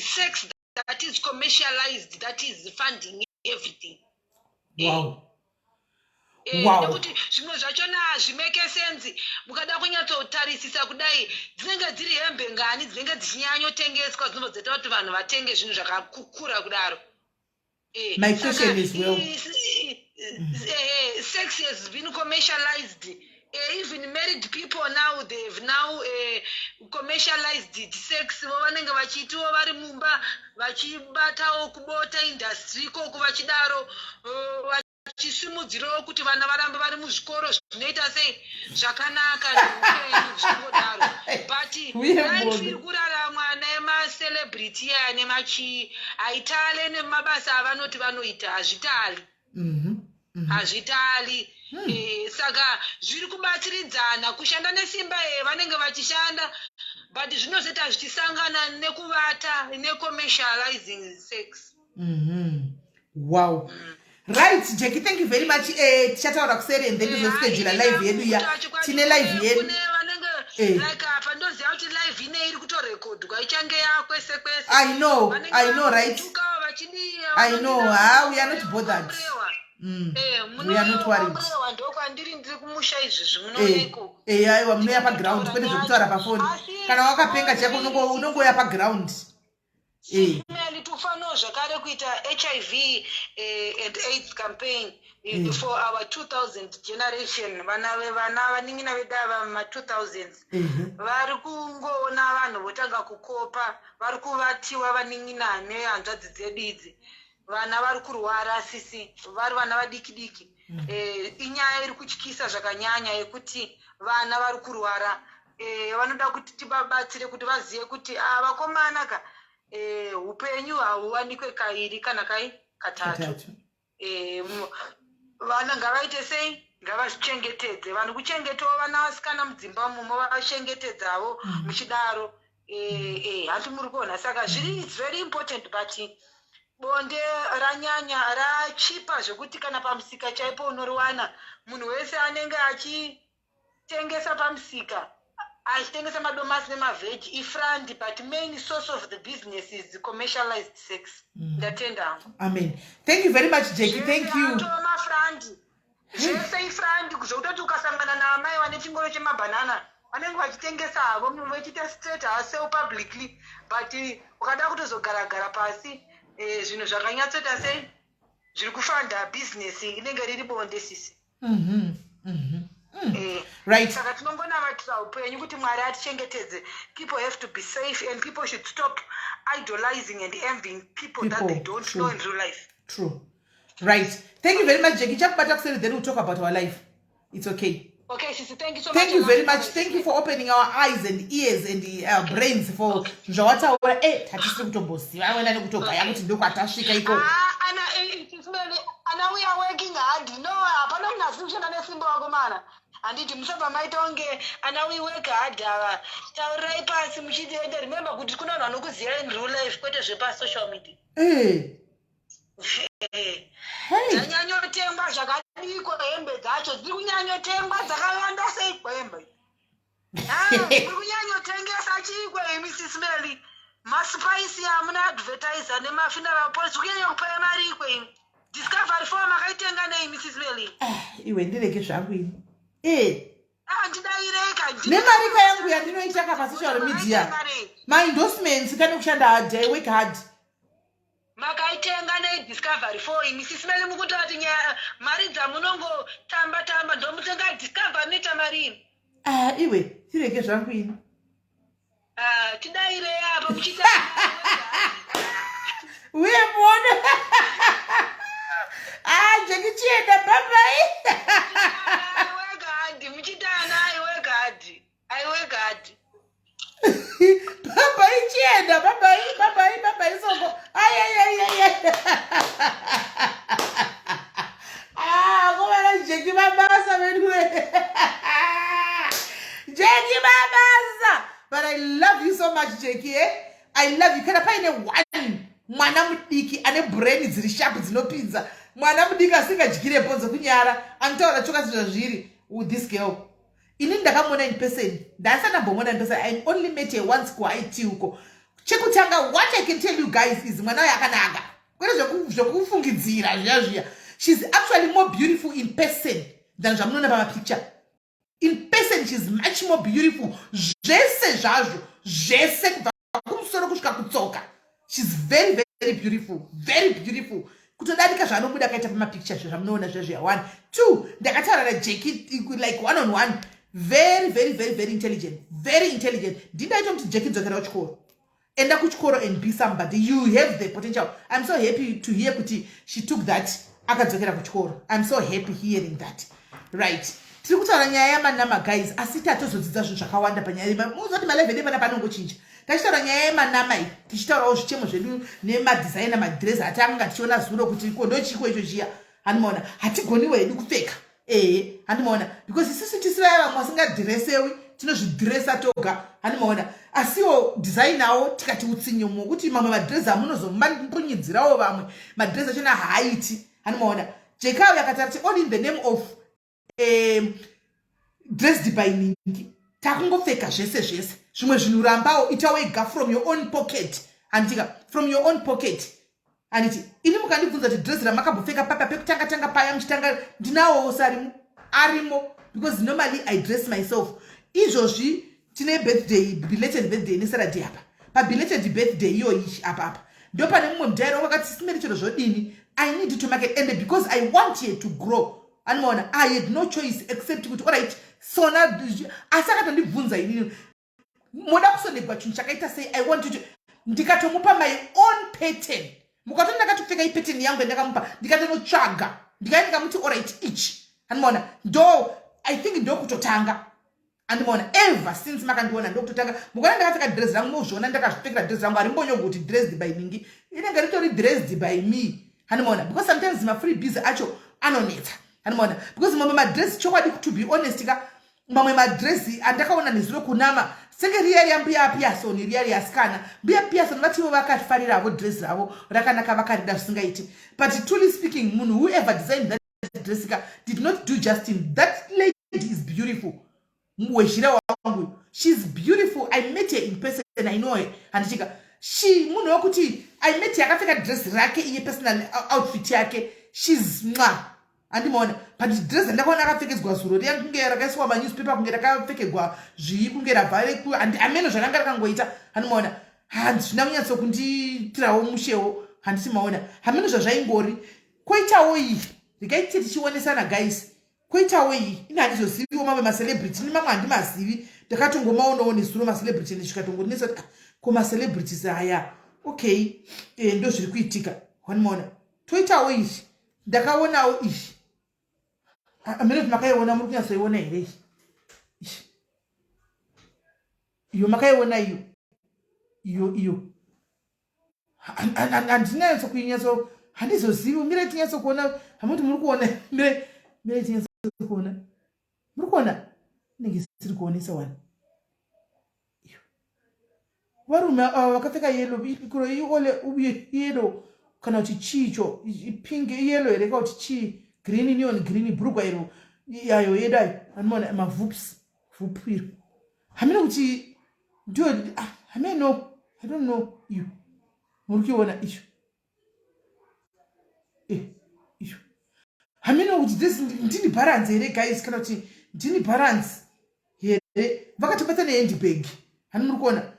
sex that is commercialized, that is funding everything. Nekuti zvimwe zvachona hazvimake sense. Mukada kunyatsotarisisa kudai, dzinenge dziri hembe ngani dzinenge dzichinyanyotengeswa dzinobva dzaita kuti vanhu vatenge zvinhu zvakakura kudaro? My question is, well, Sex has been commercialized. Even married people now, they've now commercialized it, sex. Vo vanenge vachiitiwo vari mumba, vachibatawo kubota industry ikoko, vachidaro, vachisimudzirawo kuti vana varambe vari muzvikoro zvinoita sei zvakanaka neupenyu zvichingodaro. But Uye life Bodo. iri kuraramwa nemacelebrity aya nemachii haitale nemabasa avanoti vanoita, hazvitali. Hazvitali. Saka zviri kubatsiridzana kushanda nesimba. Vanenge vachishanda, but zvinozoita zvichisangana nekuvata, necommercializing sex. Wow. Right, Jackie, thank you very much. Tichataura kuseri and then tizoschedule live yedu ya tine live yedu. Kune vanenge like apa ndoziva kuti live ine iri kutorekodwa, ichange yakwese kwese. I know, Vanenge I know, right? vakutuka, vachidii. I know. Ah, we are not bothered. We are not worried. Ndokwandiri, ndiri kumusha izvezvi, munooneko. Aiwa, munoya paground kwete zvekutaura pafoni. Kana wakapenga chako, unongouya paground. Meli, to kufanirawo zvakare kuita HIV and AIDS campaign for our 2000 generation, vana vana vanin'ina vedu ava ma2000s vari kungoona vanhu votanga kukopa, vari kuvatiwa vanin'ina nehanzvadzi dzedu idzi. Vana vari kurwara, sisi, vari vana vadiki diki. Inyaya iri kutyisa zvakanyanya yekuti vana vari kurwara. Vanoda kuti tivabatsire kuti vazive kuti ah, vakomana ka, upenyu hauwanikwe kairi kana kai katatu. Katatu. Vana ngavaite sei? Ngavazvichengetedze. Vanhu kuchengetawo vana vasikana mudzimba mumo, vavachengetedzavo muchidaro. Hanti muri kuona? Saka zviri, it's very important, but bonde ranyanya, rachipa zvekuti kana pamusika chaipo unoriwana. Munhu wese anenge achitengesa pamusika, achitengesa madomasi nemavheji, ifront, but main source of the business is commercialized sex. Ndatenda hangu. Amen. Thank you very much, Jackie. Thank you. Mafront zvese ifront, zvekutoti ukasangana naamai vane chingoro chemabhanana, vanenge vachitengesa havo, vachiita straight hasell publicly, but ukada kutozogaragara pasi, zvinhu zvakanyatsoita sei, zviri kufanda bhizinesi inenge riri bonde, sisi. Saka tinongonamatira upenyu kuti Mwari atichengetedze. People have to be safe and people should stop idolizing and envying people that they don't know in real life. True. Right, thank you very much, Jackie. Chakubata kuseri, then we'll talk about our life. It's okay. Okay, sisi, thank you so Thank much. you very much. Thank you for opening our eyes and ears and our brains for zvawataura. Tatisiri kutomboziva wena nekutogaya kuti ndokwatasvika iko. Ah, ana ana, we are working hard. No, hapana munhu asiri kushanda nesimba, wakomana, handiti? Musabva maita kunge ana we work hard ava. Taurirai pasi muchiti ende remember kuti kuna vanhu vanokuziva in real life, kwete zvepasocial media. Hey. Dzanyanyotengwa zvakadiko hembe dzacho? Dziri kunyanyotengwa dzakawanda seiko hembe? Ah, muri kunyanyotengesa chiiko imi, Sis Melly? Maspice amuna advertisa nemafuneral policy kunyanya kupaya mari iko imi? Discovery 4 makaitenga nei, Sis Melly? Ah, iwe, ndirege zvangu ini. Ah, ndidaireka. Nemarika yangu yandinoita ka pasocial media, maendorsements kane kushanda hard. I work hard. Makaitenga nei Discovery 4 imi, Sis Melly? Mukutoti nyaya mari dzamunongotamba tamba, ndomutenga Discovery, noita mari imi. Ah, iwe, tirege zvangu ini. Ah, tidairei apa muchiita. Uye muone. Ah, Jackie, chienda, bye bye. I work hard muchitana. I work hard, I work hard. Bye bye, chienda, bye bye, bye bye, bye bye. Soko ai ai ai ai ai. Ah, komana, Jackie mabasa vedu. Jackie mabasa. But I love you so much, Jackie, eh? I love you. Kana paine one mwana mudiki ane brain dziri sharp dzinopinza, mwana mudiki asingadyire bhonzo kunyara, anotaura chokwadi zvazviri, with this girl ini ndakamuona in person. Ndasati ndambomuona in person. I only met her once kuIT uko chekutanga. What I can tell you guys is mwana uyo akanaka, kwete zvekufungidzira zviya zviya. She's actually more beautiful in person than zvamunoona pamapicture. In person she's much more beautiful, zvese zvazvo zvese, kubva kumusoro kusvika kutsoka. She's very, very beautiful, very beautiful, kutodarika zvaanobuda akaita pamapicture zvamunoona zviya zviya. One, two, ndakataura naJackie like one on one. Very, very, very, very intelligent, very intelligent. Ndindaita kuti, "Jackie, dzokera kuchikoro, enda kuchikoro and be somebody. You have the potential." I'm so happy to hear kuti she took that, akadzokera kuchikoro. I'm so happy hearing that. Right, tiri kutaura nyaya yamanama, guys, asi tatozodzidza zvinhu zvakawanda panyaya. Muzoti malive edu pana panongochinja. Tachitaura nyaya yemanama iyi, tichitaurawo zvichemo zvedu nemadhizaina madhirezi atanga tichiona zuro kuti ko ndochiko icho chiya. Handimaona, hatigoniwo hedu kupfeka. Ehe, handimaona, because isusu tisi vaya vamwe vasingadhiresewi, tinozvidhiresa toga, handimaona. Asiwo dhizainawo tikati utsinyomo kuti mamwe madhirezi amunozompunyidzirawo vamwe madhirezi achona haaiti, handimaona. Jekawe akataura kuti all in the name of dressed by ningi, takungopfeka zvese zvese. Zvimwe zvinhu rambawo, ita wega from your own pocket, handitika? From your own pocket, handiti? Ini mukandibvunza kuti dress ramakambopfeka papa pekutanga tanga paya muchitanga, ndinawowo sarimo, arimo, because normally I dress myself. Izvozvi tine birthday, belated birthday neSaturday. Apa pabelated birthday iyoyi apa apa. Ndopane mumwe mudairo wangu akati, "Simeri, chero zvodini, I need to market, and because I want her to grow." Anomaona, I had no choice except kuti, "Alright, sona." Asi akatondibvunza inini, "Moda kusonegwa chinhu chakaita sei?" I want to, ndikatomupa my own pattern. Mukatoni ndakatopfeka ipattern yangu yandakamupa, ndikatonotsvaga, ndikai ndikamuti, "Alright, ichi." Andimaona, ndo I think ndokutotanga. Andimaona, ever since makandiona, ndokutotanga. Mukaona ndakapfeka dress rangu, mozviona, ndakazvipfekera dress rangu. Harimbonyorwi kuti "dressed by Ningi", inenge ritori "dressed by me". Handimaona, because sometimes mafreebies acho anonetsa. Handimaona, because mamwe madress, chokwadi, to be honest ka, mamwe madresi andakaona nezuro kunama, senge riya riya Mbuya Piasoni, riya riyasikana Mbuya Piasoni, vativo vakafariravo dress ravo, rakanaka, vakarida zvisingaiti. But truly speaking, munhu whoever designed that dress ka did not do justice. That lady is beautiful. Wezhira wangu, she's beautiful. I met her in person, I know her. Handichika, she munhu wekuti I met her akapfeka dress rake iye, personal outfit yake. She's mwa. Handimaona, but dress randakaona akapfekedzwa zuro riya, kunge rakaiswa manewspaper, kunge rakapfekegwa zvii, kunge rabva, ameno zvaranga rakangoita. Handimaona, handizvina kunyatsokundiitirawo mushewo. Handisi maona, hameno zvazvaingori. Koitawo iyi, rikaite tichionesana, guys. Koitawo iyi, ine handizoziviwo mamwe macelebrity, ni mamwe handimazivi. Ndakatongomaonawo nezuro macelebrity, ndikatongonetsa kuti, "Ah, ko macelebrities aya?" Okay, ndo zviri kuitika. Wanimaona, toitawo izvi. Ndakaonawo izvi, amene kuti makaiona, muri kunyatsoiona here iyi? Iyo makaiona iyo? Iyo handinanyatso kuinyatso, handizozivi. Mirai tinyatsokuona. Hamuti muri kuona? Mirai, mirai tinyatsokuona. Muri kuona? Inenge isiri kuonesa wani. Varume ava vakapfeka yellow, kuro iole yellow kana kuti chiicho, pink, yellow here kana kuti chii, green, neon green, bhurugwa iro ayo yedu ayo. Anoona mavups vup iro, hamene kuti ndio, hameno, I don't know. Iyo muri kuiona iyo? Iyo hameno kuti this ndini balance here, guys, kana kuti ndini balance here. Vakatobata nehandbag. Hani muri kuona,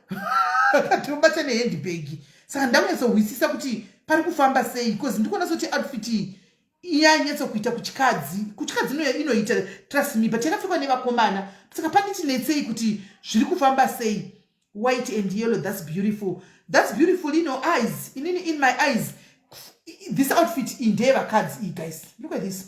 vakatobata nehandbag. Saka ndakunyatsohwisisa kuti pari kufamba sei, because ndikuona sekuti outfit iyi iyanyatsokuita kuchikadzi. Kuchikadzi inoita, trust me, but yakapfekwa nevakomana. Saka panditinetsei kuti zviri kufamba sei. White and yellow, that's beautiful, that's beautiful in your eyes. Inini, in my eyes, this outfit iyi ndeyevakadzi iyi. Guys, look at this.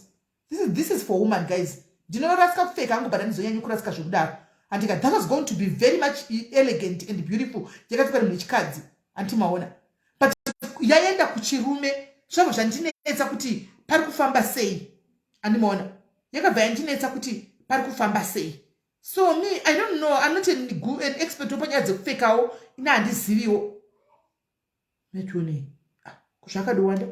This is for woman, guys. Ndinorasika kupfeka hangu, but handizonyanyi kurasika zvekudaro. Andika, that was going to be very much elegant and beautiful yakapfekwa nemunhu wechikadzi. Andimaona, but yaenda kuchirume, zvabva zvandinetsa kuti pari kufamba sei. Andimaona, yakabva yandinetsa kuti pari kufamba sei. So me, I don't know, I'm not an expert wepanyaya dzekupfekawo. Ine handiziviwo. Metionei zvakadowanda.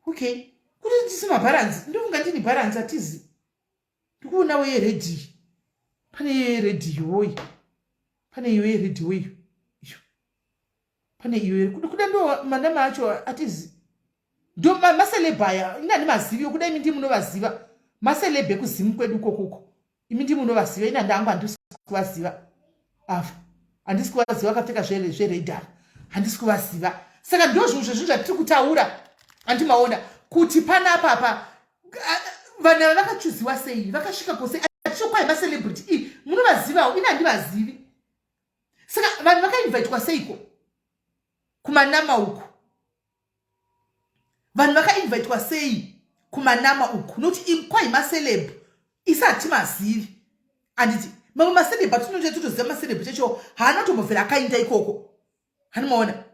Okay, kuti ndisi mabharanzi, ndofunga ndini bharanzi. Hatizi ndikuonawo yered. Pane yered iyoyi, pane iyo yered iyo, iyo pane iyo kuda ndo manama acho. Hatizi ndo maceleb aya. Ine handimaziviwo. Kuda imi ndi munovaziva maceleb ekuzimu kwedu ukokoko. Imi ndi munovaziva. Ine handangu, handisi kuvaziva ava, handisi kuvaziva. Akapfeka zvered ava, handisi kuvaziva. Saka ndo zvinhu zvezvinhu zvatiri kutaura. Handimaona kuti panapapa vanhu ava vakachuziwa sei, vakasvika kose achichokwai macelebrity i munovazivawo. Ine handivazivi. Saka vanhu vakainvitwa seiko kumanama uku? Vanhu vakainvitwa sei kumanama uku? Nokuti kwai maceleb isi hatimazivi. Handiti mamwe maceleb atinotoa totoziva maceleb chacho haana kutombobvira akainda ikoko. Hanimaona,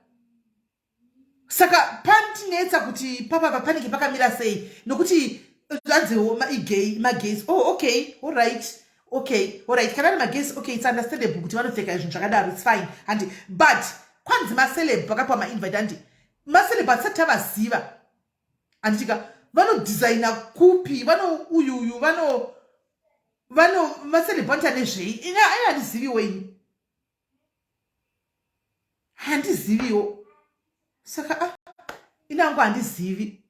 saka pandinetsa kuti papapa panenge pakamira sei, nokuti anziwo igay, magays. Oh, okay, alright, okay, alright. Kana ari magays, okay, it's understandable kuti vanopfeka zvinhu zvakadaro, it's fine. Handi, but kwanzi maceleb vakapiwa mainvite. Handi maceleb hatisati tavaziva. Handitika vanodhizaina kupi, vano uyuyu, vano maceleb vanoita nezvei? Ine handiziviwo ini, handiziviwo. Saka ah, inangu handizivi.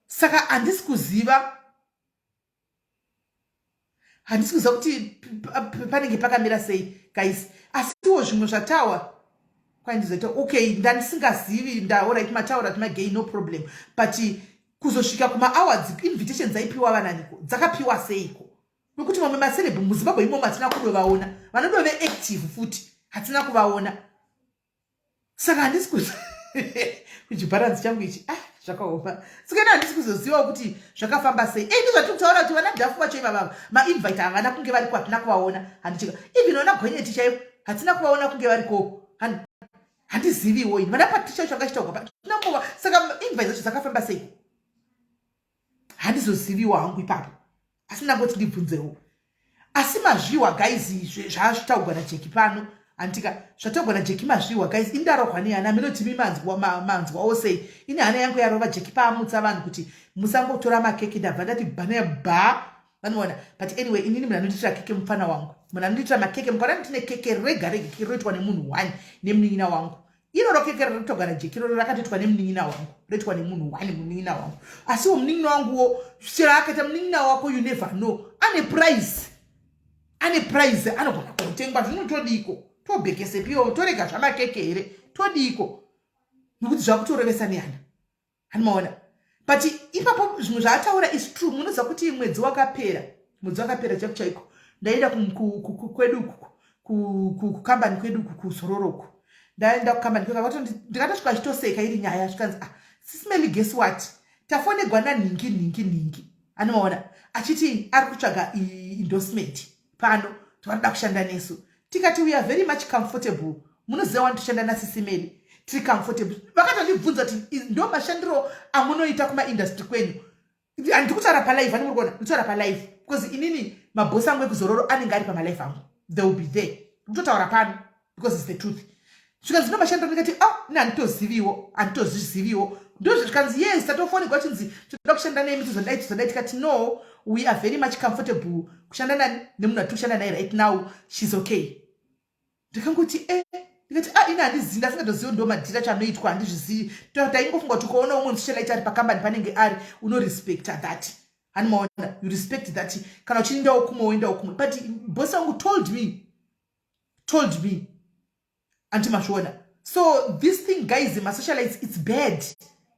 Saka handisi kuziva, handisi kuziva kuti panenge pakamira sei, guys. Asiwo zvimwe zvatawa. Kwaindizoita okay, ndandisingazivi. Ndaorit, mataura kuti magay, no problem, but kuzosvika kumaawards, invitation dzaipiwa vananiko? Dzakapiwa seiko? Nokuti mamwe maceleb muZimbabwe imomo hatina kudovaona, vanodove active futi hatina kuvaona. Saka handisi kuchibharanzi changu ichi. Ah, zvakaoma. Saka handisi kuzozivawo kuti zvakafamba sei. Ei, ndizvatiri kutaura kuti vana Dhafu vacho ivavava, mainvite havana kunge variko, hatina kuvaona. Handichika even vana Gonyeti chaivo hatina kuvaona kunge variko. Handiziviwo ini. Vana Patricia vacho vangachitaurwa tinambova. Saka invite dzacho dzakafamba sei, handizoziviwo hangu ipapo, asi ndangoti ndibvunzewo. Asi mazviwa, guys, zvazvitaurwa naJeki pano, handika? Zvataurwa naJeki mazviwa, guys. Indarohwa nehana minotimi. Manzwawo sei? Ini hana yangu yarova. Jeki paamutsa vanhu kuti musangotora makeke, ndabva ndati bhane bha, vanoona. But anyway, inini munhu anondiitira keke mufana wangu. Munhu anondiitira makeke, mukaona nditine keke rega rega, keke roitwa nemunhu one, nemunin'ina wangu. Iroro keke rinoitwa naJeki iroro rakatoitwa nemunin'ina wangu, roitwa nemunhu one, munin'ina wangu. Asiwo munin'ina wanguwo, chero akaita munin'ina wako, you never know, ane price, ane price, anogona kutengwa. Zvinotodiko? Tobhekesepiwo? Torega zvamakeke here? Todiko? Nokuti zvakutorovesa nehana, hanimaona? But ipapo zvimwe zvaataura is true. Munoziva kuti mwedzi wakapera chaiko chaiko, ndaenda kwedu, kukambani kwedu, kuZororoku. Ndaenda kukambani kwedu, ndikatosvika achitoseka iri nyaya. Zvikanzi, "Ah, Sis Melly, guess what? Tafonegwa nanhingi nhingi nhingi." Anomaona achiti ari kutsvaga endorsement pano, tivanoda kushanda nesu. Tikati we are very much comfortable. Munoziva wani, toshanda naSis Melly, tiri comfortable. Vakatondibvunza kuti ndo mashandiro amunoita kumaindustry kwenyu? Handiri kutaura palive, ani muri kuona nditaura palive, because inini mabhosi angu ekuZororo anenge ari pamalive angu, they will be there. Ndikutotaura pano because it's the truth. Zvikanzi ndo mashandiro. Ndikati, "Oh, ini handitoziviwo, handitozviziviwo." Ndozvikanzi, "Yes, tatofonigwa chinzi toda kushanda nemi, tozodai, tozodai." Tikati, "No, we are very much comfortable kushanda nani, nemunhu atiri kushanda naye right now. She's okay." Ndikangoti e, ndikati, "A, ah, ini handizivi, ndasingatozivi ndo madhiri acho anoitwa, handizvizivi." Taingofunga kuti ukaona umwe musocialite ari pakambani panenge ari, unorespecta that, hanimaona? You respect that. Kana uchiendawo kumwe, woendawo kumwe. But bosi wangu told me, anti mazviona? So this thing, guys, masocialites, it's bad,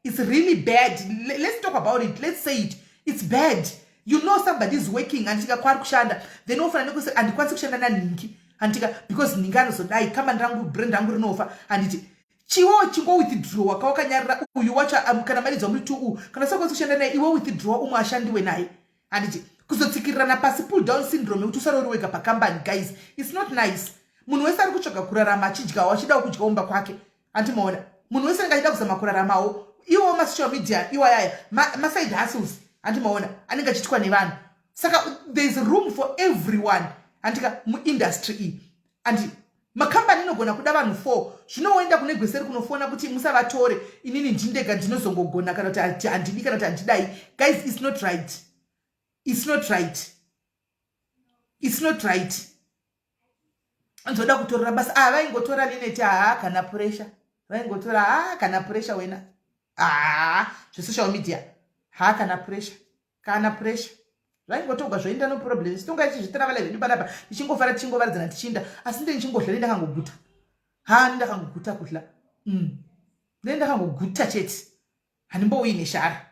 it's really bad. Let's talk about it, let's say it, it's bad. You know somebody is working, anditika, kwaari kushanda, then ofanira nekuti handikwanisi kushanda nanhingi, handitika, because nhingi anozodai, kambani rangu, brand rangu rinofa, handiti? Chiwo chingowithdrawa kawakanyarira uyu wacho. Kana maridzwa muri two, kana usakwanisi kushanda naye, iwe withdraw, umwe ashandiwe naye, handiti? Kuzotsikirirana pasi, pull down syndrome, yekuti usare uri wega pakambani, guys, it's not nice. Munhu wese ari kutsvaga kurarama, achidyawo, achidawo kudya umba kwake, handimaona? Munhu wese anenge achida kuzama kuraramawo. Iwowo masocial media iwayaya maside hustles, handimaona, anenge achiitwa nevanhu. Saka there is room for everyone, handika, muindustry iyi. Andi makambani inogona kuda vanhu four, zvinoenda kune gweseri kunofona kuti musavatore, inini ndindega ndinozongogona, kana kuti handidi, kana kuti handidai. Guys, it's not right, it's not right, it's not right. Nzoda kutorera basa. Ah, vaingotora Lineti. Haa, kana pressure vaingotora. Haa, kana pressure wena. Haa, zvesocial media, haa, kana pressure, kana pressure zvaingotogwa, zvoenda, no problem. Sitonga ichizvitravala zvedu panapa, tichingofara, tichingovaridzana, tichinda. Asi nde ndichingohla, nendakangoguta. Ha, nendakangoguta kuhla. Nendakangoguta chete, handimbouyi neshara,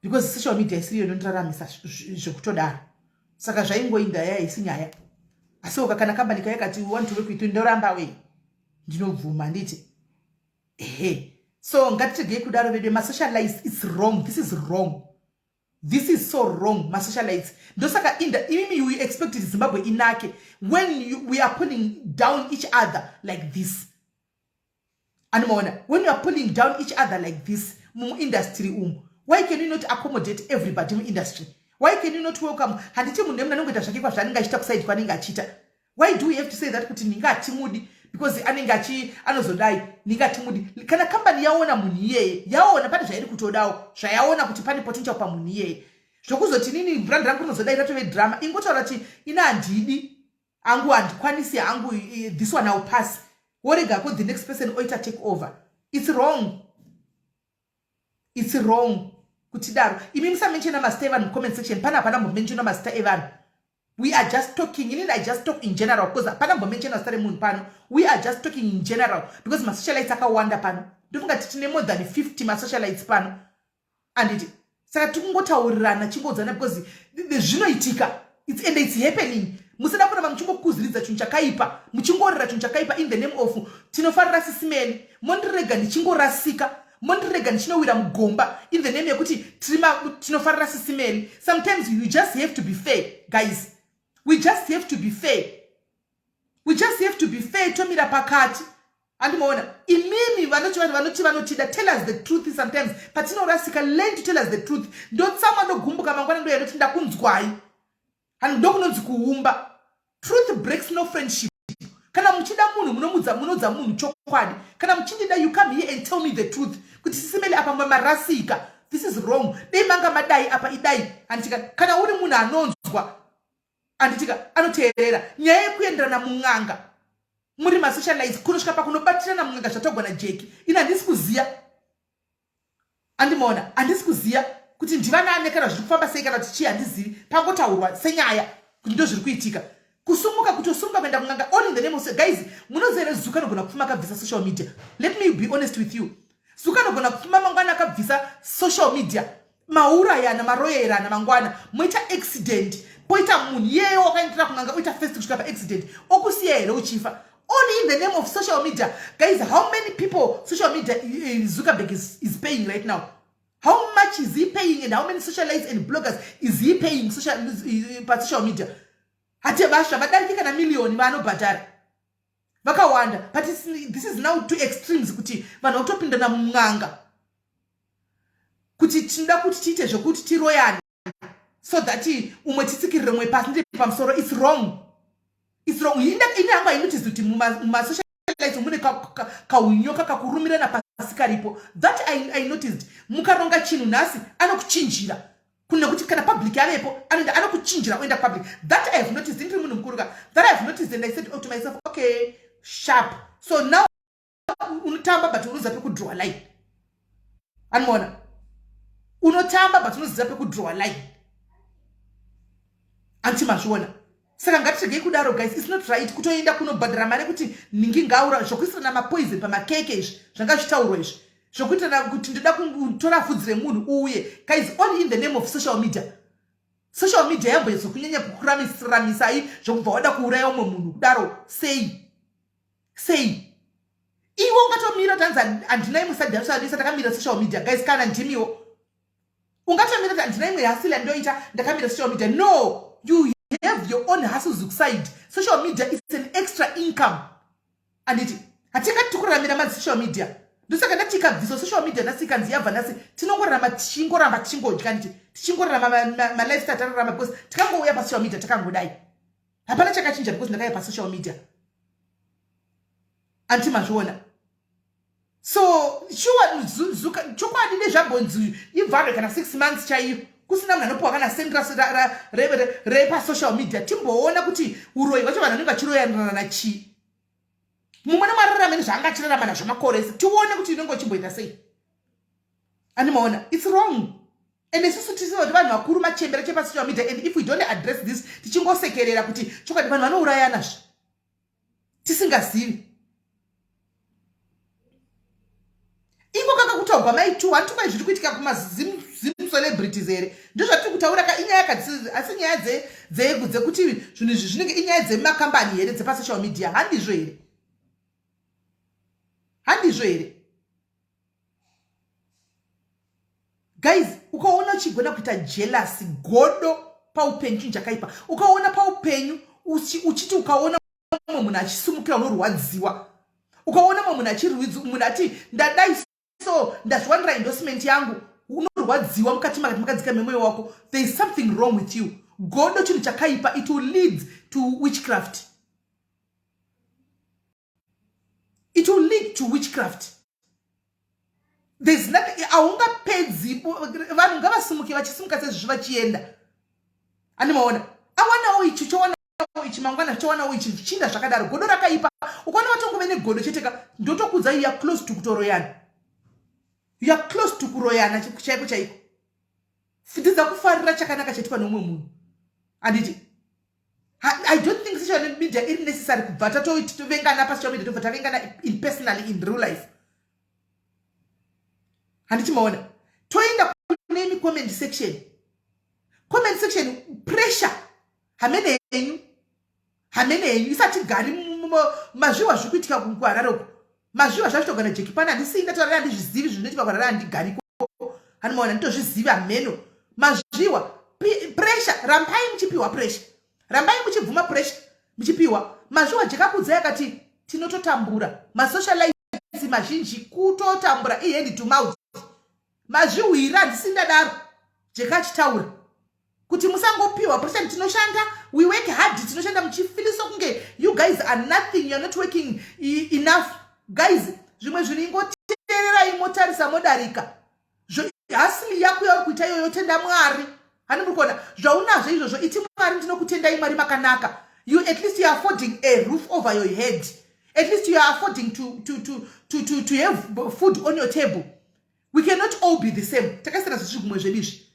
because social media isiriyo inondiraramisa zvekutodaro. Saka zvaingoinda, yaya isi nyaya. Asiwoka kana kambani kayakati want to work with you, ndoramba wei? Ndinobvuma, handiti? Ehe, so ngatiregei kudaro vedu masocialites. It's wrong, this is wrong, this is so wrong, masocialites. Ndosaka inda imimi, you expect Zimbabwe inake when we are pulling down each other like this, animaona? When you are pulling down each other like this muindustry umu, why can you not accommodate everybody muindustry? Why can you not welcome? Handiti munhu nemunhu anongoita zvake kwazvaanenge achiita, kuside kwanenge achiita. Why do we have to say that kuti ninga hatimudi because anenge achi anozodai, ninga hatimudi? Kana kambani yaona munhu iyeye, yaona pane zvairi kutodawo, zvayaona kuti pane potential pamunhu iyeye, zvokuzoti nini brand rangu rinozodai, ratove drama. Ingotaura kuti ina handidi hangu, handikwanisi hangu, this one I'll pass, woregako the next person oita take over. It's wrong, it's wrong kutidaro. Imi musamentiona mazita evanhu mucomment section pana. Hapana mbomenshona mazita evanhu. We are just talking. Inini I just talk in general because hapana mbomenchena zita remunhu pano. We are just talking in general because masocialites akawanda pano. Ndofunga kuti tine more than 50 masocialites pano, anditi? Saka tikungotaurirana, chingoudzana because zvinoitika. And it's happening. Musada kuramba muchingokuziridza chinhu chakaipa, muchingorera chinhu chakaipa in the name of tinofarira Sisi Melly. Mondirega ndichingorasika, mondirega ndichinowira mugomba in the name yekuti tinofarira Sisi Melly. Sometimes you just have to be fair, guys. We just have to be fair. We just have to be fair. Tomira pakati, andimaona? Imimi vanoti vanhu vanoti vanotida, tell us the truth. Sometimes patinorasika, learn to tell us the truth. Ndotsamwa, ndogumbuka, mangwana ndoya ndoti ndakunzwai. Hani ndokunonzi kuumba. Truth breaks no friendship. Kana muchida munhu, munomudza, munoudza munhu chokwadi. Kana muchindida, you come here and tell me the truth kuti, "Sisi Melly, apa marasika. This is wrong. Dei manga madai apa, idai." Handitika? Kana uri munhu anonzwa, handitika, anoteerera. Nyaya yekuenderana mun'anga muri masocialites, kunosvika pakunobatirana mun'anga, zvatagwa naJeki, ini handisi kuziya. Andimaona? Handisi kuziya kuti ndivanani kana zviri kufamba sei kana kuti chii, handizivi. Pangotaurwa senyaya kuti ndo zviri kuitika. Kusumuka, kutosumuka kuenda kun'anga, all in the name of, guys, munoziva here, Zuka anogona kupfuma akabvisa social media. Let me be honest with you. Zuka anogona kupfuma mangwana akabvisa social media. Maurayana, maroyerana, mangwana moita accident, poita munhu iyeye wakaendera kun'anga, oita first kusvika paaccident, okusiya here uchifa, only in the name of social media? Guys, how many people social media Zuckerberg is paying right now? How much is he paying and how many socialites and bloggers is he paying pasocial media? Hati vasha vadariki kana miliyoni vaanobhadhara, vakawanda. But this is now two extremes, kuti vanhu vakutopindana mun'anga kuti tinoda kuti tiite zvekuti tiroyane so that umwe titsikirire umwe pasi, ndiri pamusoro. It's wrong, it's wrong. Ini hangu hainotizi kuti mumasocialites mune kaunyoka kakurumirana pasi karipo. That I noticed. Mukaronga chinhu nhasi, anokuchinjira nekuti kana public yavepo, anoenda anokuchinjira, oenda public. That I have noticed. Ndiri munhu mukuru ka. That I have noticed and I said to myself, "Okay, sharp." So now unotamba, but unoziva pekudraw line. Anoona unotamba, but unoziva pekudraw line. Anti mazviona? Saka ngatiregei kudaro, guys. It's not right kutoenda kunobhadhara mari kuti ningi ngaura, zvokuisirana mapoison pamakeke izvi zvanga zvichitaurwa izvi, zvokuitana kuti ndoda kutora vhudzi remunhu uuye. Guys, only in the name of social media. Social media yambozokunyanya kukuramisai zvokubva wada kuuraya umwe munhu kudaro. Sei, sei iwe ungatomira kuti hanzi handina imwe sadisa, ndakamira social media? Guys, kana ndimiwo, ungatomira kuti handina imwe hustle yandoita, ndakamira social media? No, you have your own hustles kuside. Social media is an extra income, anditi? Hatingati tikuraramira madzi social media. Ndosaka ndati ikabviswa social media nhasi, ikanzi yabva nhasi, tinongorarama, tichingoramba tichingodya, nditi tichingorarama malifestyle tararama, because tikangouya pasocial media takangodai, hapana chakachinja because ndakauya pasocial media. Anti mazviona? So sure, chokwadi nezvambonzi ivharwe kana 6 months chaiyo, kusina munhu anopiwa kana sendi repasocial media, timboona kuti uroyi hwacho, vanhu vanenge vachiroyanirana chii, mumwe nemwe ararame nezvaanga achirarama nazvo makore ese, tione kuti inenge uchimboita sei. Andimaona? It's wrong. And isusu tisiva kuti vanhu vakuru machembera chepasocial media, and if we don't address this, tichingosekerera kuti chokwadi vanhu vanourayanazve tisingazivi. Iko kaka kutaurwa maitu handikwai zviri kuitika kumazim celebrities here? Ndozvatiri kutaura ka. Inyaya kadzi, asi nyaya dzekuti zvinhu izvi zvinenge inyaya dzemakambani here dzepasocial media? Handizvo here? Handizvo here, guys? Ukaona uchigona kuita jealousy, godo paupenyu chinhu chakaipa. Ukaona paupenyu uchiti ukaona mumwe munhu achisumukira, unorwadziwa. Ukaona mumwe munhu achirwidzi, munhu ati ndadai, so ndazviwanira endorsement yangu, unorwadziwa mukati makati makadzika memwoyo wako. There is something wrong with you. Godo chinhu chakaipa. It will lead to witchcraft. It will lead to witchcraft. There's nothing haungapedzi. Vanhu ngavasimuke, vachisimuka sezvizvi vachienda. Andimaona? Awanawo ichi, chowanawo ichi, mangwana chowanawo ichi, zvichinda zvakadaro. Godo rakaipa. Ukaona watongove negodo cheteka, ndotokudza, you are close to kutoroyana. You are close to kuroyana chaiko chaiko. Dzidza kufarira chakanaka chaitwa neumwe munhu, handiti? I don't think social media iri necessary kubva tatovengana pasocial media, tobva tavengana in personally, in real life. Handichimaona toenda kunemi comment section. Comment section pressure, hamene henyu, hamene henyu. Isati gari mazviwa zviri kuitika kuHarare uko, mazviwa zvachitogara jeki pana. Handisii ndataurira, handizvizivi zvinoitika kuHarare, handigariko. Handimaona, nditozvizivi hameno mazviwa pressure. Rambai muchipiwa pressure, rambai muchibvuma pressure muchipiwa. Mazviwa jekakudzai akati tinototambura, masocialites mazhinji kutotambura, ihand to mouth. Mazviwira, handisi ndadaro. Jeka achitaura kuti musangopiwa pressure, tinoshanda, we work hard, tinoshanda muchifeelisa kunge you guys are nothing, you are not working enough. Guys, zvimwe zvinhu ingoteererai, motarisa, modarika. Hustle yako yauri kuita iyoyo, tenda Mwari. Hani muri kuona zvaunazvo izvozvo, iti Mwari ndinokutendai, Mwari makanaka. You, at least you are affording a roof over your head, at least you are affording to have food on your table. We cannot all be the same. Takasiyana zvezvigumwe zvedu izvi.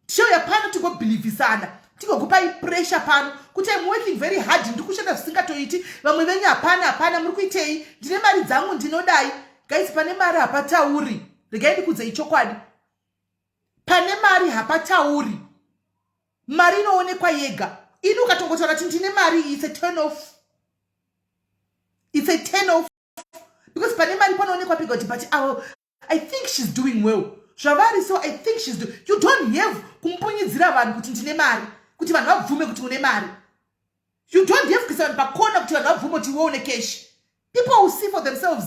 Tichauya pano tigobelievisana, tigokupai pressure pano kuti I'm working very hard, ndiri kushanda zvisingatoiti, vamwe venyu hapana, hapana, muri kuitei, ndine mari dzangu, ndinodai. Guys, pane mari hapatauri. Regai ndikudzei chokwadi, pane mari hapatauri. Mari inoonekwa yega. Ini ukatongotaura kuti ndine mari, it's a turn off, it's a turn off, because pane mari panoonekwa pega kuti but I think she's doing well zvavari. So I think she's do you don't have kumpunyidzira vanhu kuti ndine mari kuti vanhu vabvume kuti une mari. You don't have kuisa vanhu pakona kuti vanhu vabvume kuti iwe une cash. People will see for themselves,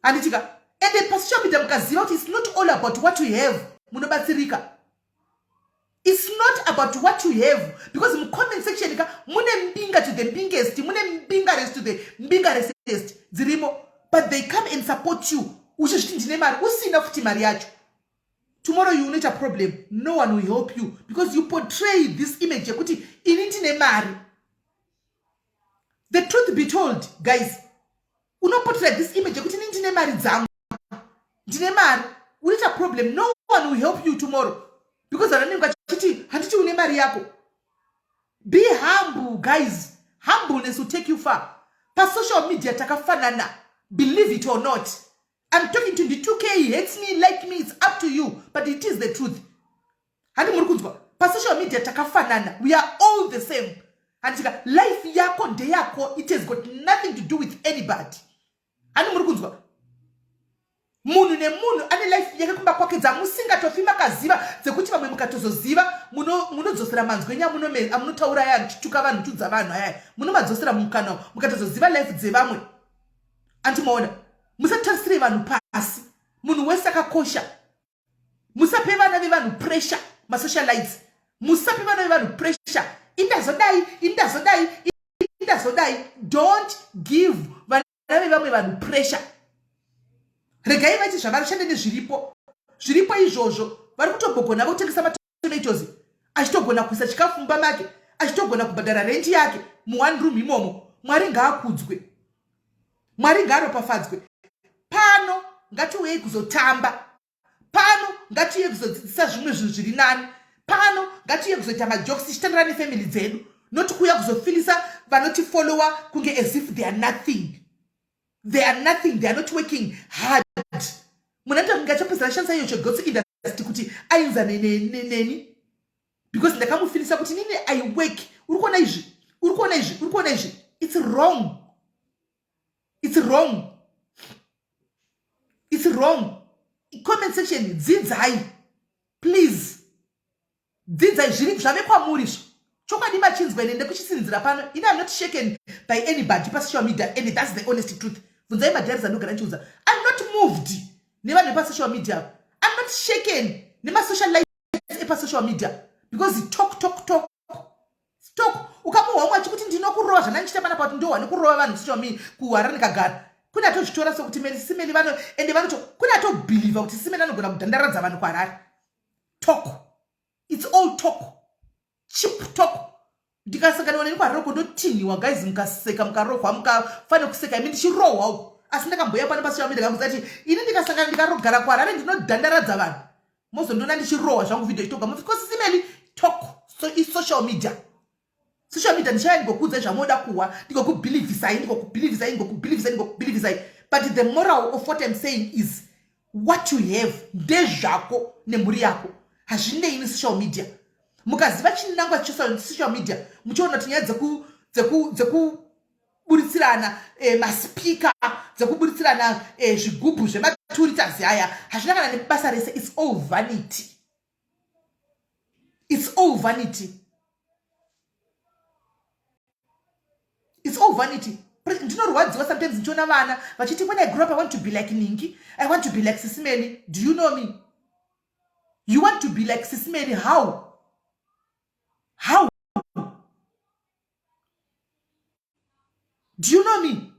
handitika? Ende pasocial media mukaziva kuti it's not all about what you have, munobatsirika. It's not about what you have, because mucomment section ka mune mbinga to the mbingest, mune mbingarest to the mbingaresest dzirimo, but they come and support you uchizviti ndine mari, usina futi mari yacho. Tomorrow you unoita problem, no one will help you because you portray this image yekuti ini ndine mari. The truth be told, guys, unoportray this image yekuti ini ndine mari dzangu, ndine mari, unoita problem, no one will help you tomorrow because vanhu vanenge vachiti, "Handiti une mari yako?" Be humble, guys. Humbleness will take you far. Pasocial media takafanana, believe it or not. I'm talking to the 2K hates me, like me, it's up to you, but it is the truth. Handi muri kunzwa? Pasocial media takafanana, we are all the same, handitika? Life yako ndeyako, it has got nothing to do with anybody. Handi muri kunzwa? Munhu nemunhu ane life yake kumba kwake dzamusingatofi makaziva, dzekuti vamwe mukatozoziva munodzosera manzwi enyu amunotaura aya, muchituka vanhu, muchiudza vanhu ayaya, munomadzosera mukana mukatozoziva life dzevamwe. Andimaona? Musatarisire vanhu pasi, munhu wese akakosha. Musape vana vevanhu pressure, masocialites, musape vana vevanhu pressure. Indazodai, indazodai, indazodai. Don't give vana vevamwe vanhu pressure. Regai vaiti zvavarishande nezviripo, zviripo izvozvo. Vari kutogogona votengesa matomatoes, achitogona kuisa chikafu mumba make, achitogona kubhadhara renti yake muone room imomo. Mwari ngaakudzwe, Mwari ngaaropafadzwe. Pano ngatiuyei kuzotamba, pano ngatiuye kuzodzidzisa zvimwe zvinhu zviri nani, pano ngatiuye kuzoita majokes tichitandira nefamily dzedu, not kuuya kuzofeelisa vanotifollowa kunge as if they are nothing. They are nothing, they are not working hard. Munhu anoita kunge achapedzera ashandisa iyo chegotsi industry kuti ainza neni because ndakamufeelisa kuti nini I work. Uri kuona izvi, uri kuona izvi, uri kuona izvi. It's wrong, it's wrong, it's wrong. Comment section, dzidzai, please, dzidzai. Zviri zvave kwamuri izvo, chokwadi machinzwa ine ndekuchisinzira pano. Ini I'm not shaken by anybody pasocial media, and that's the honest truth. Bvunzai madiaries anogara ndichiudza. I'm not moved nevanhu vepasocial media. I'm not shaken nemasocial life epasocial media because talk, talk, talk, talk. Ukamuhwa umwe achikuti ndinokurova, zvandandichita panapa kuti ndohwa nekurova vanhu social media kuHarare ndikagara, kune atozvitora sokuti Meli, Simeli vano ende vanoto, kune atobelieva kuti Simeli anogona kudhandaradza vanhu kuHarare. Talk, it's all talk, cheap talk. Ndikasanganiwa neni kuHarare uko ndotinhiwa, guys. Mukaseka, mukarohwa, mukafanira kuseka imi ndichirohwa uko. Asi ndakamboya pano pasocial media kamuza ti ini ndikasangana, ndikarogara kuHarare, ndinodhandaradza vanhu, mozondiona ndichirohwa zvangu, video ichitoga because Simeli talk. So isocial media. Social media ndichaya ndigokuudzai zvamoda kuhwa, ndigokubhilivhisai, ndigokubhilivhisai, ndigokubhilivhisai, ndigokubhilivhisai. But the moral of what I'm saying is what you have ndezvako nemhuri yako, hazvinei nesocial media. Mukaziva chinangwa chesocial media, muchiona kuti nyaya dzekuburitsirana maspika, dzekuburitsirana zvigubhu zvematuritazi aya, hazvina kana nebasa rese. It's all vanity, it's all vanity, it's all vanity. Ndinorwadziwa sometimes ndichiona vana vachiti, "When I grow up, I want to be like Ningi, I want to be like Sisimeli." Do you know me? You want to be like Sisimeli? How? How do you know me?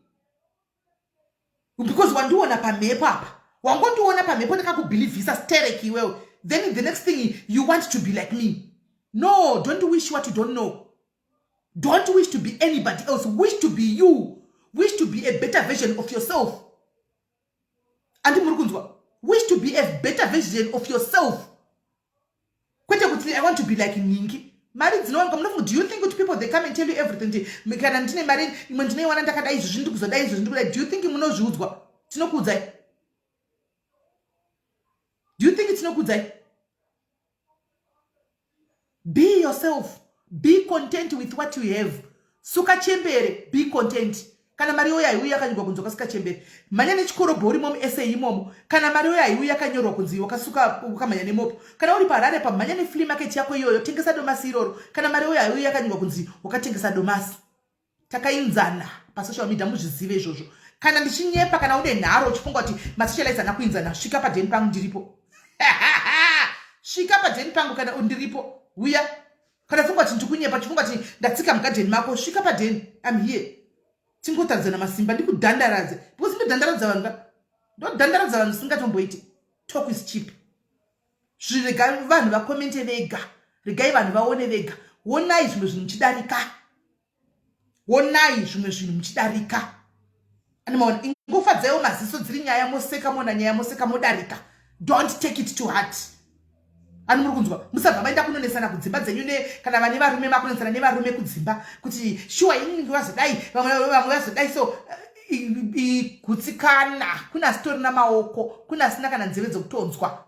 Because wandiona pamhepo apa, wangondiona pamhepo, ndakakubhilivhisa sterek iwewe, then the next thing you want to be like me. No, don't wish what you don't know. Don't wish to be anybody else. Wish to be you. Wish to be a better version of yourself. Andi muri kunzwa? Wish to be a better version of yourself, kwete kuti I want to be like Ningi. Mari dzinowanikwa, munofunga, do you think kuti people, they come and tell you everything? Kana ndine mari imwe ndinoiwana ndakadai, izvozvi ndikuzodai, izvozvi ndikudai, do you think munozviudzwa? Tinokuudzai? Do you think tinokuudzai? Be yourself. Be content with what you have. Suka chembere, be content. Kana mari yoyo haiuyi yakanyorwa kunzi wakasuka chembere, mhanya nechikorobho urimo musa imomo. Kana mari yoyo haiuyi yakanyorwa kunzi wakasuka, wakamhanya nemopo. Kana uri paHarare, pamhanya neflea market yako iyoyo, tengesa domasi iroro. Kana mari yoyo haiuyi yakanyorwa kunzi wakatengesa domasi. Takainzana pasocial media, muzvizive izvozvo. Kana ndichinyepa, kana une nharo uchifunga kuti masocialites ana kuinzana, svika padheni pangu, ndiripo. Svika padheni pangu kana ndiripo, uya. Kana funga kuti ndikunyepa, chifunga kuti ndatsika mugadheni mako, svika padheni. I'm here. Tingotaridzana masimba, ndikudhandaradze, because ndodhandaradza vanhu ka, ndodhandaradza vanhu singatomboiti. Talk is cheap. Zvirega vanhu vakomente vega, regai vanhu vaone vega. Onai zvimwe zvinhu muchidarika, onai zvimwe zvinhu muchidarika. Animaona, ingofadzaiwo maziso. Dziri nyaya moseka, mona nyaya moseka, modarika. Don't take it to heart. Ani muri kunzwa? Musabva maenda kunonesana kudzimba dzenyu ne kana vane varume, makunesana nevarume kudzimba kuti shuwa inini vazodai, vamwe vazodai. So gutsikana. Kune asitorina maoko, kune asina kana nzeve dzekutonzwa,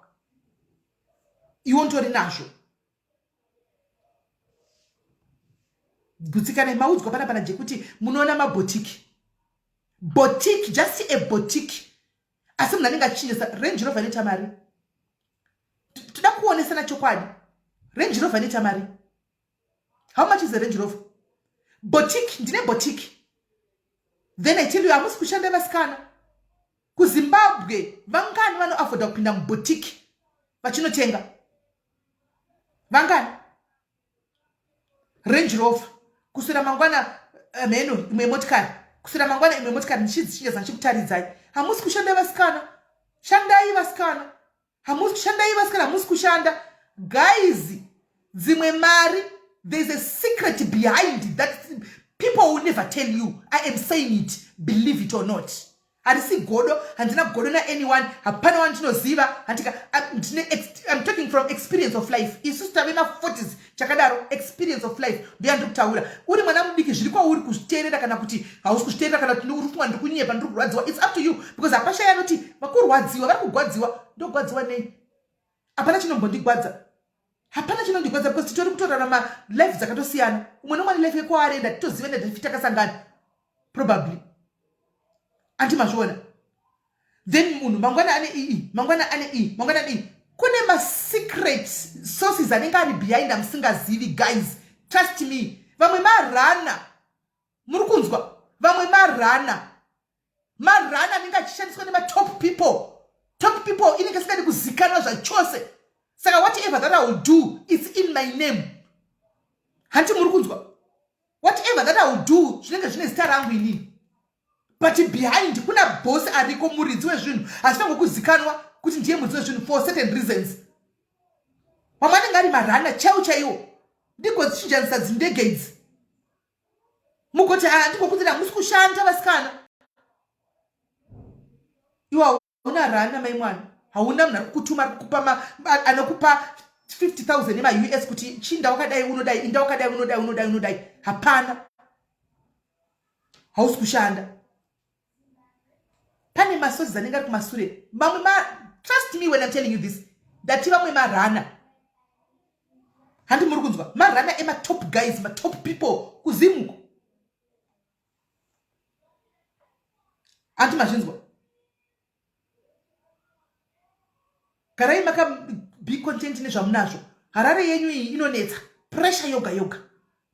iwo nditori nazvo. Gutsikana. Maudzwa pana pana jekuti munoona mabhotiki, boutique, just a boutique, asi munhu anenge achichinjisa Range Rover inoita mari. Toda kuonesana chokwadi. Range Rover inoita mari. How much is a Range Rover? Boutique, ndine boutique. Then I tell you, hamusi kushanda vasikana kuZimbabwe. Vangani vanoafforda kupinda muboutique vachinotenga? Vangani? Range Rover, kuswera mangwana mheno imwe motikari, kuswera mangwana imwe motikari, ndichidzichinjasa, ndichikutaridzai. Hamusi kushanda vasikana, shandai vasikana. Hamusi kushandai vasikana, hamusi kushanda. Guys, dzimwe mari, there's a secret behind that people will never tell you. I am saying it, believe it or not. Handisi godo, handina godo naanyone, hapana wandinoziva. Handika ndine, I'm talking from experience of life. Isusu tave ma40s chakadaro, experience of life ndoyandiri kutaura. Uri mwana mudiki, zviri kwauri kuzviteerera kana kuti hausi kuzviteerera, kana kuti uri kufunga ndiri kunyepa, ndiri kurwadziwa, it's up to you, because hapashaya anoti vakurwadziwa, vari kugwadziwa. Ndogwadziwa nei? Hapana chinombondigwadza, hapana chinondigwadza, because titori kutorarama life dzakatosiyana. Umwe nomwe ane life yekwaarenda, titozive netifi takasangana probably. Andi mazviona? Then munhu mangwana ane ii, mangwana ane ii, mangwana ane ii. Kune masecret sources anenge ari behind amusingazivi. Guys, trust me, vamwe marana, muri kunzwa? Vamwe marana, marana anenge achishandiswa nematop people. Top people inenge isingadi kuzikanwa zvachose. Saka whatever that I will do, it's in my name. Hanti muri kunzwa? Whatever that I will do, zvinenge zvine zita rangu inini, but behind kuna boss ariko, muridzi wezvinhu. Hazvinangokuzikanwa kuti ndiye muridzi wezvinhu for certain reasons. Vamwe anenge ari marana chaiwo chaiwo. Ndigodzichinjanisa dzindege idzi, mugoti a ndikokuti hamusi kushanda vasikana. Iwe hauna rana, mai mwana, hauna munhu ari kukutuma, ari kukupa, anokupa. 50,000 emaUS kuti chinda wakadai unodai, inda wakadai unodai unodai unodai. Hapana, hausi kushanda. Pane masources anenge ari kumasure. Mamwe ma, trust me when I'm telling you this, ndati vamwe marana, handi muri kunzwa, marana ematop guys, matop people kuzimuko, handi mazvinzwa. Garai maka be content nezvamunazvo. Harare yenyu iyi inonetsa, pressure yoga yoga,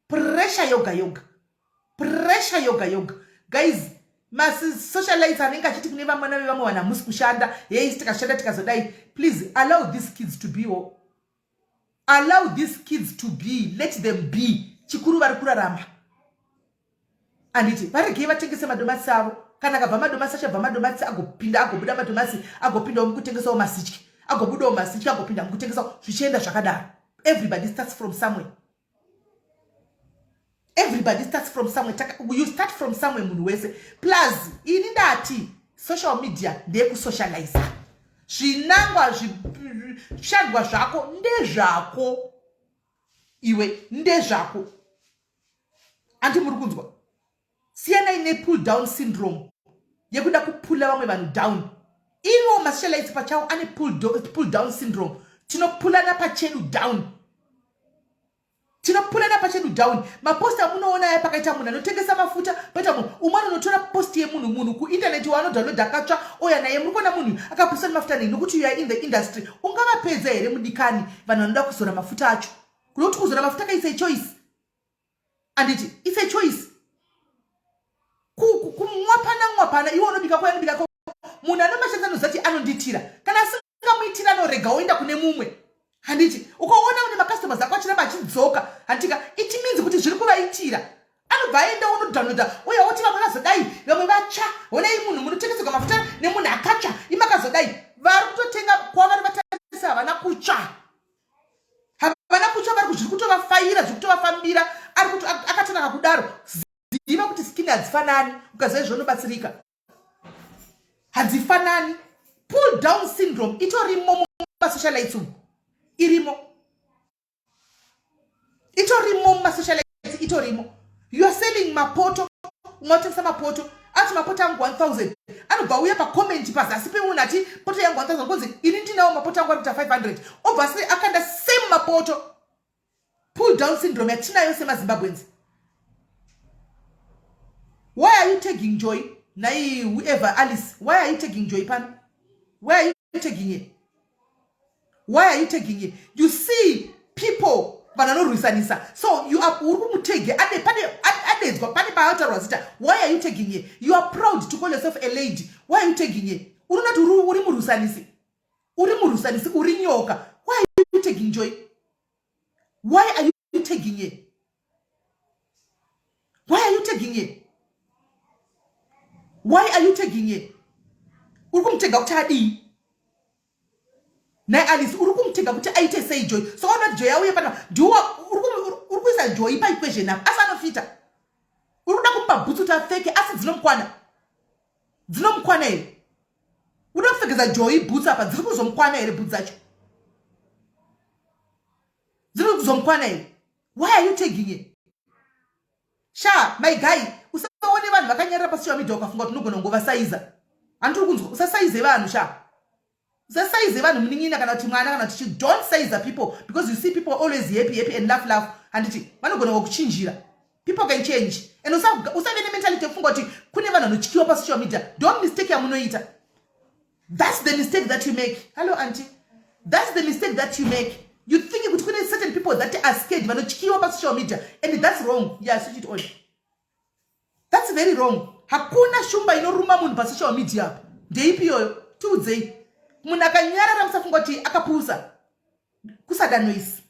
pressure yoga yoga, pressure yoga yoga. Guys, masocialites anenge achiti kune vamwana vevamwe vanhu hamusi kushanda, hei tikashanda tikazodai, please allow these kids to be, allow these kids to be, let them be. Chikuru vari kurarama, anditi varegei vatengese madomasi avo. Kana akabva madomasi, achabva madomasi, agopinda, agobuda madomasi, agopindawo mukutengesawo masityi, agobudawo masityi, agopinda mukutengesawo, zvichienda zvakadaro. Everybody starts from somewhere, everybody starts from somewhere. You start from somewhere, munhu wese. Plus ini ndati social media ndeyekusocializa. Zvinangwa zvishandwa zvako ndezvako iwe, ndezvako, anti muri kunzwa? Siyanai nepull down syndrome yekuda kupula vamwe vanhu down. Ivo masocialites pachawo ane pull down syndrome. Tinopulana pachedu down, tinopulana pachedu down. Maposti amunoona aya, pakaita munhu anotengesa mafuta, paita munhu umwe anonotora posti yemunhu, munhu kuindaneti waanodownload akatsva, oya naye. Muri kuona munhu akaposta nemafuta nei? Nokuti you are in the industry. Ungavapedza here, mudikani, vanhu vanoda kuzora mafuta acho? Kunokuti kuzora mafuta kaisa choice, anditi? It's a choice. Kumwapana mwapana, iwe unobika ko, anobika ko, munhu anomashandisa anoziva kuti anonditira. Kana asingamuitira, anorega oenda kune mumwe, handiti? Ukaona une macustomers ako achiramba achidzoka, handitika, it means kuti zviri kuvaitira. Anobva aenda unodownloada uye oti vamwe vazodai, vamwe vatsva. Honai munhu munotengeserwa mafuta nemunhu akatsva, imakazodai. Vari kutotenga kwavari vatarisa, havana kutsva, havana kutsva. Vari zviri kutovafaira, zviri kutovafambira. Ari kuti akatonaka kudaro. Ziva kuti skin hadzifanani. Ukaziva izvo unobatsirika. Hadzifanani. Pull down syndrome itorimo mumasocialites umu, irimo, itorimo mumasocialites, itorimo. You are selling mapoto, ungatengesa mapoto, ati mapoto angu 1000, anobva uya pacomment pazasi pemunhu ati poto yangu 1000, kunzi ini ndinawo mapoto angu ari kuita 500, obva sei akanda same mapoto. Pull down syndrome yatinayo semaZimbabweans. Why are you tagging Joy nai whoever Alice? Why are you tagging Joy pano? Why are you tagging her? Why are you tagging her? You see people, vanhu vanorwisanisa. So you are, uri kumutege pane adedzwa, pane paataurwa zita. Why are you tagging her? You are proud to call yourself a lady. Why are you tagging her? Unoona kuti uri murwisanisi, uri murwisanisi, uri nyoka. Why are you tagging Joy? Why are you tagging her? Why are you tagging her? Why are you tagging her? Uri kumutega kuti adii nai Alice? Uri kumutega kuti aite sei Joy? So ona Joy auye pana, ndiwo uri kuisa Joy paequation apa, asi anofita. Uri kuda kumupa bhutsu kuti apfeke, asi dzinomukwana? Dzinomukwana here? Uda kupfekeza Joy bhutsu apa, dziri kuzomukwana here? Bhutsu dzacho dziri kuzomukwana here? Why are you tagging her? Sha, my guy, usaone vanhu vakanyarira pasocial media ukafunga kuti unogona kungovasaiza. Handiri kunzwa? Usasaize vanhu, sha, usasaize vanhu, munin'ina kana kuti mwana kana kuti. Don't size people because you see people always happy happy and laugh laugh, handiti? Vanogona kukuchinjira. People can change. And usave nementality yekufunga kuti kune vanhu vanotyiwa pasocial media. Don't mistake yamunoita. That's the mistake that you make. Hello, auntie. That's the mistake that you make. You think kuti kune certain people that are scared, vanotyiwa pasocial media, and that's wrong. Yeah, switch it on. That's very wrong. Hakuna shumba inoruma munhu pasocial media apo. Ndeipi iyoyo? Tiudzei. Munhu akanyarara, musafunga kuti akapusa. Kusada noise,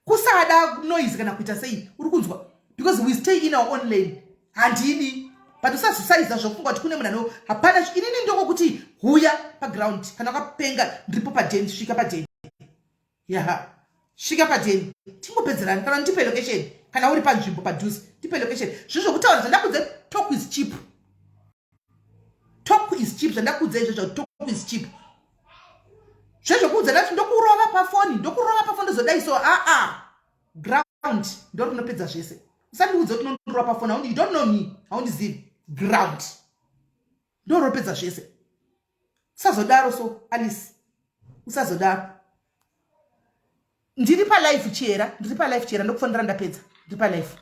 kusada noise kana kuita sei, uri kunzwa? Because we stay in our own lane, handidi. But usazosaiza zvokufunga kuti kune munhu ano, hapana. Inini ndokokuti huya paground kana wakapenga, ndiripo padeni. Svika padeni, yaha, svika padeni, tingopedzerani. Kana ndipe location, kana uri panzvimbo padhuze, ndipe location. Zvinhu zvokutaura zvandakudze, talk is cheap, talk is cheap. Zvandakudza izvo, talk is cheap. Zvezvokuudza. Ndikuudza ndati ndokurova pafoni, ndokurova pafoni ndozodai so aa ah, ah. Ground ndo rinopedza zvese. Usandiudza kuti unondirova pafoni, you don't know me, haundizivi. Ground ndo rinopedza zvese. Usazodaro so Alice, usazodaro. Ndiri palife chera, ndiri palife chera, ndokufonera ndapedza. Ndiri palife.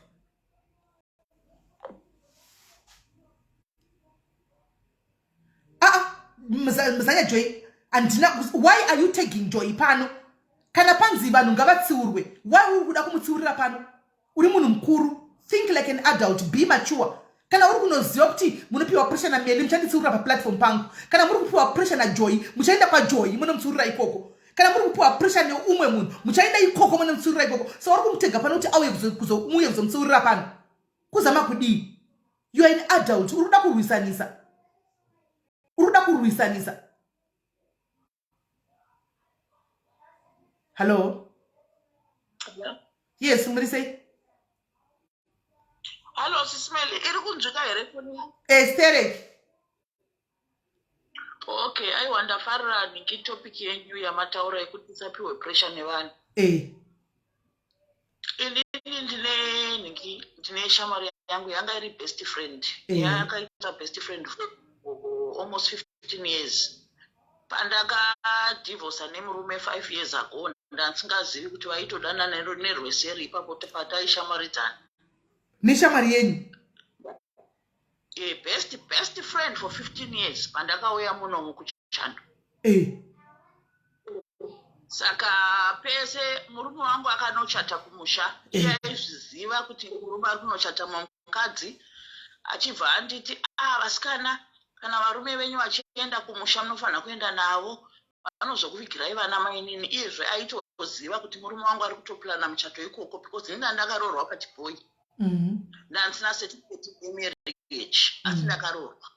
Aa, mzanya Joy, andina, why are you tagging Joy pano? Kana panzi vanhu ngavatsiurwe, why uri kuda kumutsiurira pano? Uri munhu mukuru, think like an adult, be mature. Kana uri kunoziva kuti munopiwa pressure naMeli, muchanditsiurira paplatform pangu. Kana muri kupiwa pressure naJoy, muchaenda kwaJoy munomutsiurira ikoko. Kana muri kupiwa pressure neumwe munhu, muchaenda ikoko munomutsiurira ikoko. So uri kumutega pano kuti auye muuye kuzomutsiurira pano. Kuzama kudii? You are an adult, uri kuda kurwisanisa. Uri kuda kurwisanisa. Hello? Yes, muri sei? Hello, Sismeli, iri kunzwika here foni? Eh, sterek. Okay, aiwa ndafarira nhingi topic yenyu yamataura yekuti tisapiwe pressure nevanhu. Eh. Inini ndine nhingi, ndine shamwari yangu yanga iri best friend. Yakaita best friend for almost 15 years. Pandakadivorsa nemurume 5 years ago, ndandisingazivi kuti vaitodanana nerweseri ipapo pataishamwaridzana. Neshamwari yenyu? Best friend for 15 years pandakauya munomu kuchando. Saka pese murume wangu akanochata kumusha, iye aizviziva kuti murume ari kunochata mukadzi, achibva anditi, vasikana, kana varume venyu vachienda kumusha munofanira kuenda navo, vanozokuvigirai vana mainini. Iyezve aitoziva kuti murume wangu ari kutoplana muchato ikoko, because ini ndakaroorwa pachibhoyi. Ndandisina certificate yemarriage, asi ndakaroorwa.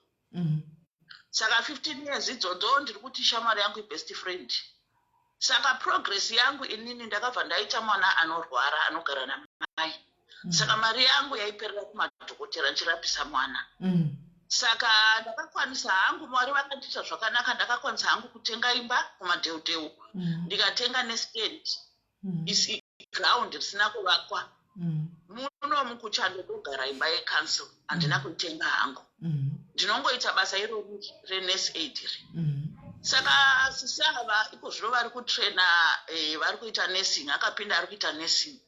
Saka 15 years idzodzo ndiri kuti shamwari yangu ibest friend. Saka progress yangu inini ndakabva ndaita mwana anorwara anogara namai. Saka mari yangu yaiperera kumadhokotera ndichirapisa mwana. Saka ndakakwanisa hangu, Mwari vakandiita zvakanaka, ndakakwanisa hangu kutenga imba kumadheudheu. Ndikatenga nestand, isi ground risina kuvakwa. Muno mukuchando ndogara imba yecouncil, handina kuitenga hangu. Ndinongoita basa irori renurse aid iri. Saka sisi ava iko zvino vari kutraina, vari kuita nursing, akapinda ari kuita nursing.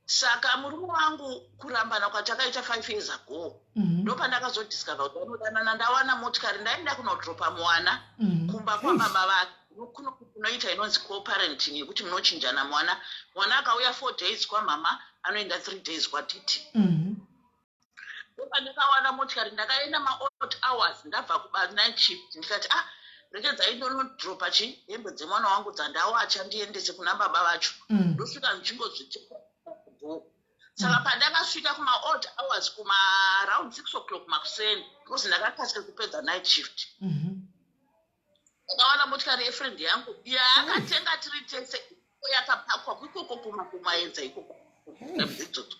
Saka murume wangu kurambana kwatakaita 5 years ago, ndopandakazodiscover kuti vanodanana. Ndawana motikari, ndaenda kunodropa mwana kumba kwababa vake. Kuno kunoita inonzi co-parenting yekuti munochinjana mwana. Mwana akauya 4 days kwamama, anoenda 3 days kwatiti. Ndopandakawana motikari, ndakaenda maodd hours ndabva kuba night shift, ndikati regedzai ndonodropa chi hembe dzemwana wangu dzandawacha ndiendese kuna baba vacho. Ndosvika ndichingozviteka. Saka pandakasvika kuma-odd hours, kuma-round 6 o'clock makuseni, because ndakakasika kupedza night shift, ndakawana motikari yefriend yangu yaakatenga tiri tese yakapakwa ikoko kumaedza ikoko idzodzo.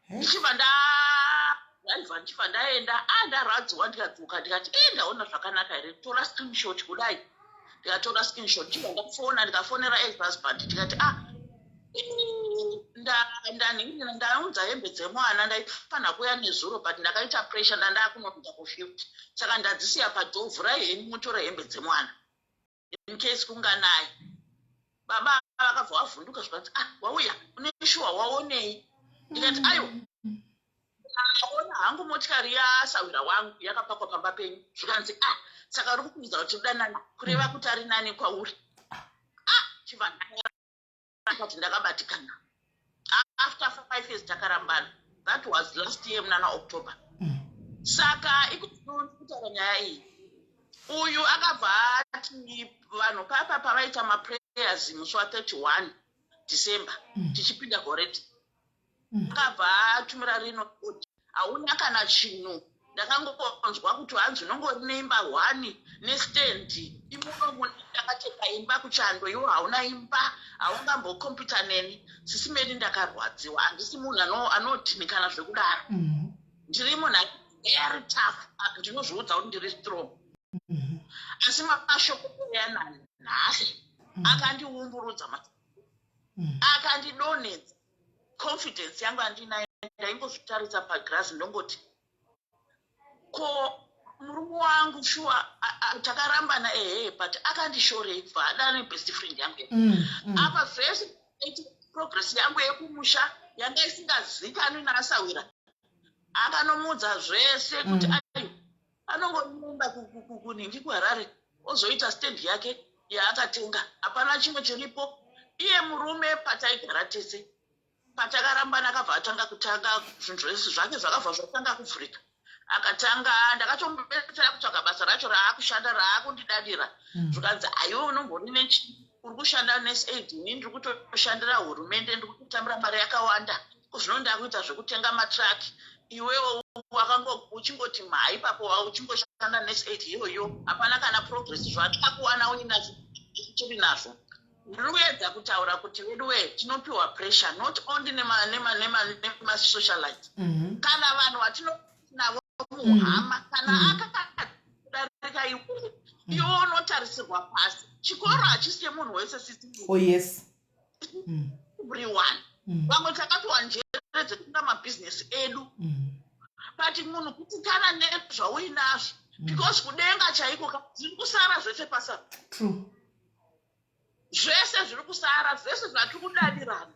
Ndichibva ndadriver, ndichibva ndaenda, ndarwadziwa, ndikadzoka ndikati, ndaona zvakanaka here? Tora screenshot kudai. Ndikatora screenshot, ndichibva ndafona, ndikafonera ex husband, ndikati, ndaunza hembe dzemwana, ndaifanira kuuya nezuro but ndakaita pressure, ndandakunoenda kushift, saka ndadzisiya padoor, vhurai henyu mutore hembe dzemwana in case kunganayi. Baba vakabva vavhunduka, zvikanzi, wauya une shuwa waonei? Ndikati, aiwa, aona hangu motikari yasawira wangu yakapakwa pamba penyu. Zvikanzi, saka uri kukuudza kuti udanana, kureva kuti ari nani kwauri. Chibva ndakati ndakabatikana. After 5 years takarambana, that was last year munana October. Saka ikutaura nyaya iyi, uyu akabva ati vanhu papa pavaita maprayers musi wa31 December tichipinda gore, akabva atumira rino, hauna kana chinhu. Ndakangonzwa kuti hanzi unongori neimba one nestendi imomo, ndakatenga imba kuchando, iwo hauna imba, haungambokompita neni. Sisi Meri, ndakarwadziwa. Handisi munhu anodhinikana zvekudaro. Ndiri munhu very tough, ndinozviudza kuti ndiri strong. Asi mashoko oyana nhasi akandiumburudza, akandidonhedza confidence yangu andinayo. Ndaingozvitarisa pagirazi, ndongoti, "Ko murume wangu shuwa takarambana ehe, but akandishorei kubva ada nebest friend yangu?" Apa zvese progress yangu yekumusha yanga isingazikanwi naasawira, akanomuudza zvese kuti ayo anongoenda kunhingi kuHarare, ozoita stand yake yaakatenga, hapana chimwe chiripo. Iye murume pataigara tese, patakarambana, akabva atanga kutanga zvinhu zvese zvake zvakabva zvatanga kuvhurika. Akatanga, ndakatomubetsera kutsvaga basa racho raakushanda, raakundidadira. Zvikanzi, "Aiwe, unombori nechi uri kushanda nesaid, ini ndiri kutoshandira hurumende, ndiri kutotambira mari yakawanda. Zvino ndakuita zvekutenga matraki, iwewo wakango uchingoti mhai ipapo, uchingoshanda nesaid iyoyo, hapana kana progress zvatakuwana uinazvo chiri nazvo." Ndiri kuedza kutaura kuti veduwe, tinopiwa pressure not only nemasocialite, kana vanhu vatinonavo muhama, kana akadarika iwe, iwe unotarisirwa pasi. Chikoro hachisi chemunhu wese, sisi. Oh yes. Everyone. Vamwe takapiwa njere dzekuita mabhizinesi edu, but munhu kutikana nezvauinazvo, because kudenga chaiko zviri kusara zvese pasa. True. Zvese zviri kusara, zvese zvatiri kudadirana.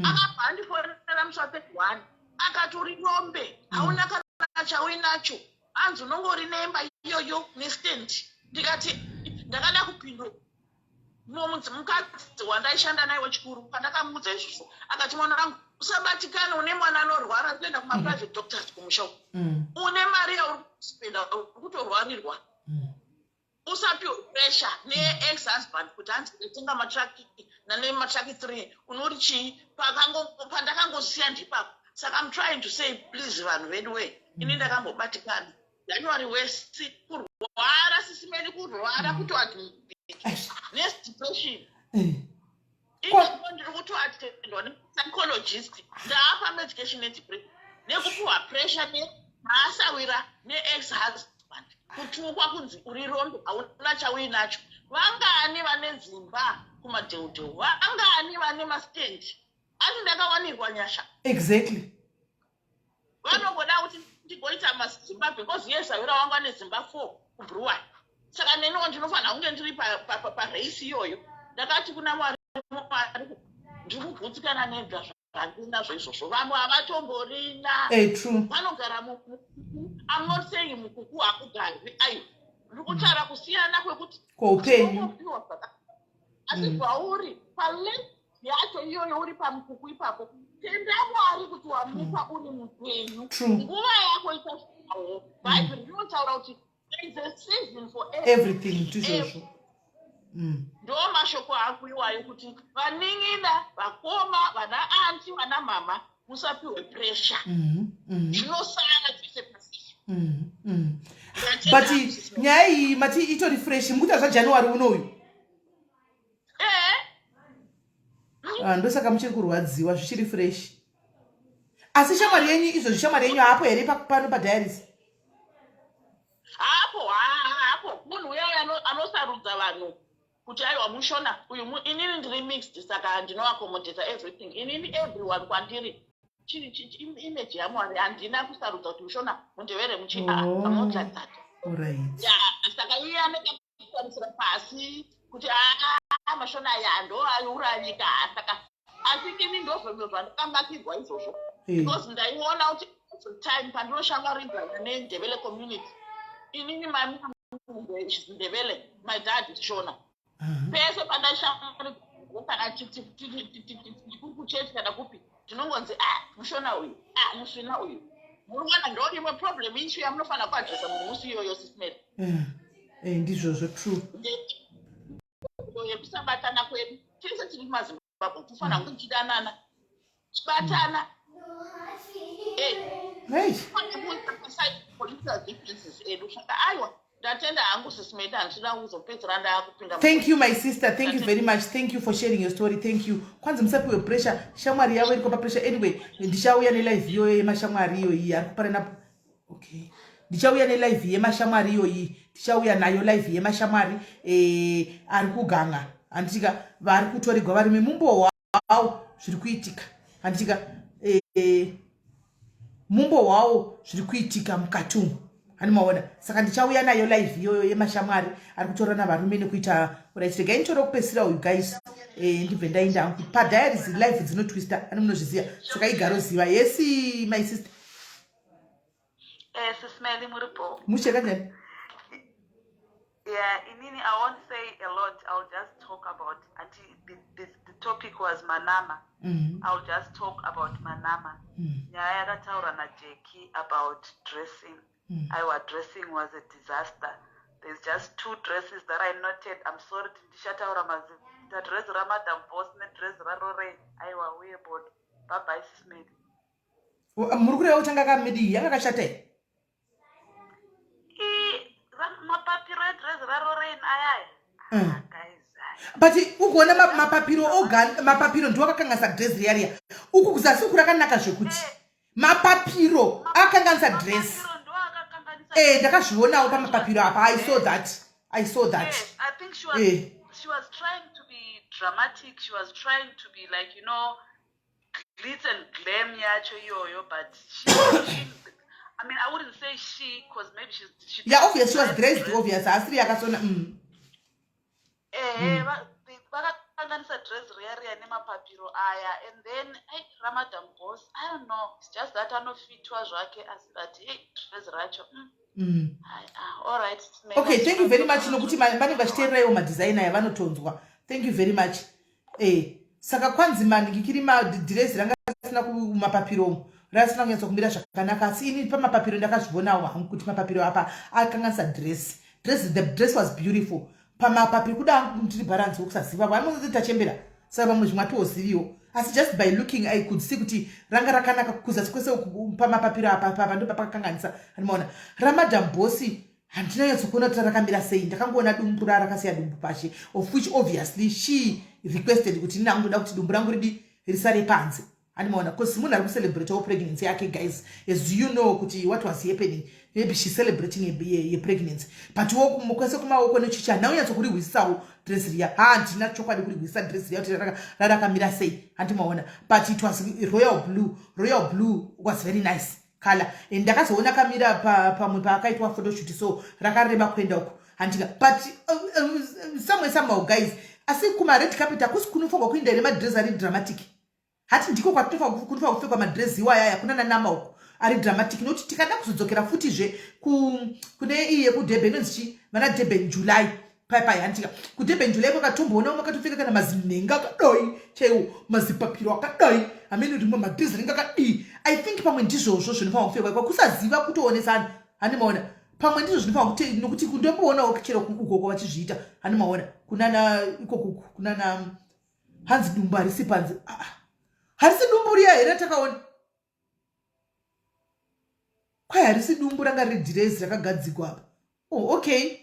Akabva andifonera musi wa31, akati, "Uri rombe, hauna kana chauinacho, hanzi unongori nemba iyoyo nestand." Ndikati ndakada kupindura. Mumwe mukadzi wandaishanda naye wechikuru, pandakamuudza izvozvo, akati, "Mwana wangu, usabatikana, une mwana anorwara, kuenda kumaprivate doctors kumusha uku. Une mari yauri kuspenda, uri kutorwarirwa. Usapiwe pressure neex husband kuti hanzi ndatenga matraki nane matraki 3, unori chii?" Pandakangosiya ndipapo. Saka I'm trying to say, please, vanhu vedu we, ini ndakambobatikana January wese, kurwara, sisi Meli, kurwara, kutoadmit nedepression. Ipapo ndiri kutoatendwa nepsychologist, ndaapa medication nedepression, nekupiwa pressure nehaasawira neex husband, kutukwa kunzi uri rombe, hauna chauinacho. Vangani vane dzimba kumadheudheu? Vangani vane mastendi? Asi ndakawanirwa nyasha. Vanongoda kuti ndigoita mazimba because iye sawira wangu ane dzimba 4 kuBrewery, saka neniwo ndinofanira kunge ndiri parace iyoyo. Ndakati kuna Mwari, "Mwari, ndiri kugutsikana nebva zvandinazvo izvozvo, vamwe havatomborina." True. Vanogara. I'm not saying mukuku hakugarwi, aiwa, ndiri kutaura kusiyana kwekuti kwoupenyu. Tinongopiwa asi zvauri pale yacho iyoyo, uri pamukuku ipapo, tenda Mwari kuti wamuka uri mupenyu. True. Nguva yako ichasvikawo. Bhaibheri rinotaura kuti there is a season for everything. Ndizvozvo. Ndo mashoko angu iwayo, kuti vanin'ina, vakoma, vana aunty, vana mama, musapiwe pressure. Zvinosara zvese pasi. Ndatenda. But nyaya iyi mati itori fresh, mukuita zvaJanuary unoyu? Eh. Ah, ndosaka muchiri kurwadziwa, zvichiri fresh. Asi shamwari yenyu izvozvi, shamwari yenyu haapo here pano padiaries? Hapo, hapo. Munhu uya uya anosarudza vanhu kuti aiwa, muShona uyu, inini ndiri mixed, saka ndinoaccommodata everything. Inini everyone kwandiri image yaMwari. Handina kusarudza kuti muShona, muNdevere, muchi. Oh. I'm not like that. Alright. Yeah, saka iye anenge kutarisira pasi kuti aa, maShona aya ndo aiuranyika. Saka asi ini ndozvozvo zvandakamakirwa izvozvo, because ndaiona kuti every time pandinoshamwaridzana neNdebele community, inini my mom is Ndebele, my dad is Shona, pese pandaishamwaridzana, kana kuchechi kana kupi, tinongonzi, "A, muShona uyu, a, musvina uyu." Muri kuona, ndo imwe problem issue yamunofanira kuaddressa munhu musi iyoyo, Sis Mary. Ndizvozvo, true. Yekusabatana kwedu tese tiri kumaZimbabwe, tofanira kunge tichidanana, tibatana. Hey. Political differences edu. Saka aiwa, ndatenda hangu, Sis Mary, handisida kuzopedzera ndaakupinda. Thank you, my sister, thank you very much. Thank you for sharing your story, thank you. Kwanzi musapiwe pressure, shamwari yavo iri kupa pressure. Anyway, ndichauya nelive iyoyo yemashamwari iyoyi ari kuparana. Okay, Ndichauya nelive yemashamwari iyoyi, tichauya nayo live yemashamwari ari kuganga, handitika? Vari kutorigwa varume, mumbo hwawo zviri kuitika, handitika? Mumbo hwawo zviri kuitika mukati umu, hani maona? Saka ndichauya nayo live iyoyo yemashamwari ari kutorana varume nekuita. Right, regai nditore kupesira uyu, guys, ndibve ndaenda hangu padiaries. Live dzinotwista, ani munozviziva, saka igaroziva. Yes, my sister. Sis Melly, muripo? Mushe, kanjani? Yeah, inini I won't say a lot. I'll just talk about anti the topic was Manama. I'll just talk about Manama. Nyaya yakataura naJackie about dressing. Aiwa, dressing was a disaster. There's just two dresses that I noted. I'm sorry kuti ndichataura mazita, dress raMadam Boss nedress raLorraine. Aiwa, uye bodo. Bye bye, Sis Melly. Muri kureva kuti anga kamidii, yanga kashata here? Mapapiro edress raLorraine ayaya. Ah, guys. But ugoona mapapiro oga, mapapiro ndiwo akakanganisa dress riya riya. Uku kuzasi uku rakanaka zvekuti mapapiro akakanganisa dress. Mapapiro ndo akakanganisa. Ndakazvionawo pamapapiro apa. I saw that, I saw that. Yes, I think she was she was trying to be dramatic. She was trying to be like, glitz and glam yacho iyoyo, but she, I mean, I wouldn't say she, because maybe she Yeah, obvious she was dressed, obvious asiri yakasona. Ehe, vakakanganisa dress riya riya nemapapiro aya. And then hey, raMadam Boss, I don't know, it's just that anofitwa zvake, asi but hey, dress racho. Hai, ah, all right. Okay, thank you very much, nokuti vanenge vachiteereraiwo madesign aya, vanotonzwa. Thank you very much. Saka kwanzi maningikiri madhirezi ranga risina kumapapiro umu, rasina kunyatsokumira zvakanaka, asi ini pamapapiro ndakazvionawo hangu kuti mapapiro apa akanganisa dress. The dress was beautiful. Pamapapiro kuda hangu ndiri balance wokusaziva, vanozoti tachembera, saka vamwe zvimwe hatiwoziviwo, asi just by looking I could see kuti ranga rakanaka kuzasi kwese uku. Pamapapiro apa apa ndo papakakanganisa. Andimaona raMadam Boss, handina nyatsokuona kuti rakamira sei. Ndakangoona dumbu rarakasiya, dumbu pashe, of which obviously she requested kuti nina kundoda kuti dumbu rangu ridi risare panze, handimaona? Because munhu ari kucelebratewo pregnancy yake, guys, as you know kuti what was happening, maybe she celebrating a pregnancy, but wo kwese kumaoko nechichi handina kunyatsokurihwisisawo dress riya. Handina chokwadi kurihwisisa dress riya kuti rarakamira sei, handimaona? But it was royal blue. Royal blue was very nice color, and ndakazoona kamira pamwe paakaitwa photoshoot, so rakareba kuenda uko, handika? But somewhere somehow, guys, asi kumared carpet hakusi kunofanirwa kuinda here madress ari dramatic? Hati ndiko kwatinofanira kunofanira kupfekwa madress iwayaya kuna naNAMA uko ari dramatic, nokuti tikada kuzodzokera futizve kune iyi yekuDurban inonzi chi, vana Durban July pai, handika? KuDurban July kwakatomboona umwe akatopfeka kana mazinhenga akadai chaiwo, mazipapiro akadai, hamene rimwe madress ringe akadii. I think pamwe ndizvozvo zvinofanira kupfekwa ikwa, kusaziva kutoonesana, handimaona? Pamwe ndizvo zvinofanira kuti, nokuti kundomboonawo chero ukoko vachizviita, handimaona? Kunana ikokuku kunana hanzi dumbu harisi panze. Ah, ah. Harisi dumbu riya here takaona? Kwai harisi dumbu, ranga riri dhirezi rakagadzikwa apa. Oh, okay,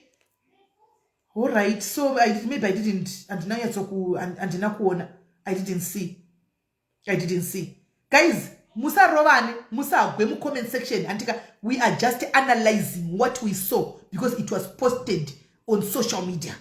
alright. So maybe I didn't, handina nyatsoku, handina kuona. I didn't see, I didn't see. Guys, musarovane, musagwe mucomment section, handika? We are just analyzing what we saw because it was posted on social media,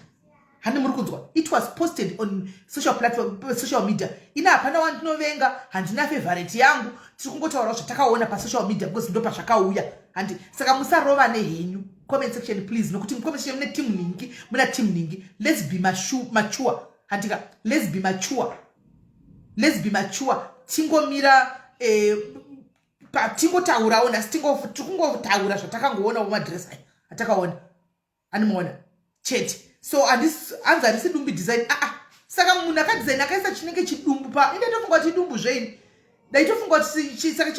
handi muri kunzwa? It was posted on social platform, social media. Ina hapana wandinovenga, handina favorite yangu. Tiri kungotaurawo zvatakaona pasocial media because ndo pazvakauya, handi? Saka musarovane henyu comment section, please, nokuti mucomment section mune team ningi, muna team ningi. Let's be mature, handika? Let's be mature, let's be mature. Tingomira patingotaurawo nhasi, tiri kungotaura zvatakangoonawo, madress aya atakaona, animaona chete. So hanzi harisi dumbi design. Aa, ah, saka munhu akadesign akaisa chinenge chidumbu pa, indaitofunga kuti idumbu zveini, ndaitofunga kuti saka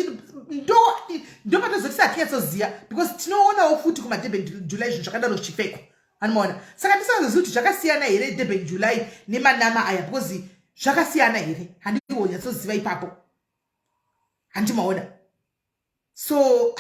ndo patozoti hatinyatsoziva, because tinoonawo futi kumaDurban July zvinhu zvakadaro zvichipfekwa, animaona? Saka tisingazozivi kuti zvakasiyana here Durban July neManama aya, because zvakasiyana here, handiwonyatsoziva ipapo, handimaona? So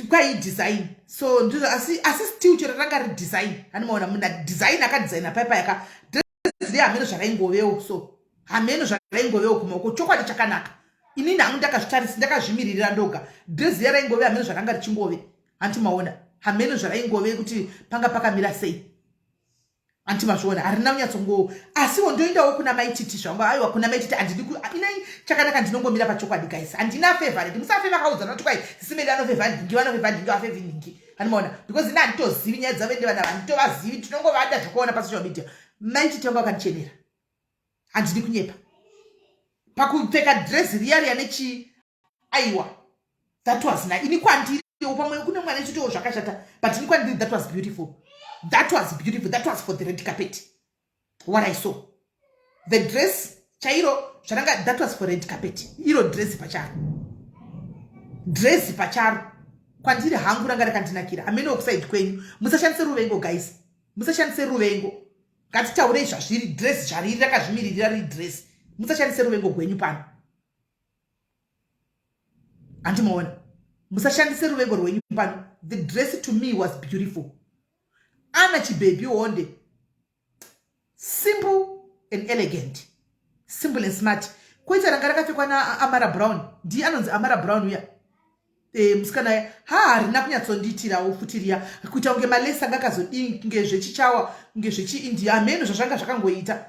kwai design, so ndizvo, asi still chero ranga ri design, handimaona? Munhu design akadesigna paipa yaka dress hameno zvaraingovewo, so hameno zvaraingovewo kumaoko. Chokwadi chakanaka. Inini hangu ndakazvitarisa, ndakazvimiririra ndoga. Dress riya raingove hameno zvaranga richingove, hanti maona? Hameno zvaraingove kuti panga pakamira sei, hanti mazviona? Harina kunyatsongo, asiwo ndoendawo kuna Maititi zvangu. Aiwa, kuna Maititi handidi inai chakanaka, ndinongomira pachokwadi, guys. Handina favorite. Musafe vakaudzana kuti kwai Sisimeli anofavor nhingi, vanofavor nhingi, vafavor nhingi, handimaona? Because ina handitozivi nyaya dzavo, ende vana handitovazivi, tinongovada zvekuona pasocial media. Maititi vanga vakandichenera, handidi kunyepa, pakupfeka dress riya riya nechii. Aiwa, that was na ini kwandiri, pamwe kune mwana ichitiwo zvakashata, but ini kwandiri that was beautiful, that was beautiful, that was for the red carpet. What I saw, the dress chairo zvaranga, that was for red carpet. Iro dress pacharo, dress pacharo, kwandiri hangu ranga rakandinakira. Amene wekuside kwenyu, musashandise ruvengo, guys, musashandise ruvengo. Ngatitaurei zvazviri. Dress zvariri rakazvimiririra, riri dress. Musashandise ruvengo gwenyu pano, handimaona? Musashandise ruvengo rwenyu pano. The dress to me was beautiful. Ana Chibhebhi Honde, simple and elegant, simple and smart. Koita ranga rakapfekwa naAmara Brown, ndiye anonzi Amara Brown uya, musikana ya, ha, harina kunyatsondiitirawo futi riya, kuita kunge malace anga akazodii, kunge zvechichawa, kunge zvechiindia, hameno zvazvanga zvakangoita,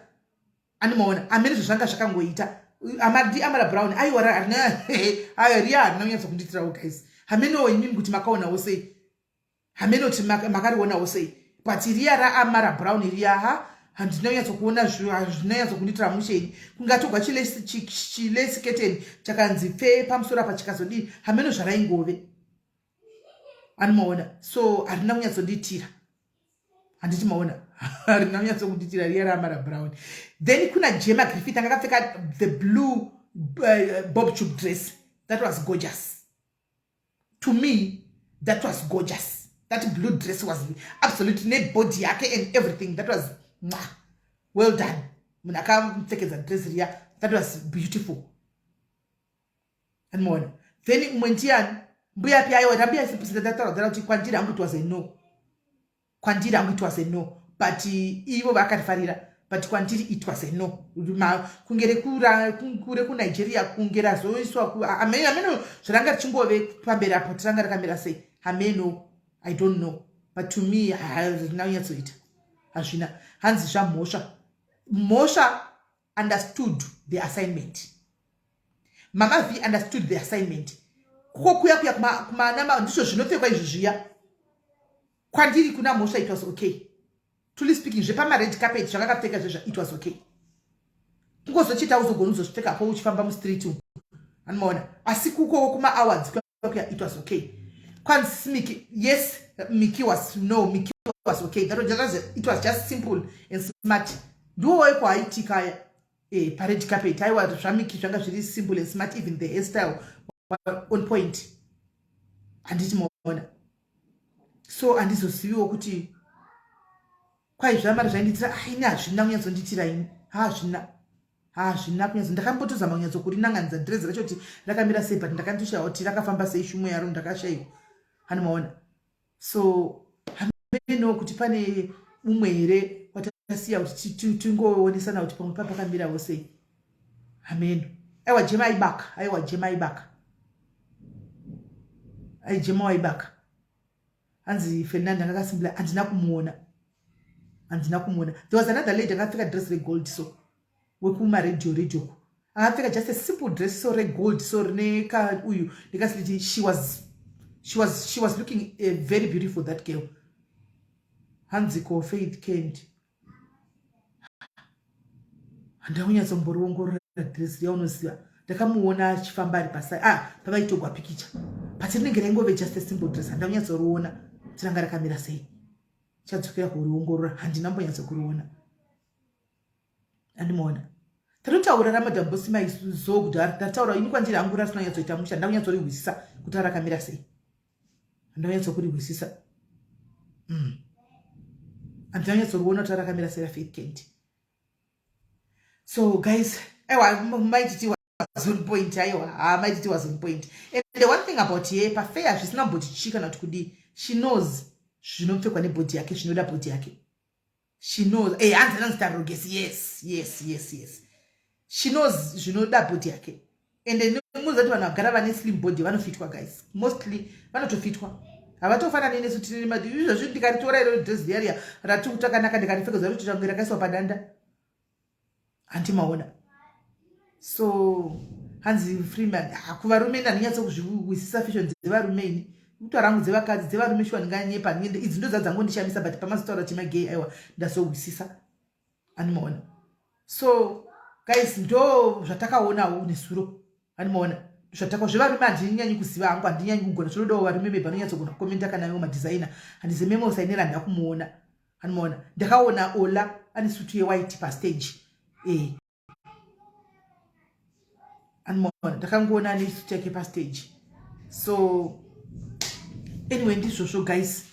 animaona? Hameno zvazvanga zvakangoita. Ndi Amara Brown. Aiwa, harina, ayo riya harina kunyatsokundiitirawo, guys. Hamenowo imimi kuti makaonawo sei, hameno kuti makarionawo sei, but riya raAmara Brown riya, ha, handina kunyatsokuona, hazvina nyatsokundiitira musheni, kungatogwa chilace curtain chakanzi pfe pamusoro apa, chikazodii, hameno zvaraingove, animaona? So harina kunyatsondiitira, handiti maona? Harina kunyatsokunditira riya raAmara Brown. Then kuna Jema Griffith, anga akapfeka the blue bob tube dress. That was gorgeous to me, that was gorgeous. That blue dress was absolutely nebody yake and everything. That was mwah, well done munhu akapfekedza dress riya. That was beautiful, andimaona? Then umwe ndiani? Mbuya pi? Aiwa, rambuya ndataura dhara kuti kwandiri hangu it was a no, kwandiri hangu it was a no, but ivo vakarifarira, but kwandiri it was a no. Kunge rekuNigeria, kunge razoiswa, hameno zvaranga richingove pamberi apo, tiranga rakamira sei, hameno, I don't know, but to me hazvina kunyatsoita, hazvina. Hanzi zvamhosva, Mhosva understood the assignment. Mama V understood the assignment. Kuko kuya kuya kumanama, ndizvo zvinopfekwa izvi zviya. Kwandiri, kuna Mhosva, it was okay. Truly speaking, zvepamared carpet zvakakapfeka zvezva, it was okay. Kungozochita uzogona uzozvipfekapo uchifamba mustreet umu, anomaona? Asi kukoko kumaawards kuya, it was okay. Kwanzi Miki, yes, Miki was, no, Miki was okay. That was just, it was just simple and smart. Ndiwo waiko aya pared carpet. Aiwa, zvaMiki zvanga zviri simple and smart, even the hairstyle on point, handiti maona? So handizoziviwo kuti kwai zvamari zvainditira ini, hazvina kunyatsonditira ini, hazvina, hazvina kunyatso. Ndakambotozama kunyatsokurinanganidza dress racho kuti rakamira sei, but ndakandoshayiwa kuti rakafamba sei, shumo yaro ndakashayiwa, hanimaona? So hameno kuti pane mumwe here watasiya kuti tingoonesana kuti pamwe papakamirawo sei, hameno. Aiwa, Jema aibaka, aiwa, Jema aibaka, ai, Jema waibaka. Hanzi Fernand anga akasimbila, handina kumuona, handina kumuona. There was another lady akapfeka dress regold, so wekumaredhiyo redhiyo, akapfeka just a simple dress so regold, so rine ka uyu nekasiliti. She was looking very beautiful, that girl. Hanzi ko Faith Kent? Handina kunyatsomborongorora dress riya, unoziva ndakamuona achifamba ari pasai, ah, pavaitogwa pikicha, but rinenge raingove just a simple dress. Handina kunyatsoriona kuti ranga rakamira sei, chadzokera kuriongorora, handina mbonyatsokuriona, andimaona? Tatotaura raMadam Boss maizo kudhara, ndataura ini kwandiri hangu rasina kunyatsoita musha, handina kunyatsorihwisisa kuti rakamira sei, handina kunyatsokurihwisisa. Handina kunyatsoriona kuti rakamira sei raFaith Kent. So guys, aiwa, Maititi was on point. Aiwa, ha, Maititi was on point. And the one thing about ye pafair, zvisina mboti chii kana kuti kudii, she knows zvinopfekwa nebody yake, zvinoda body yake. She knows. Hanzi anonzi Tarogesi. Yes, she knows zvinoda body yake. And Munoziva kuti vanhu vagara vane slim body vanofitwa, guys. Mostly vanotofitwa, havatofanani nesu tine madi. Izvozvi ndikaritora iro dress riya riya rati kutakanaka, ndikaripfekedza kuti tange rakaiswa padanda, handimaona. So hanzi Freeman, kuvarume ndandinyatso kuzviwisisa fashion dzevarume. Ini kutaura hangu dzevakadzi, dzevarume shuwa ndinganyepa. Idzi ndo dzadzangondishamisa, but pamazotaura kuti magay, aiwa, ndazohwisisa, animaona. So guys, ndo zvatakaonawo nesuro, animaona. Zvataka zvevarume handinyanyi kuziva hangu, handinyanyi kugona. Zvinodawo varume maybe vanonyatsogona kukomenta, kana iwo madesigner. Handizi Memo Sainera, handakumuona, animaona. Ndakaona Ola ane sutu yewhite pastage, animaona. Ndakangoona ane sutu yake pastage. So anyway, ndizvozvo guys,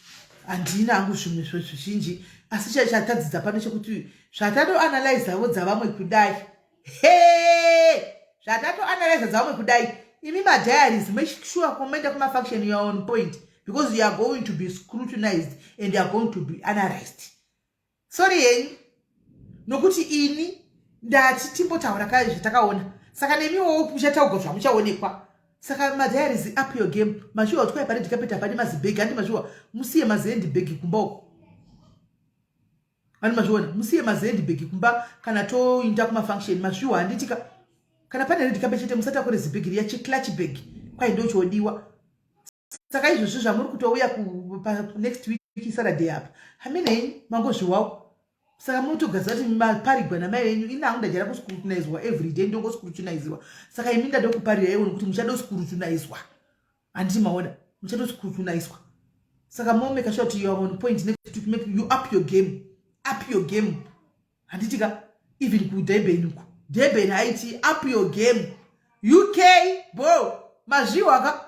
handina hangu zvimwe zvizhinji, asi chatadzidza pano chekuti zvatatoanalyzavo dzavamwe kudai, he, zvatatoanalyza dzavamwe kudai, imi madiaries, make sure kumaenda kumafunction you are on point, because you are going to be scrutinized and you are going to be analyzed. Sorry henyu, nokuti ini ndati timbotaura kai zvatakaona, saka nemiwowo muchataurwa zvamuchaonekwa. Saka madiaries, up your game. Mashuwa kuti kwai pared carpet hapadi mazibhegi, handi mashuwa? Musiye mazihandbag kumba uko, ani mazviona? Musiye mazihandbag kumba kana toinda kumafunction, mashuwa, handitika? Kana pane red carpet chete, musatakure zibhegi riya, chiclutch bag, kwai ndo chodiwa. Saka izvozvo zvamuri kutouya next week Saturday apa, haminei mangozviwawo. Saka munotogaziva kuti maparigwa namai venyu. Ini hangu ndajara kuscrutinizwa everyday, ndongoscrutinizwa. Saka imi ndadokuparira iwo nokuti muchadoscrutinizwa, handiti maona? Muchadoscrutinizwa. Saka momake sure kuti you are on point next week. Make you up your game, up your game, handiti ka? Even kuDurban uku, Durban haiti, up your game. UK bo mazviwa ka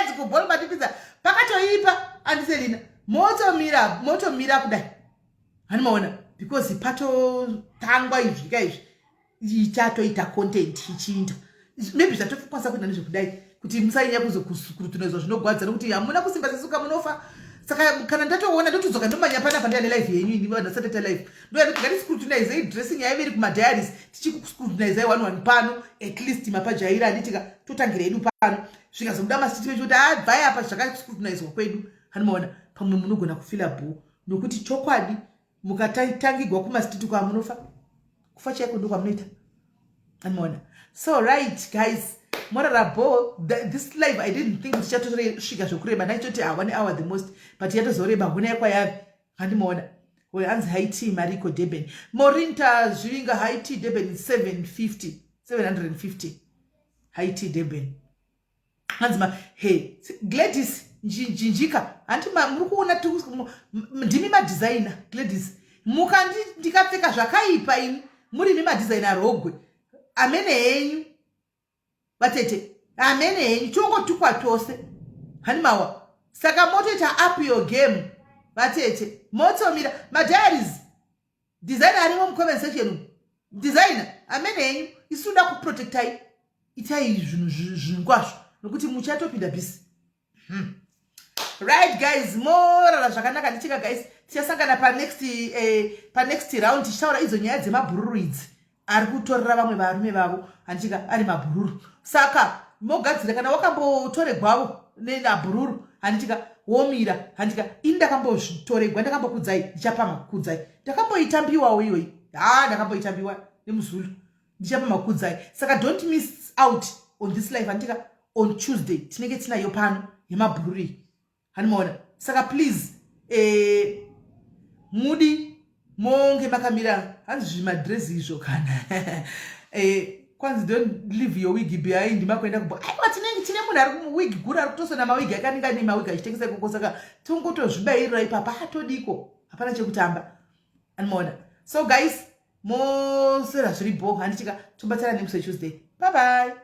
dzikubhoro matipidza pakatoipa, andiselina motomira, motomira kudai, hani maona? Because patotangwa izvika izvi, ichatoita content ichiinda. Maybe zvatokwanisa kuita nezvekudai kuti musanyanya kuzoscrutinizwa, zvinogwadza nokuti hamuna kusimba sesuka, munofa. Saka kana ndatoona, ndotodzoka, ndomanya panapa, ndiyane live yenyu. Ini vanhu vasati taita live, ndoyandoti ngatiscrutinizei dressing yaive iri kumadiaries, tichikuscrutinizai one one pano. At least mapajaira, handitika? Totangira hedu pano, zvikazomuda masiti vechi kuti abvai apa, zvakascrutinizwa kwedu, hanimaona? Pamwe munogona kufila bho, nokuti chokwadi mukatangigwa kumastiti kwamunofa, kufa chaiko ndokwamunoita, animaona? So right guys, morara bo. This live, I didn't think kuti chatosvika zvokureba. Ndaichoti ah, one hour the most, but yatozoreba. Hona yakwayave, handimaona? Hanzi high tea mariko Durban, Morinta Zvivinga, high tea Durban 750, 750 high tea Durban. Hanzi ma he Gladys Njinjika, hanti muri kuona? Ndimi madesigner, Gladys. Mukandi ndikapfeka zvakaipa, ini muri mi madesigner rogwe, amene henyu vatete, amene henyu, tongotukwa tose, hani mawa? Saka motoita up your game vatete, motomira madiaries. Designer arimo mucomment section, designer, amene henyu, isu toda kuprotectai. Itai zvinhu zvinhu kwazvo nokuti muchatopinda busy. Right guys, morara zvakanaka, ndichika guys, tichasangana panext panext round, tichitaura idzo nyaya dzemabhururu idzi ari kutorera vamwe varume vavo, handichika? Ari mabhururu. Saka mogadzira kana wakambotoregwavo nenabhururu, handichika? Womira, handichika? Ini ndakambozvitoregwa, ndakambokudzai, ndichapama kukudzai, ndakamboitambiwawo iyoyi. Ha, ndakamboitambiwa nemuzulu, ndichapama kukudzai. Saka don't miss out on this live, handichika? On Tuesday tinenge tinayo pano yemabhururu iyi, hanimaona? Saka please, mudi monge makamira. Hanzi zvimadresi izvo kana kwanzi "Don't leave your wig behind." Makuenda kubo, aiwa, tinenge tine munhu ari wig guru, ari kutosona mawigi ake, anenge ane mawigi achitengesa ikoko. Saka tongotozvibayirira ipapa, atodiko, hapana chekutamba, animaona? So guys, moswera zviri bho, handichika? Tobatsana nemusi weTuesday. Bye bye.